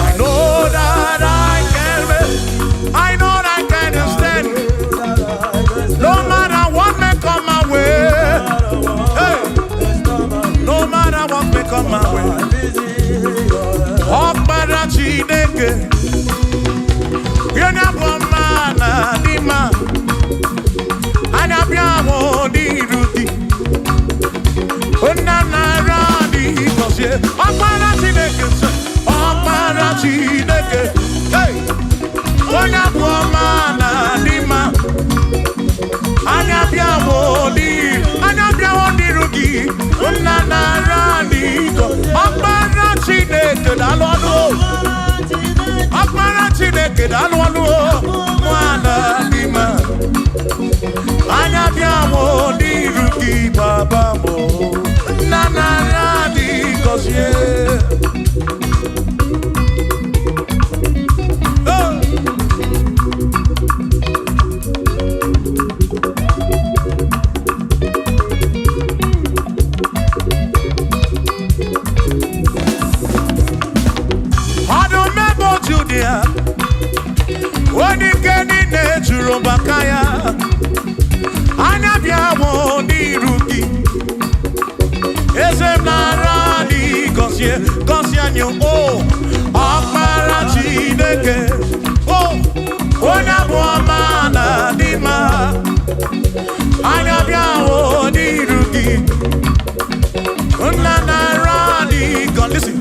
I know that I can make. I know that I can stand. No matter what may come my way. Hey, no matter what may come my way. Ọkpara Chineke, onye bụ ọma na dị mma, anya bịa mụ n'iru gị. Nna nara dị gọzie, Ọkpara Chineke sị, Ọkpara Chineke, hey, onye bụ ọma na dị mma, anya bịa mụ n'iru, anya bịa mụ n'iru gị, nna nara dị gọzie, Ọkpara Chineke daalụ ọnụ. Ọkpara Chineke daalụ ọnụ nwana dị mma. Anya bịa mụ n'iru gị baba mụ. Nna nara dị gọzie. Oh! Ọdụm ebo Judia, onye ike niile juru maka ya. Anya bịa mụ n'iru gị. Eze m nara dị gọzie, gọzie anyị o. Ọkpara Chineke, o, onye bụ ọma na dị mma. Anya bịa mụ n'iru gị. Nna nara dị gọzie. Listen.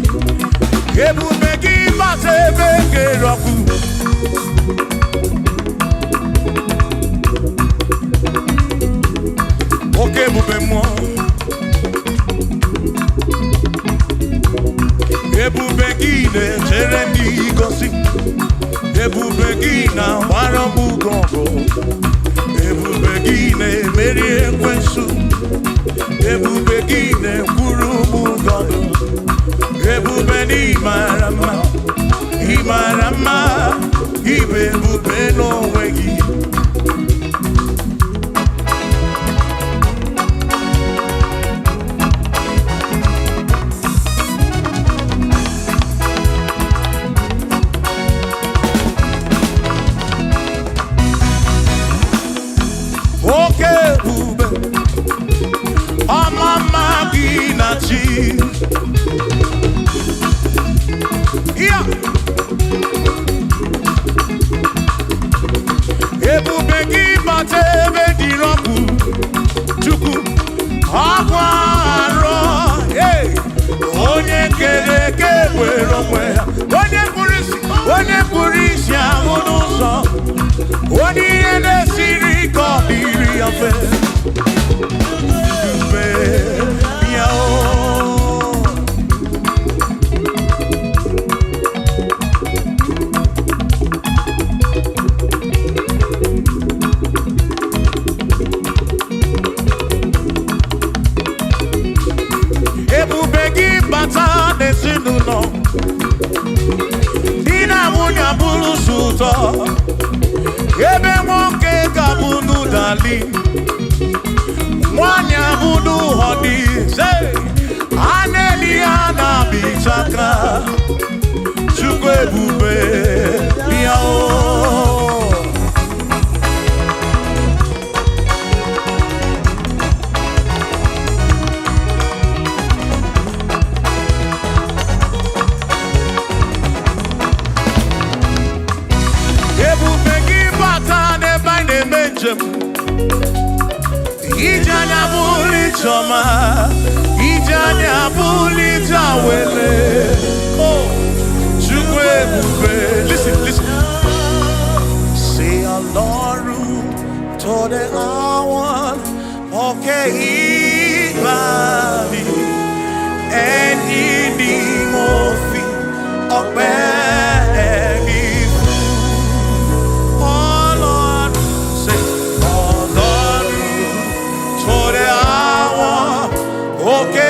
Ebube gị bata ebe kere ọkụ. Oke ebube mmụọ. Ebube gị na-echere ndị gosi. Ebube gị na-agbara m ugo ọgụ. Ebube gị na-emeri ekwensu. Ebube gị na-ekwuru m ụgọdụ. Ebube na ịmara mma, ịmara mma, ịbụ ebube n'onwe gị. Oke ebube, ọma mma gị na chi. Ya. Ebube gị bata ebe dịrị ọkụ, Chukwu, ọkụ arọ, hey! Onye kere eke were onwe ya, onye kpụrụ isi, onye kpụrụ isi ahụ n'ụzọ, onye ihe na-esiri ka ọ dịrị ya mfe. Ebube bịa o. Ebube gị bata n'ezinụlọ, di na nwunye abụrụ sọ ụtọ, ebe nwoke ga-abụ n'ụdali, nwanyị abụrụ honey, a na-eli ya na-abịchaka. Chukwu ebube bịa o. Ebube gị bata n'ebe anyị na-eme njem, ije anya bụrụ ijeọma, ije anya bụrụ ije awele. Oh, Chukwu ebube. Listen, listen. Say Ọlọ́run tó dé àwọn òkè ìgbàanì, ẹni ni mo fi ọpẹ́ mi fún. Ọlọ́run, say Ọlọ́run tó dé àwọn òkè.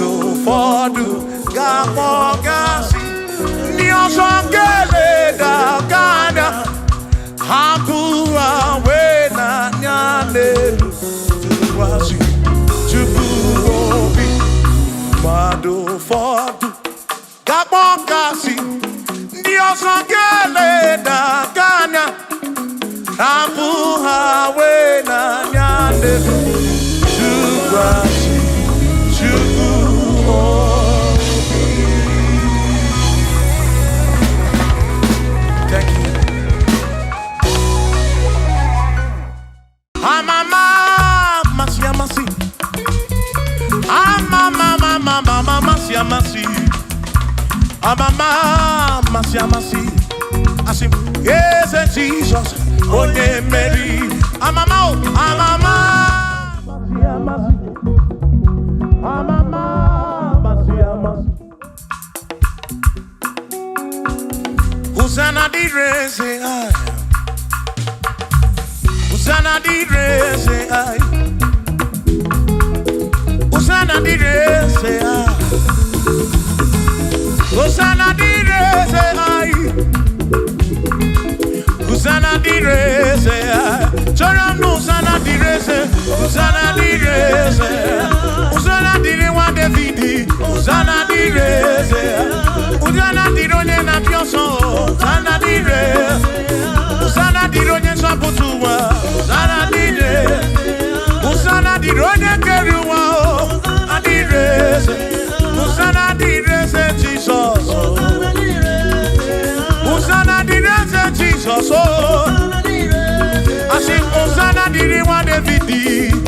Mmadụ ụfọdụ ga-akpọ gasị, ndị ọzọ ga-eleda gị anya, hapụ ha wee n'anya n'elu, tụkwasị Chukwu obi. Mmadụ ụfọdụ ga-akpọ gasị, ndị ọzọ ga-eleda gị anya, hapụ ha wee n'anya n'elu, tụkwasị Chukwu obi. Thank you. Amama amasị amasị. Amama amama amasị amasị. Amama amasị amasị. Asị m, Eze Jizọs, onye mmeri. Amama o, amama amasị amasị. Amama amasị amasị. Hosanna dịrị eze anyị. Hosanna dịrị eze anyị. Hosanna dịrị eze anyị. Hosanna dịrị eze anyị. Hosanna dịrị eze anyị. Chọrọ m na Hosanna dịrị eze. Hosanna dịrị eze. Hosanna dịrị nwa David. Hosanna dịrị eze. Hosanna dịrị onye na-apịa ọsọ. Hosanna dịrị. Hosanna dịrị onye nzọpụta ụwa. Hosanna dịrị. Hosanna dịrị onye kere ụwa o. Adịrị eze. Hosanna dịrị eze Jizọs. Hosanna dịrị eze Jizọs o. Asị m Hosanna dịrị nwa David.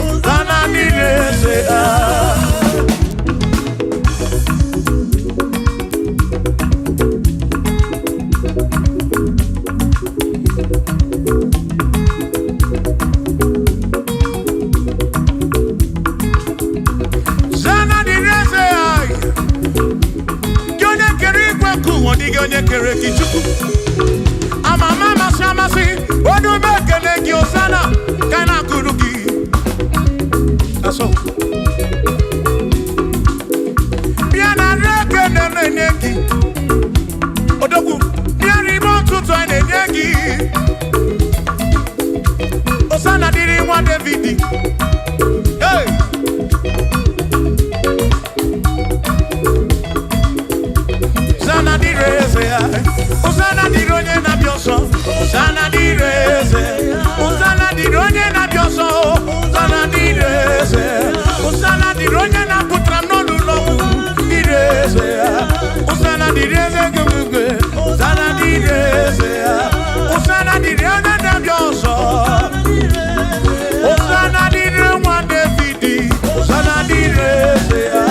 Hosanna dịrị eze ah. Hosanna dịrị eze anyị. Gị onye kere igwe nke ụwa, ọ dịghị onye kere gị, Chukwu. Amama amasị amasị, onye ume ekele gị, Hosanna, ka anyị na-akụrụ gị. Asọ. Bịa na nri ekele na-enye gị. Odogwu, bịa n'ime ụtụtụ anyị na-enye gị. Hosanna dịrị nwa David. Hey! Hosanna dịrị eze ya. Hosanna dịrị onye na-abịa ọsọ. Hosanna dịrị eze. Hosanna dịrị onye na-abịa ọsọ. Hosanna dịrị eze. Hosanna dịrị onye na-apụtara m n'ọnụ ụlọ ọgwụ. Dịrị eze ya. Hosanna dịrị eze gị. Hosanna dịrị eze ya. Hosanna dịrị onye na-abịa ọsọ. Hosanna dịrị nwa David. Hosanna dịrị eze ya.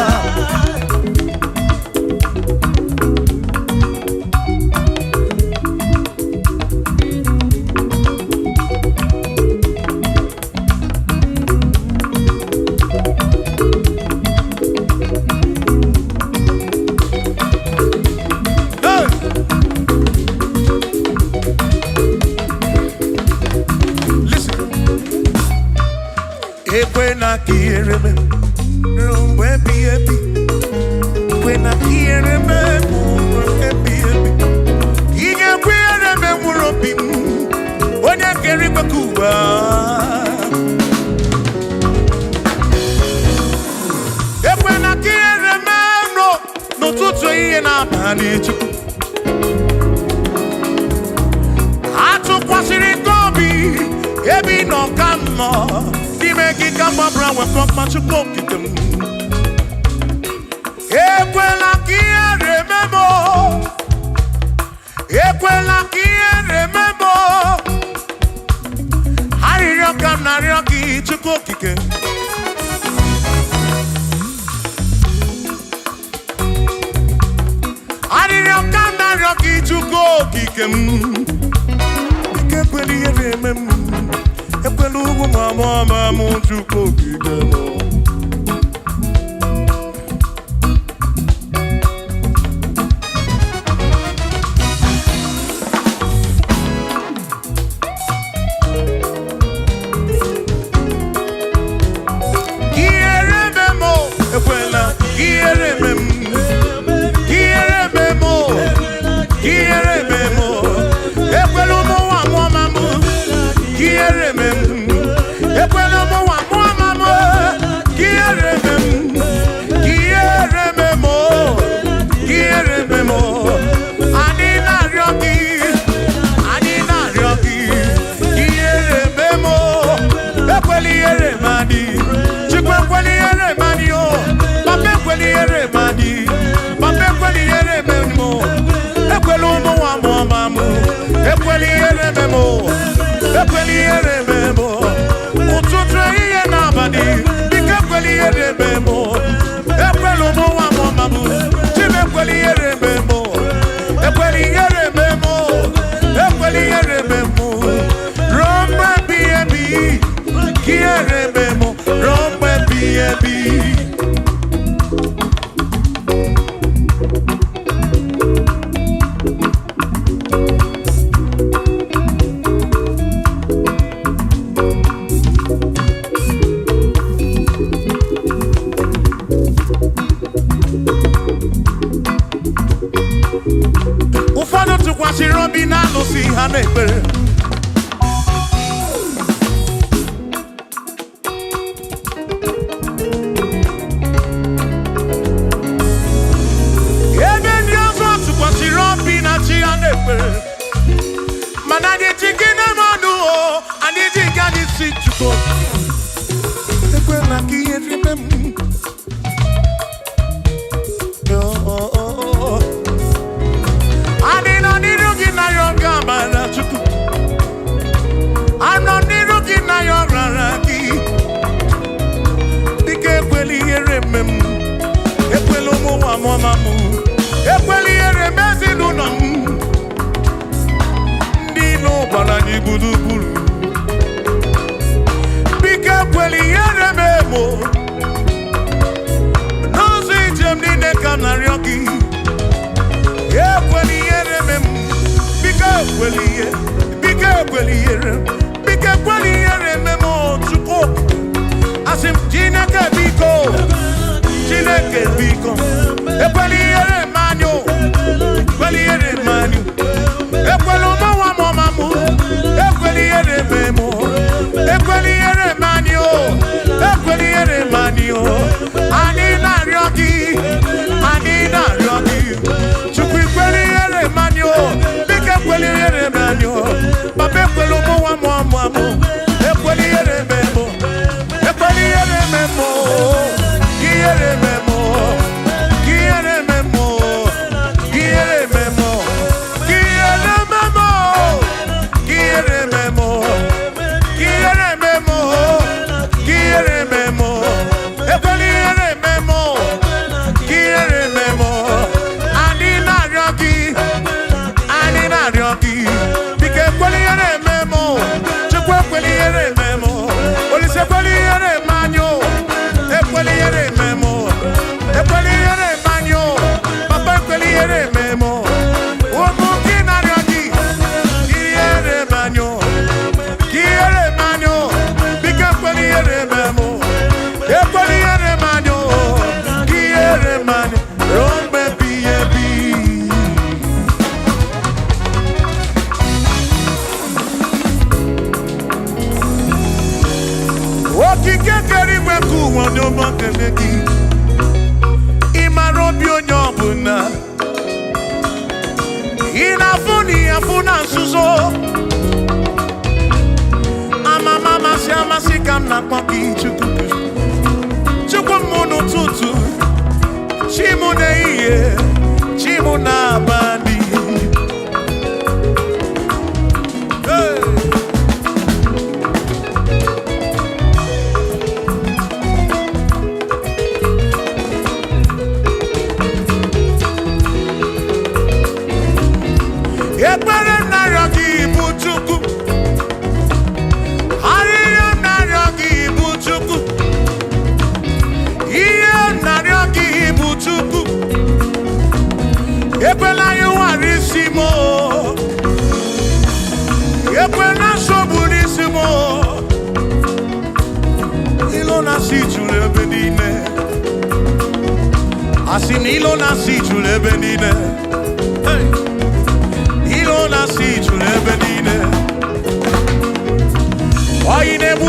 Hey! Listen. Ekwena ka ihere mee ruo mgbe ebighị ebi. Ekwena ka ihere mee mgbe ebighị ebi. Ị ga-ekwe ihere mee mkpụrụ obi m, onye kere igwe ka ụwa. Ekwena ka ihere mee nro n'ụtụtụ, ehihie na abalị, Chukwu. Atụkwasịrị gị obi ebe ị nọ ka m nọ n'ime gị ka m gbabara nwekọ mma, Chukwu okike m. Ekwela ka ihere mee m o. Ekwela ka ihere mee m o. Arịrịọ ka m na-arịọ gị, Chukwu okike. Arịrịọ ka m na-arịọ gị, Chukwu okike m. Ike ekwela ihere eme m. Ekwela ugwu ma mụọ ma mụ, Chukwu okike m. Ihere eme m o, ekwela ihere. mee m. Ekwela ụmụ nwa mụọ ma m o, ka ihere mee m, ka ihere mee m o, ka ihere mee m o. Anyị na-arịọ gị, anyị na-arịọ gị, ka ihere mee m o. Ekwela ihere mee anyị. Chukwu, ekwela ihere mee anyị o. Papa, ekwela ihere mee anyị. Papa, ekwela ihere mee m o. Ekwela ụmụ nwa mụọ ma m. Ekwela ihere mee m o. Ekwela ihere mee m o. Ụtụtụ, ehihie na abalị, biko ekwela ihere mee m o. Ekwela ụmụ nwa mụọ ma m. Chim, ekwela ihere mee m o. Ekwela ihere mee m o. Ekwela ihere mee m o. Ruo mgbe ebighị ebi, ka ihere mee m o. Ruo mgbe ebighị ebi. Ụfọdụ tụkwasịrị obi na alụsị ha na-ekpere. Ebe ndị ọzọ tụkwasịrị obi na chi ha na-ekpere, mana anyị ji gị na ọnụ o, anyị ji nke anyị si Chukwu ekwela ka ihe rime m. Oh, oh, oh. Anyị nọ n'iru gị na ya oge amara, Chukwu. Anọ n'iru gị na ya ọrara gị. Dịka ekwela ihere eme m. Ekwela ụmụ nwa mụọma m. Ekwela ihere eme ezinụlọ m. Ndị ilo gbara anyị gburugburu. Biko ekwela ihere eme m o. N'ụzọ ije m niile ka m na-arịọ gị. Ekwela ihere eme m. Biko ekwela ihe, biko ekwela ihere, biko ekwela ihere eme m o, Chukwu. Asị m Chineke biko, Chineke biko, ekwela ihere eme anyị o, ekwela ihere eme anyị o. Ekwela ụmụ nwa m ọma m, ekwela ihere eme m o. Ekwela ihere eme anyị o, ekwela ihere eme anyị o. Anyị na-arịọ gị, anyị na-arịọ gị, Chukwu, ikwela ihere eme anyị o. Biko ekwela ihere eme anyị o. Papa, ekwela ụmụ nwa m ọma m, ekwela ihere eme m o. Ekwela ihere eme m o, ihere eme m o, ihere eme m o, ihere eme m o, ihere eme m o, ihere eme m o, ihere eme m o, ihere eme m o. Ekwela ihere eme m o, ihere eme m o. Anyị na-arịọ gị, anyị na-arịọ gị, biko ekwela ihere eme m o. Chukwu, ekwela ihere eme m o. Olise, ekwela ihere eme anyị o. Ekwela ihere eme m o. Ekwela ihere eme anyị o. Papa, ekwela ihere eme m o. Ụmụ gị na-arịọ gị, ihere eme anyị o, ka ihere eme anyị o. Biko ekwela ihere eme m o. Ekwela ihere eme anyị o, ka ihere eme anyị ruo mgbe ebighị ebi. Okike kere igwe ka ụwa, onye ọma, kele gị. Ị mara obi onye ọbụla. Ị na-afụ na ihe afụ na nzuzo. Amama amasị amasị ka m na-akpọ gị, Chukwu. Chukwu m n'ụtụtụ, chi m n'ehihie, chi m n'abalị. Hey! Ekpere m na-arịọ gị bụ Chukwu, arịrịọ m na-arịọ gị bụ Chukwu, ihe m na-arịọ gị bụ Chukwu, ekwela anyị nwara isi m o. Ekwela nsogbu n'isi m o. Ilo na-asị juru ebe niile, asị na ilo na-asị juru ebe niile. Hey! Ilo na-asị juru ebe niile.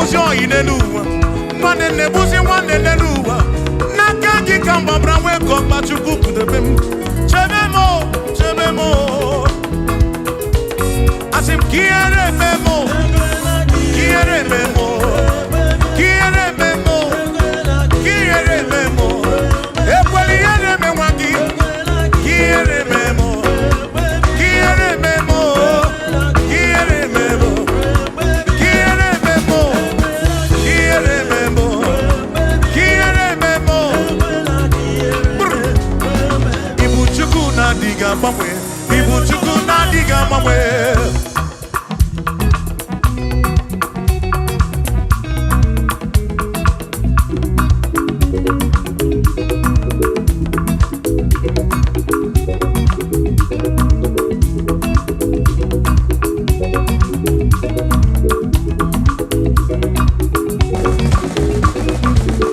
na-egbuzi oyi n'elu ụwa, nwanne na-egbuzi nwanne n'elu ụwa. N'aka gị ka m gbabara nwee ka ọkpa. Chukwu kpụdebe m, chebe m o, chebe m o. Asị m ka ihere eme m o, ka ihere eme m o, ka ihere eme m o, ka ihere eme m o. Ekwela ihere eme nwa gị. Ka ihere eme m o, ka ihere eme m o, ka ihere eme m o, ka ihere eme m o, ka ihere eme m o, ka ihere eme m o. Brr. Ibu Chukwu na-adịghị agbanwe, Ibu Chukwu na-adịghị agbanwe.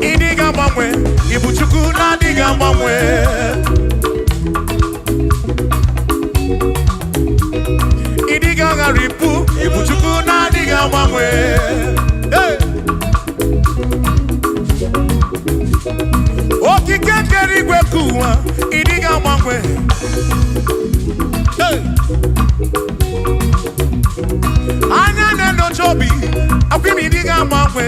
Ịdịghị agbanwe, Ibu Chukwu na-adịghị agbanwe. Ịdịghị aghara ibu, Ibu Chukwu na-adịghị agbanwe. Hey! Okike kere igwe ka ụwa, ịdịghị agbanwe. Hey! Anya na-enyocha obi akwụghị m, ịdịghị agbanwe.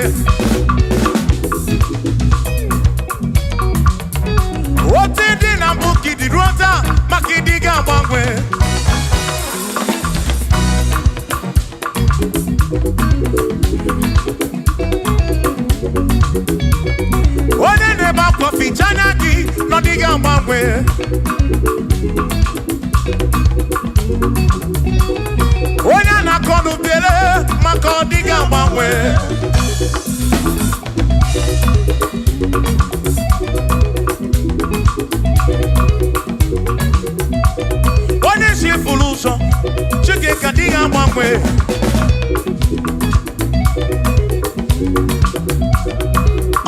Otu dị na mbụ ka ịdị ruo taa, maka ịdịghị agbanwe. Onye na-ebe akwa, ficha anya gị na ọ dịghị agbanwe. Onye a na-akọ n'ubere, maka ọ dịghị agbanwe. Onye si furu ụzọ, Chike adịghị agbanwe.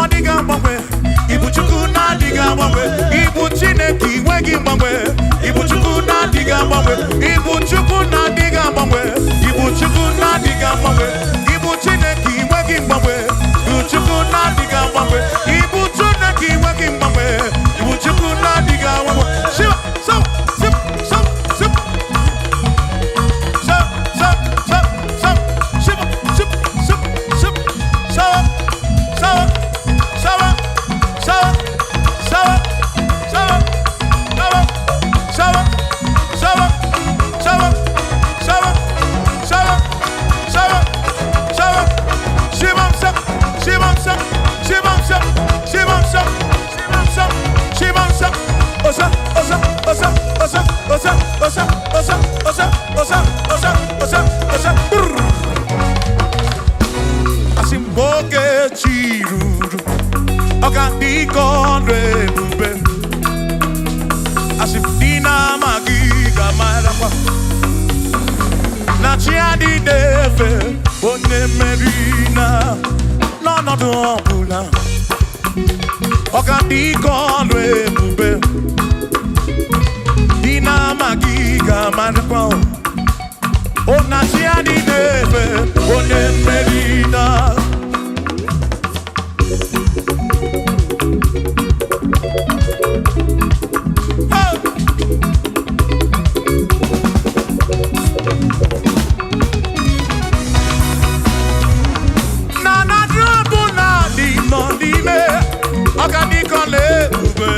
Ọ dịghị agbanwe. Ibu Chukwu na-adịghị agbanwe. Ibu Chineke inwe gị mgbanwe. Ibu Chukwu na-adịghị agbanwe. Ibu Chukwu na-adịghị agbanwe. Ibu Chukwu na-adịghị agbanwe. Ibu Chineke inwe gị mgbanwe. Ibu Chukwu na-adịghị agbanwe. Ibu Chineke inwe gị mgbanwe. Ibu Chukwu na-adịghị agbanwe. Shiva, so, sip, so, sip. So, so, so, so, sip, sip, sip, sip, so, so, so, so, so, so, so, so, so, so, so, so, so, Shibam sap, shibam sap, shibam sap, shibam sap, shibam sap, shibam sap, osa, osa, osa, osa, osa, osa, osa, osa, osa, osa, osa, osa, brr. Asị m oge chi ruru, ọ ga-adị ka ọrụ ebube. Asị m ndị na-amaghị ga-amarakwa na chi adịghị efe onye mmeri na n'ọnọdụ ọbụla. Ọ ga-adị ka ọrụ ebube, ndị na-amaghị ga-amarakwa o na chi adịghị efe onye mmeri na. Hey! Na na ọbụla dị nọ n'ime, ọ ga dị ka ọla ebube.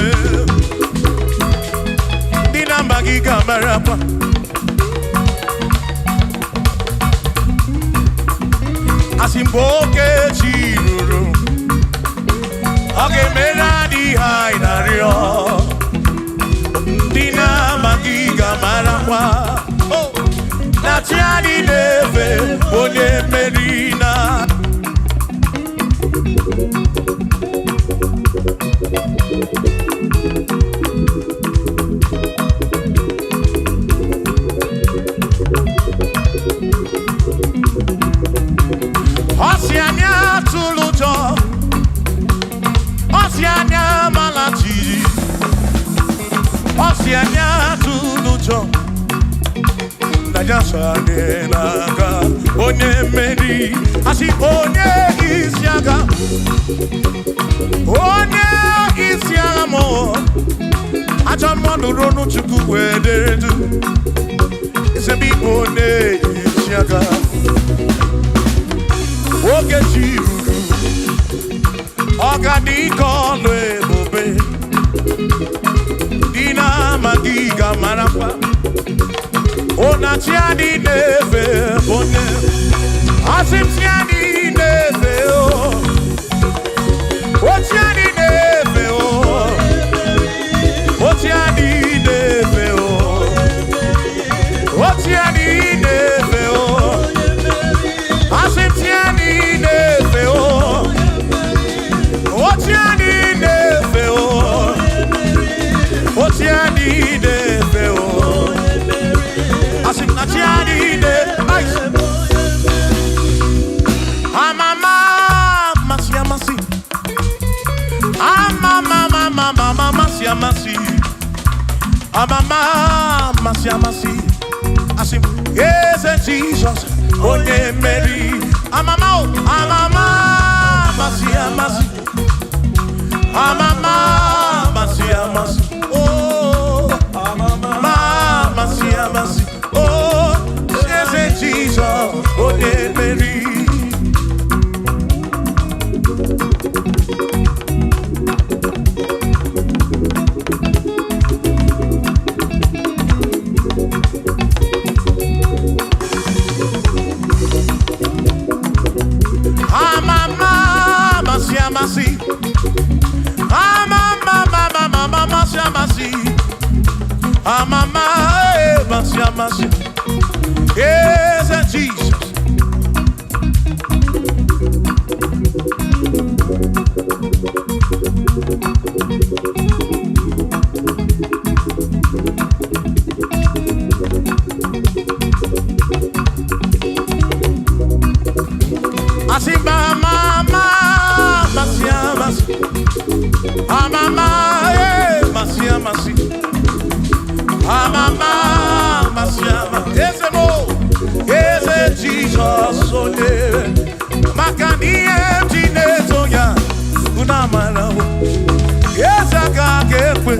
Ndị na-amaghị ga-amarakwa. Asị mgbe oke chi ruru, ọ ga-emere anyị ihe anyị na-arịọ. Ndị na-amaghị ga-amarakwa Oh! na chi anyị na-efe onye mmeri na. Ọ sị anyị atụrụ ụjọ, ọ sị anyị amala jijiji, ọ sị anyị atụrụ ụjọ na ya so anyị n'aka onye mmeri. Asị onye gị Oge chi ruru, ọ ga-adị ka ọlụ ebube. Dị na-amaghị ga-amarakwa. Ụna chi adị na-efe bụ onye. Asị m chi adị na-efe o. O chi adị na-efe o. O chi adị na-efe o. O chi adị na-efe o. Asị m chi adị na-efe o. O chi adị na-efe o. O chi adị na-efe o. Asị m na chi adị na-efe. Amama amasị amasị. Amama mama amasị amasị. Amama amasị amasị. Asị m eze Jizọs onye mmeri. Amama o, amama amasị amasị. Amama amasị amasị. Oh, amama amasị amasị. Oh, eze Jizọs onye mmeri. Amama amasị amasị. Amama mama amasị amasị. Amama amasị amasị. Eze Jesus. Asị mama amasị amasị. Amama amasị amasị. Amama amasị amasị. Eze mo, eze Jizọs onye. Maka na ihe m ji na-eto ya, unu amara o. Eze aka ga-ekwe.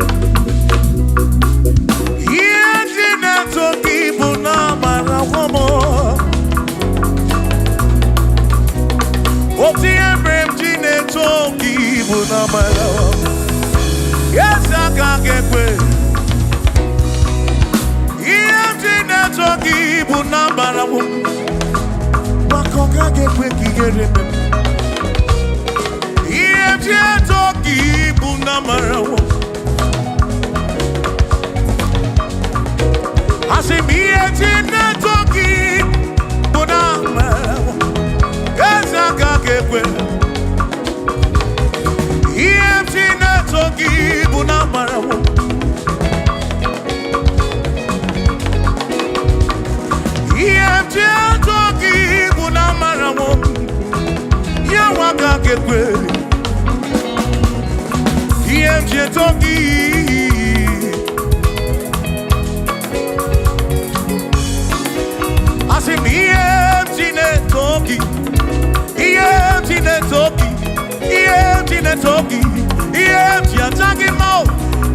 Ihe m ji na-eto gị bụ na amara m. Otu ihe mere m ji na-eto gị bụ na amara m. Eze aka ga-ekwe. Ihe m ji na-eto gị bụ na amara m. Maka ọ gaghị ekwe ka ihere mee m. Ihe m ji eto gị bụ na amara m. Asị m ihe m ji na-eto gị bụ na amara m. Eze aka ga-ekwe. Ihe m ji na-eto gị bụ na amara m. Ihe m ji eto gị bụ na amara m. Ya nwa aka ga-ekwe. Ihe m ji eto gị. Asị m ihe m ji na-eto gị. Ihe m ji na-eto gị. Ihe m ji na-eto gị. Ihe m ji aja gị mma o.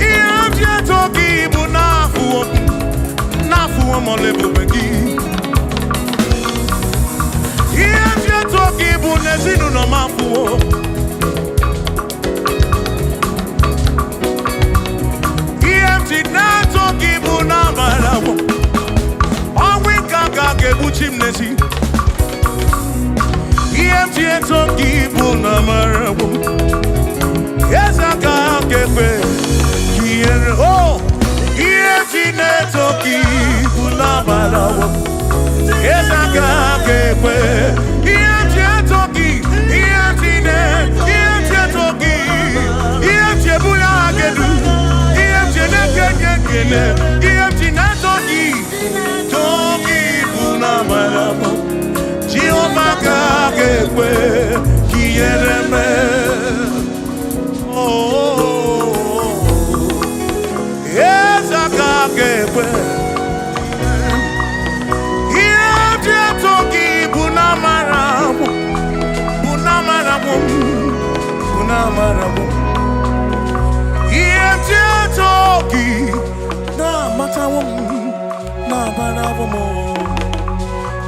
Ihe m ji eto gị bụ n'afọ n'afọ ọmọlụ ebube gị. Ihe m ji eto gị bụ n'ezinụlọ m afụwo. Ihe m ji na-eto gị bụ n'amara m. Ọnwụ ike aka ga-egbuchi m n'ezi. Ihe m ji eto gị bụ n'amara m. Eze aka ga-ekwe ka ihere o. Ihe m ji na-eto gị bụ n'amara m. Eze aka ga-ekwe. Ihe m ji eto gị, ihe m ji na ihe m ji eto gị, ihe m ji ebuli aha gị elu, ihe m ji na-eke nye ekele, ihe m ji na-eto gị, too gị bụ n'amara m. Jehova ka ga-ekwe ka ihere mee. Oh, eze aka ga-ekwe. Ihe m ji eto gị bụ n'amara m, bụ n'amara m, bụ n'amara m. Ihe m ji eto gị na-amatawo m, na-abarawo m.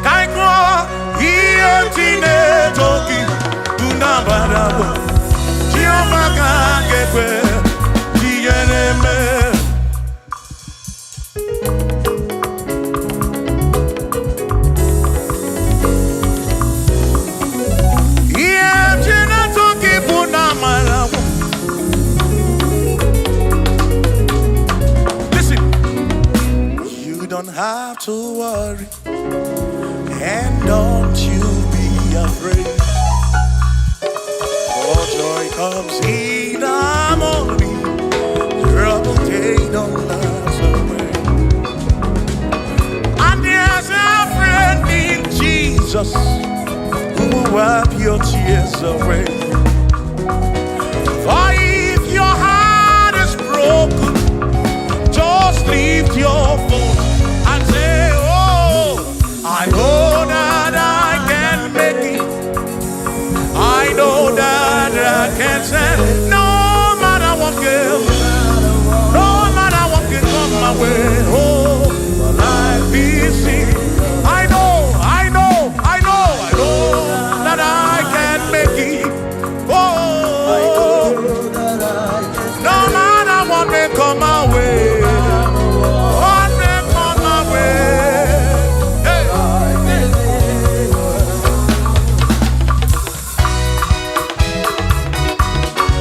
Ka anyị gụọ ihe m ji na-eto. to worry, and don't you be afraid. For joy comes in the morning, trouble take no last away. And there's a friend in Jesus who will wipe your tears away. For if your heart is broken, just lift your voice and say, "Oh, I know that I can make it. I know that I can stand. No matter what girl, no matter what can come my way. Oh, my life is in. I know, I know, I know, I know that I can make it. Oh, no matter what may come my way. What may come my way. Hey."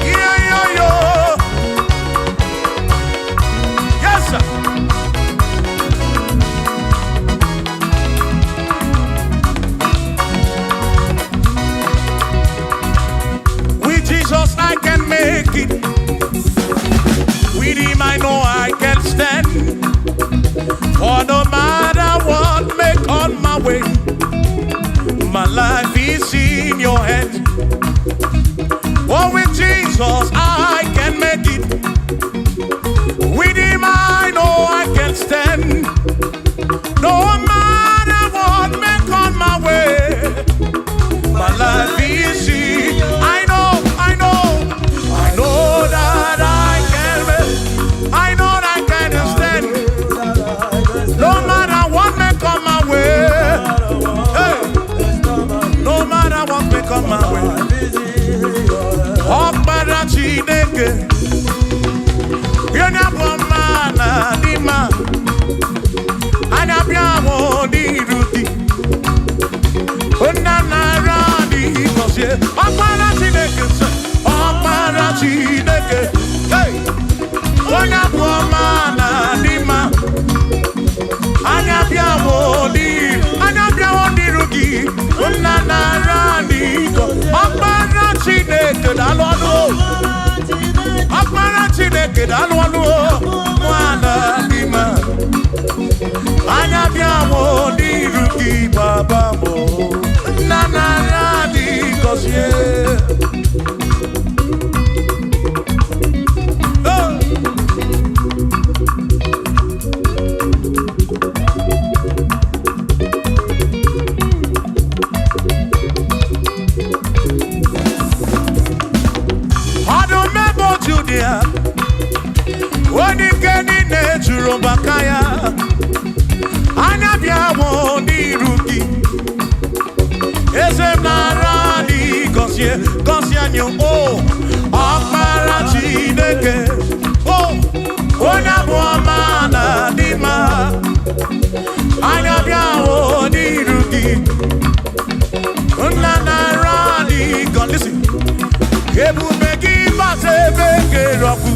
Yeah, yeah. Yes, sir. With Jesus, I can make it. With Him, I know I can stand. For no matter what may come my way, my life is in your hands. Oh, with Jesus, I can make it. With Him, I know I can stand. No matter what may come my way, my life is in. I know, I know, I know that I can make. I know that I can stand. No matter what may come my way. Hey, no matter what may come my way. Ọkpara Chineke, onye bụ ọma na dị mma, anya bịa mụ n'iru gị. Nna nara dị gọzie, Ọkpara Chineke sị, Ọkpara Chineke, hey, onye bụ ọma na dị mma, anya bịa mụ n'iru, anya bịawo n'iru gị, nna nara dị gọzie, Ọkpara Chineke daalụ ọnụ. Ọkpara Chineke daalụ ọnụ nwana dị mma. Anya bịa mụ n'iru gị baba mụ. Nna nara dị gọzie. Oh! Ọdụm ebo Judia, onye ike niile juru maka ya. Anya bịa mụ n'iru gị. Eze m nara dị gọzie, gọzie anyị o. Ọkpara Chineke, o, onye abụ ọma na dị mma. Anya bịa mụ n'iru gị. Nna nara dị gọ. Listen. Ebube gị bata ebe kere ọkụ.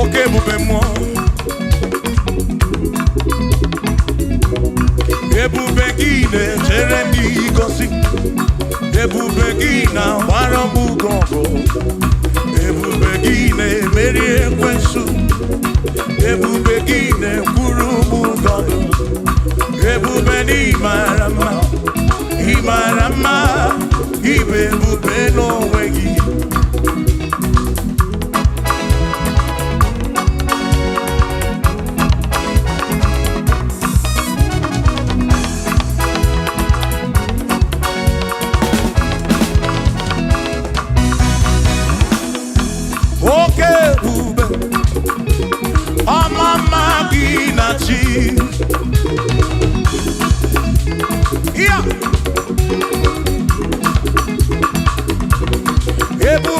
Oke ebube mmụọ. Ebube gị na-echere ndị gosi. Ebube gị na-agbara m ugo ọgụ. Ebube gị na-emeri ekwensu. Ebube gị na-ekwuru m gọdụ. Ebube na ị mara mma, ị mara mma, ịbụ ebube n'onwe gị. Oke ebube, ọma mma gị na chi. Yeah. Ebube.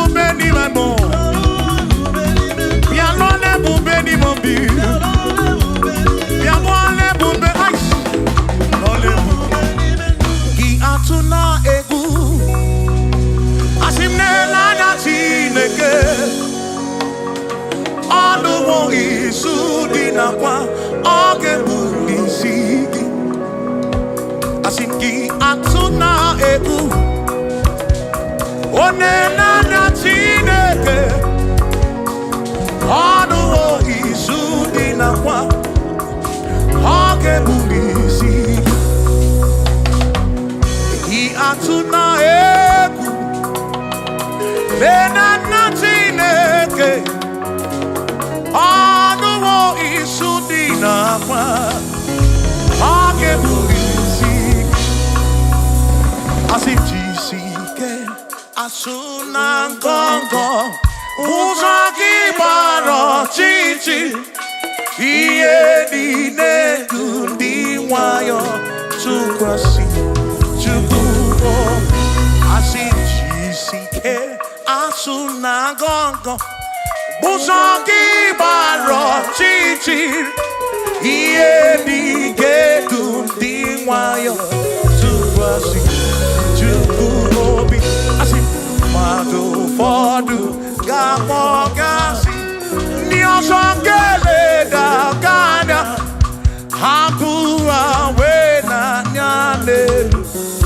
Asị m gị atụ na egwu onye na-anya Chineke ọnụ izu dị nakwa ọ ga-ebuli isi gị atụ na egwu na Chineke ọnụwo isu dị n'akwa ọ ga-ebuli isi asị jisi ike asụ na ngọngọ ụzọ gị gbara ọchịchị ihe niile dị ndị nwayọ tụkwasị Chukwu obi. Asị jisi ike asụ na ngọngọ ụzọ gị gbara ọchịchị ihe dị ga-edu ndị nwayọ tụkwasị Chukwu obi. Asị mmadụ ụfọdụ ga-akpọ gasị ndị ọzọ ga-eleda gị anya hapụ ha wee n'anya n'elu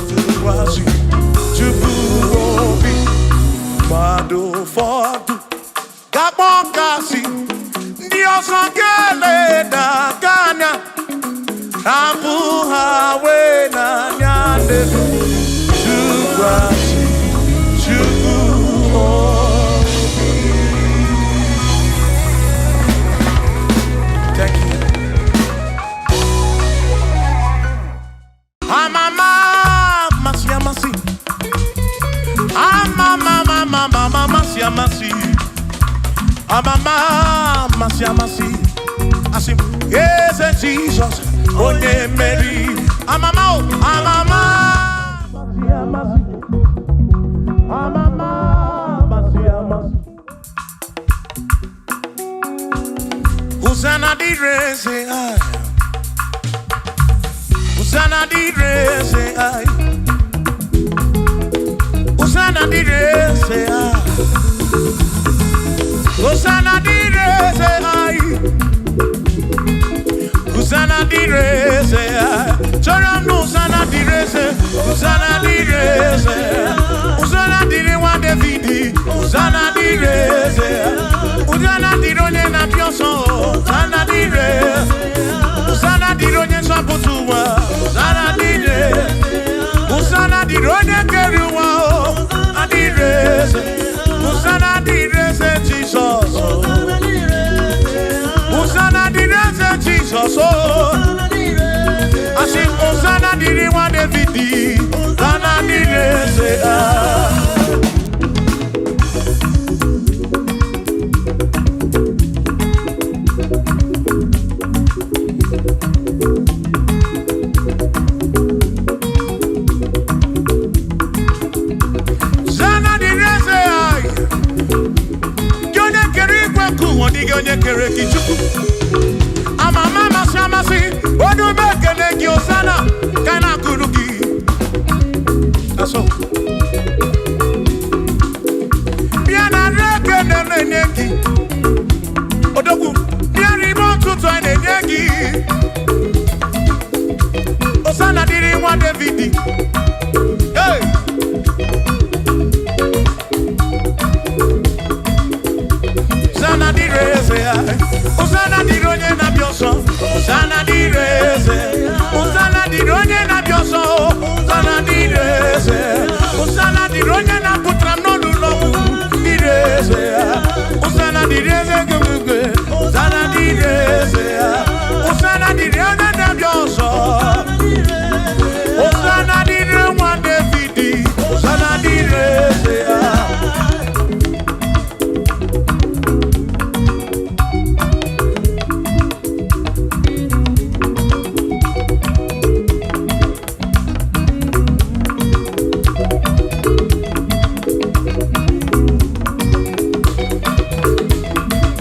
tụkwasị Chukwu obi. Mmadụ ụfọdụ ga-akpọ gasị ndị ọzọ ga-eleda gị anya hapụ ha wee n'anya n'elu tụkwasị Chukwu obi. Thank you. Amama amasị amasị amama amama amasị amasị amama amasị amasị asị m eze Jizọs onye mmeri amama o amama amasị amasị amama amasị amasị Hosanna dịrị eze anyị. Hosanna dịrị eze anyị. Hosanna dịrị eze anyị. Hosanna dịrị eze anyị. Hosanna dịrị eze anyị. Chọrọ m na Hosanna dịrị eze. Hosanna dịrị eze. Hosanna dịrị nwa David. Hosanna dịrị eze. Hosanna dịrị onye na-abịa ọsọ. Hosanna dịrị. Hosanna dịrị onye nzọpụta ụwa. Hosanna dịrị. Hosanna dịrị onye kere ụwa o. Adịrị eze. Hosanna dịrị eze Jizọs. Hosanna dịrị eze Jizọs o. Asị m Hosanna dịrị nwa David. Hosanna dịrị eze ah. Hosanna dịrị eze anyị. Gị onye kere igwe nke ụwa, ọ dịghị onye kere gị Chukwu. Amama amasị amasị, onye ume ekele gị Hosanna, ka a na-akụrụ gị. Asọ. Bịa nara ekele na-enye gị. Odogwu, bịa n'ime ụtụtụ a na-enye gị. Hosanna dịrị nwa David. Hey! Hosanna dịrị eze ya. Hosanna dịrị onye na-abịa ọsọ. Hosanna dịrị eze. Hosanna dịrị onye na-abịa ọsọ. Hosanna dịrị eze. Hosanna dịrị onye na-apụtara m n'ọnụ ụlọ ọgwụ. Dịrị eze ya. Hosanna dịrị eze gị. Hosanna dịrị eze ya. Hosanna dịrị onye na-abịa ọsọ. Hosanna dịrị nwa David. Hosanna dịrị eze ya.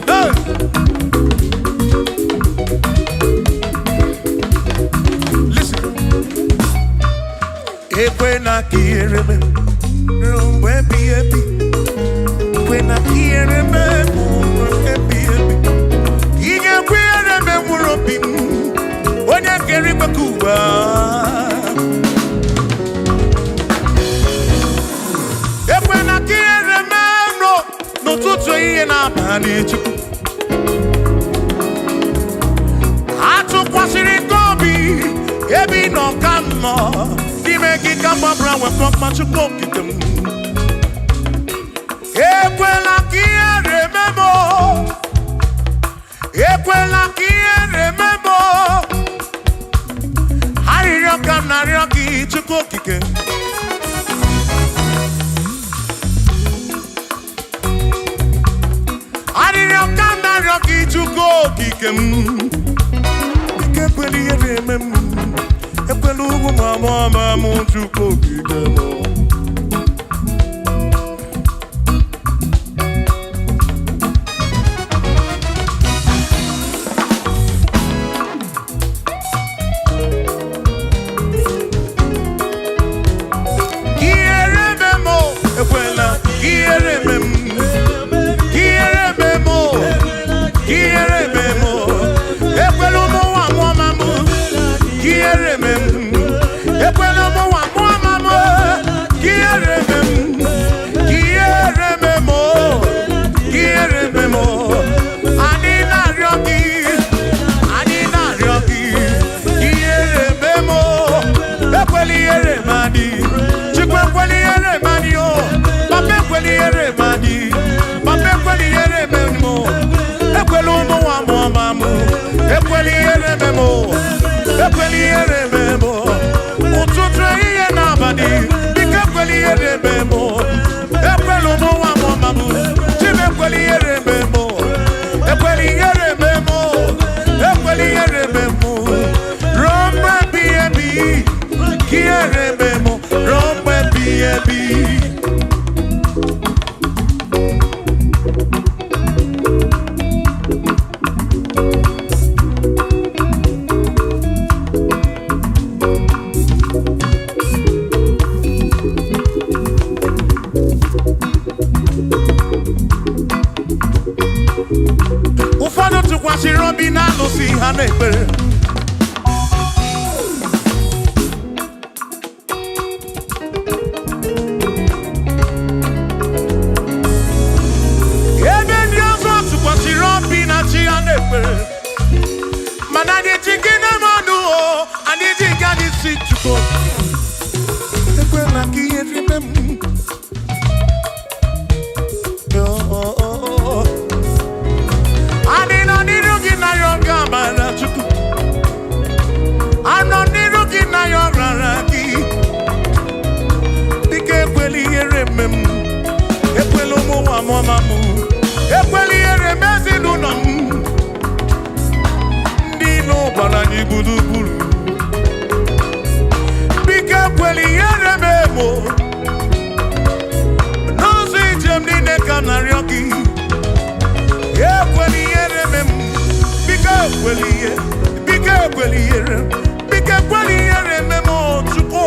Hey! Listen. Ekwena ka ihere mee ruo mgbe ebighị ebi. Ekwena ka ihere mee mgbe ebighị ebi. Ị ga-ekwe ihere mee mkpụrụ obi m. Onye kere igwe ka ụwa. Ekwela ka ihere mee m n'ụtụtụ, ehihie na abalị. Chukwu, atụkwasịrị gị obi ebe ị nọ ka m nọ n'ime gị ka mgbabara wepụ mkpa. Chukwu Okike m, ekwela ka ihere mee m o. Ekwela ka ihere mee m o. Arịrịọ ka m na-arịọ gị, Chukwu Okike. Arịrịọ ka m na-arịọ gị, Chukwu Okike m. Ike ekwela ihere eme m, ekwela ugwu ma ama m. Chukwu Okike m. Ihere eme m o, ekwela ihere eme m. Ihere eme m o, ihere eme m o. Ekwela ụmụ nwa mụọ ma m. Ihere eme m. Ekwela ụmụ nwa mụọ ma m. Ihere eme m. Ihere eme m o. Ihere eme m o. Anyị na-arịọ gị, anyị na-arịọ gị. Ihere eme m o. Ekwela ihere m adị. Chukwu, ekwela ihere m adị o. Papa, ekwela ihere m adị. Papa, ekwela ihere eme m o. Ekwela ụmụ nwa mụọ ma m. Ekwela ihere eme m o. Ekwela ihere eme m o. Ụtụtụ, ehihie na abalị, biko ekwela ihere eme m o. Ekwela ụmụ nwa mụọ ma m. Chim, ekwela ihere eme m o. Ekwela ihere eme m o. Ekwela ihere eme m o. Ruo mgbe ebighị ebi ka ihere eme m o. Ruo mgbe ebighị ebi. Ụfọdụ tụkwasịrị obi na alụsị ha na-ekpere. Ebe ndị ọzọ tụkwasịrị obi na chi ha na-ekpere, mana anyị ji gị na ọnụ o, anyị ji gị, anyị si Chukwu, ekwela ka ihe rime m. Oh, oh, oh, oh. Anyị nọ n'iru gị na ya oge amara. Chukwu, anọ n'iru gị na ya ọrara gị. Dịka ekwela ihere eme m, ekwela ụmụ nwa mụọma m, ekwela ihere eme ezinụlọ m. Ndị ilo gbara anyị gburugburu, biko ekwela ihere eme m o. N'ụzọ ije m niile ka m na-arịọ gị, ekwela ihere eme m. Biko ekwela ihe, biko ekwela ihere, biko ekwela ihere eme m o. Chukwu,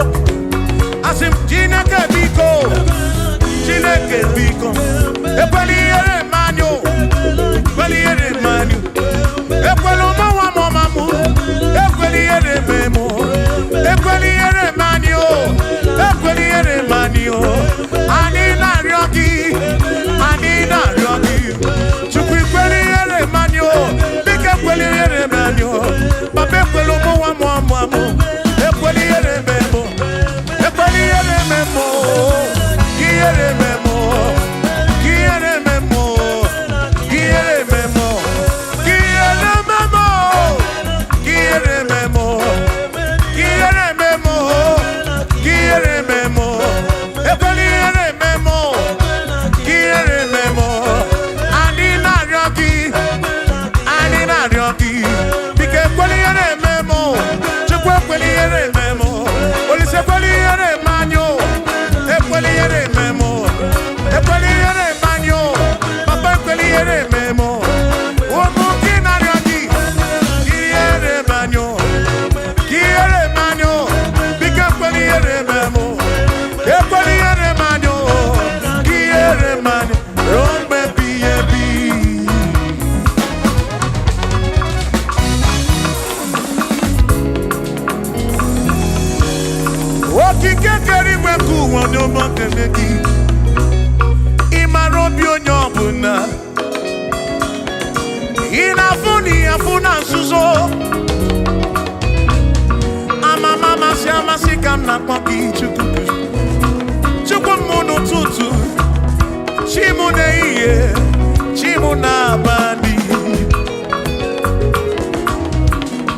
asị m Chineke biko, Chineke biko, ekwela ihere eme anyị o. Ekwela ihere eme anyị o. Ekwela ụmụ nwa m ọma m, ekwela ihere eme m o. Ekwela ihere eme anyị o. Ekwela ihere eme anyị o. Anyị na-arịọ gị, anyị na-arịọ gị. Chukwu, ekwela ihere eme anyị o. Biko ekwela ihere eme anyị o. Papa, ekwela ụmụ nwa m ọma m, ekwela ihere eme m o. Ekwela ihere eme m o. Ihere eme m o. Ihere eme m o. Ihere eme m o. Ihere eme m o. Ihere eme m o. Ihere eme m o. Ihere eme m o. Ekwela ihere eme m o. Ihere eme m o. Anyị na-arịọ gị, anyị na-arịọ gị, biko ekwela ihere eme m o. Chukwu, ekwela ihere eme m o. Olise, ekwela ihere eme anyị o. Ekwela ihere eme m o. Okike kere igwe nke ụwa, onye ọma kene gị. Ị mara obi onye ọbụla. Ị na-afụ na ihe afụ na nzuzo. Amama amasị amasị ka m na-akpọ gị, Chukwu. Chukwu m n'ụtụtụ, chi m n'ehihie, chi m n'abalị.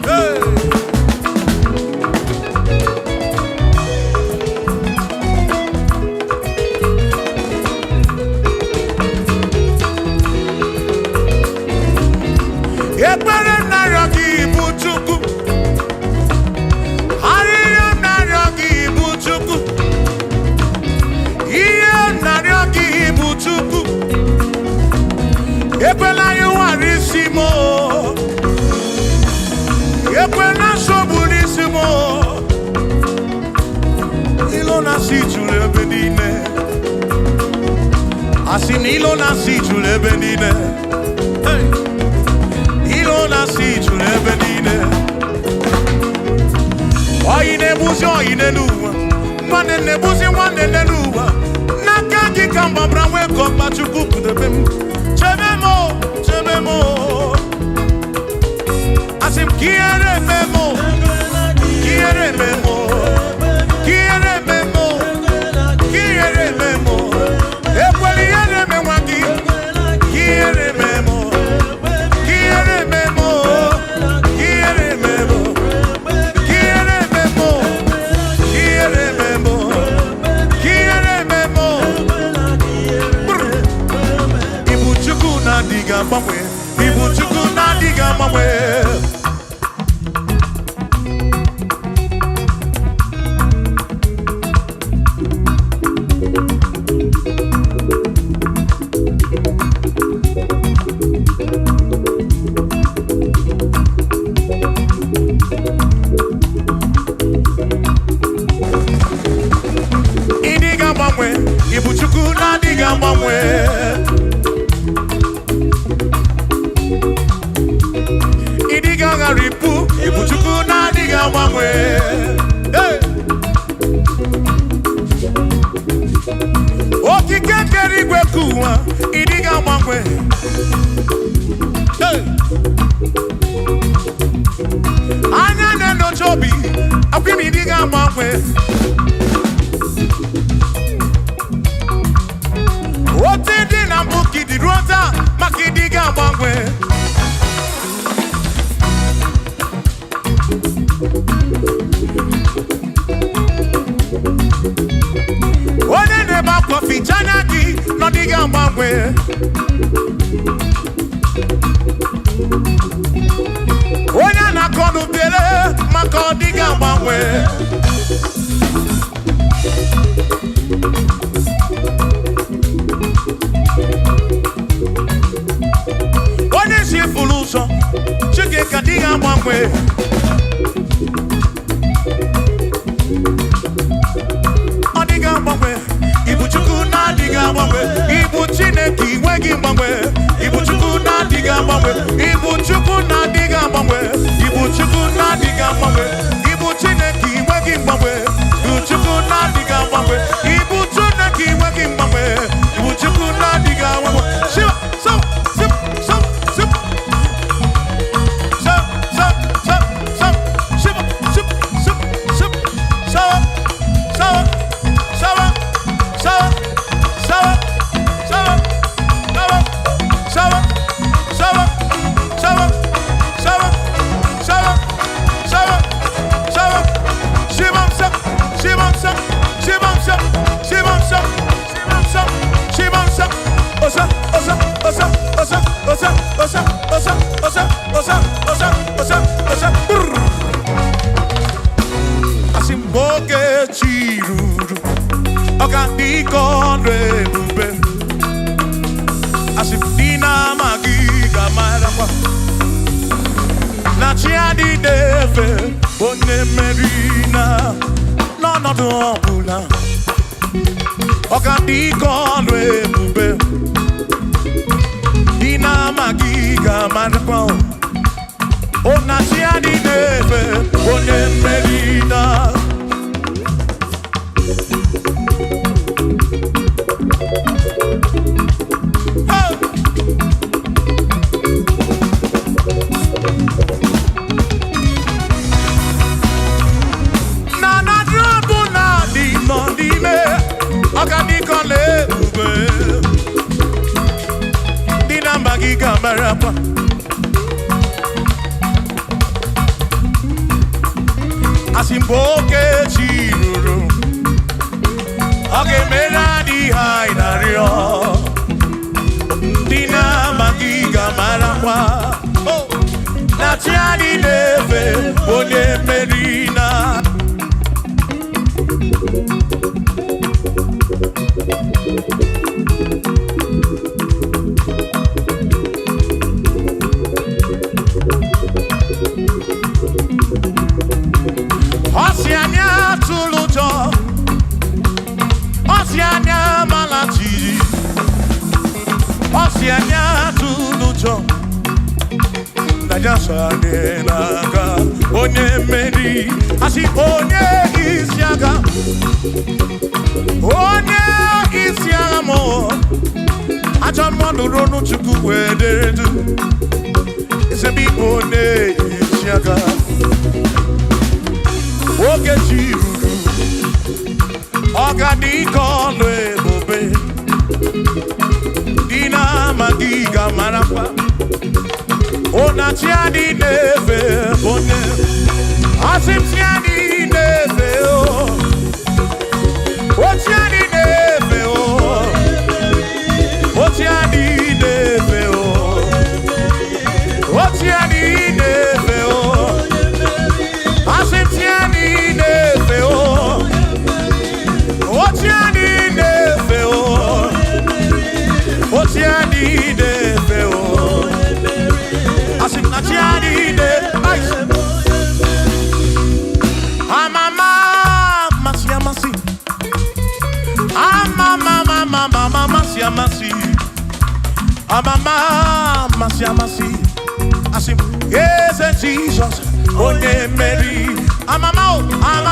Hey! Ekpere m na-arịọ gị bụ Chukwu, arịrịọ m na-arịọ gị bụ Chukwu, ihe m na-arịọ gị bụ Chukwu, ekwela ihe nwara isi m o. Ekwela nsogbu n'isi m o. Ilo na-asị juru ebe niile, asị na ilo na-asị juru ebe niile. Hey! Ilo na-asị juru ebe niile. Oyi na-egbuzi oyi n'elu ụwa, nwanne na-egbuzi nwanne n'elu ụwa. N'aka gị ka m gbabara nwee ka ọkpa. Chukwu, kwudebe m, chebe m o, chebe m o. Asị m ka ihere eme m o, ka ihere eme m o, ka ihere eme m o, ka ihere eme m o. Ekwela ihere eme nwa gị. Ka ihere eme m o, ka ihere eme m o, ka ihere eme m o, ka ihere eme m o, ka ihere eme m o, ka ihere eme m o. Brr. Ibu Chukwu na-adịghị agbanwe, Ibu Chukwu na-adịghị agbanwe. Ịdịghị agbanwe, Ibu Chukwu na-adịghị agbanwe. Ịdịghị agharịpụ, Ibu Chukwu na-adịghị agbanwe. Hey! Okike kere igwe ka ụwa, ịdịghị agbanwe. Hey! Anya na-enyocha obi akwụ m, ịdịghị agbanwe. Otu dị na mbụ ka ịdị ruo taa, maka ịdịghị agbanwe. Onye na-ebe akwa, ficha anya gị na ọ dịghị agbanwe. Onye a na-akọ n'ubere, maka ọ dịghị agbanwe. Onye si fụrụ ụzọ, Chike ka dịghị agbanwe. Ọ dịghị agbanwe. Ibu Chukwu na-adịghị agbanwe. Ibu Chineke inweghị mgbanwe. Ibu Chukwu na-adịghị agbanwe. Ibu Chukwu na-adịghị agbanwe. Ibu Chukwu na-adịghị agbanwe. Ibu Chineke inweghị mgbanwe. Ibu Chukwu na-adịghị agbanwe. Ibu Chineke inweghị mgbanwe. Ibu Chukwu na-adịghị agbanwe. Shiva, so, sip, so, sip. So, so, so, so, shiva, sip, sip, sip, so, so, so, so, so, so, so, so, so, so, so, so, so, Shibam sap, shibam sap, shibam sap, shibam sap, shibam sap, shibam sap, osa, osa, osa, osa, osa, osa, osa, osa, osa, osa, osa, osa, brr. Asị m oge chi ruru, ọ ga dị ka ọrụ ebube. Asị m dị na-amaghị ga-amarakwa na chi adịghị efe onye mmeri na n'ọnọdụ ọbụla. Ọ ga dị ka ọrụ ebube, dị na-amaghị ga-amarakwa o na chi adịghị efe onye mmeri na. ga-amarakwa. Asị mgbe oge chi ruru, ọ ga-emere anyị ihe anyị na-arịọ. Ndị na-amaghị ga-amarakwa, oh, na chi anyị na-efe onye mmeri na. Ọ sị anyị atụla ụjọ, ọ sị anyị amala jijiji, ọ sị anyị atụla ụjọ, na ya so anyị na-aga. Onye mmeri, asị onye isi agha, onye isi agha mụ, ajọ mmadụ ronu Chukwu wee dere du. Ezebe ịbụ onye isi agha. Oge chi ruru, ọ ga dị ka ọlụ ebube. Ndị na-amaghị ga-amarakwa ụna chi adị na-efe onye. Asị m chi adị na-efe o, o chi adị na-efe o, o chi adị na-efe o, o chi adị na-efe o. Asị m chi adị na-efe o, o chi adị na-efe o, o chi adị na-efe o. Asị m na chi adị na-efe. Amama amasị amasị, amama amama amasị amasị, amama amasị amasị. Asị m eze Jizọs onye mmeri. Amama o, amama.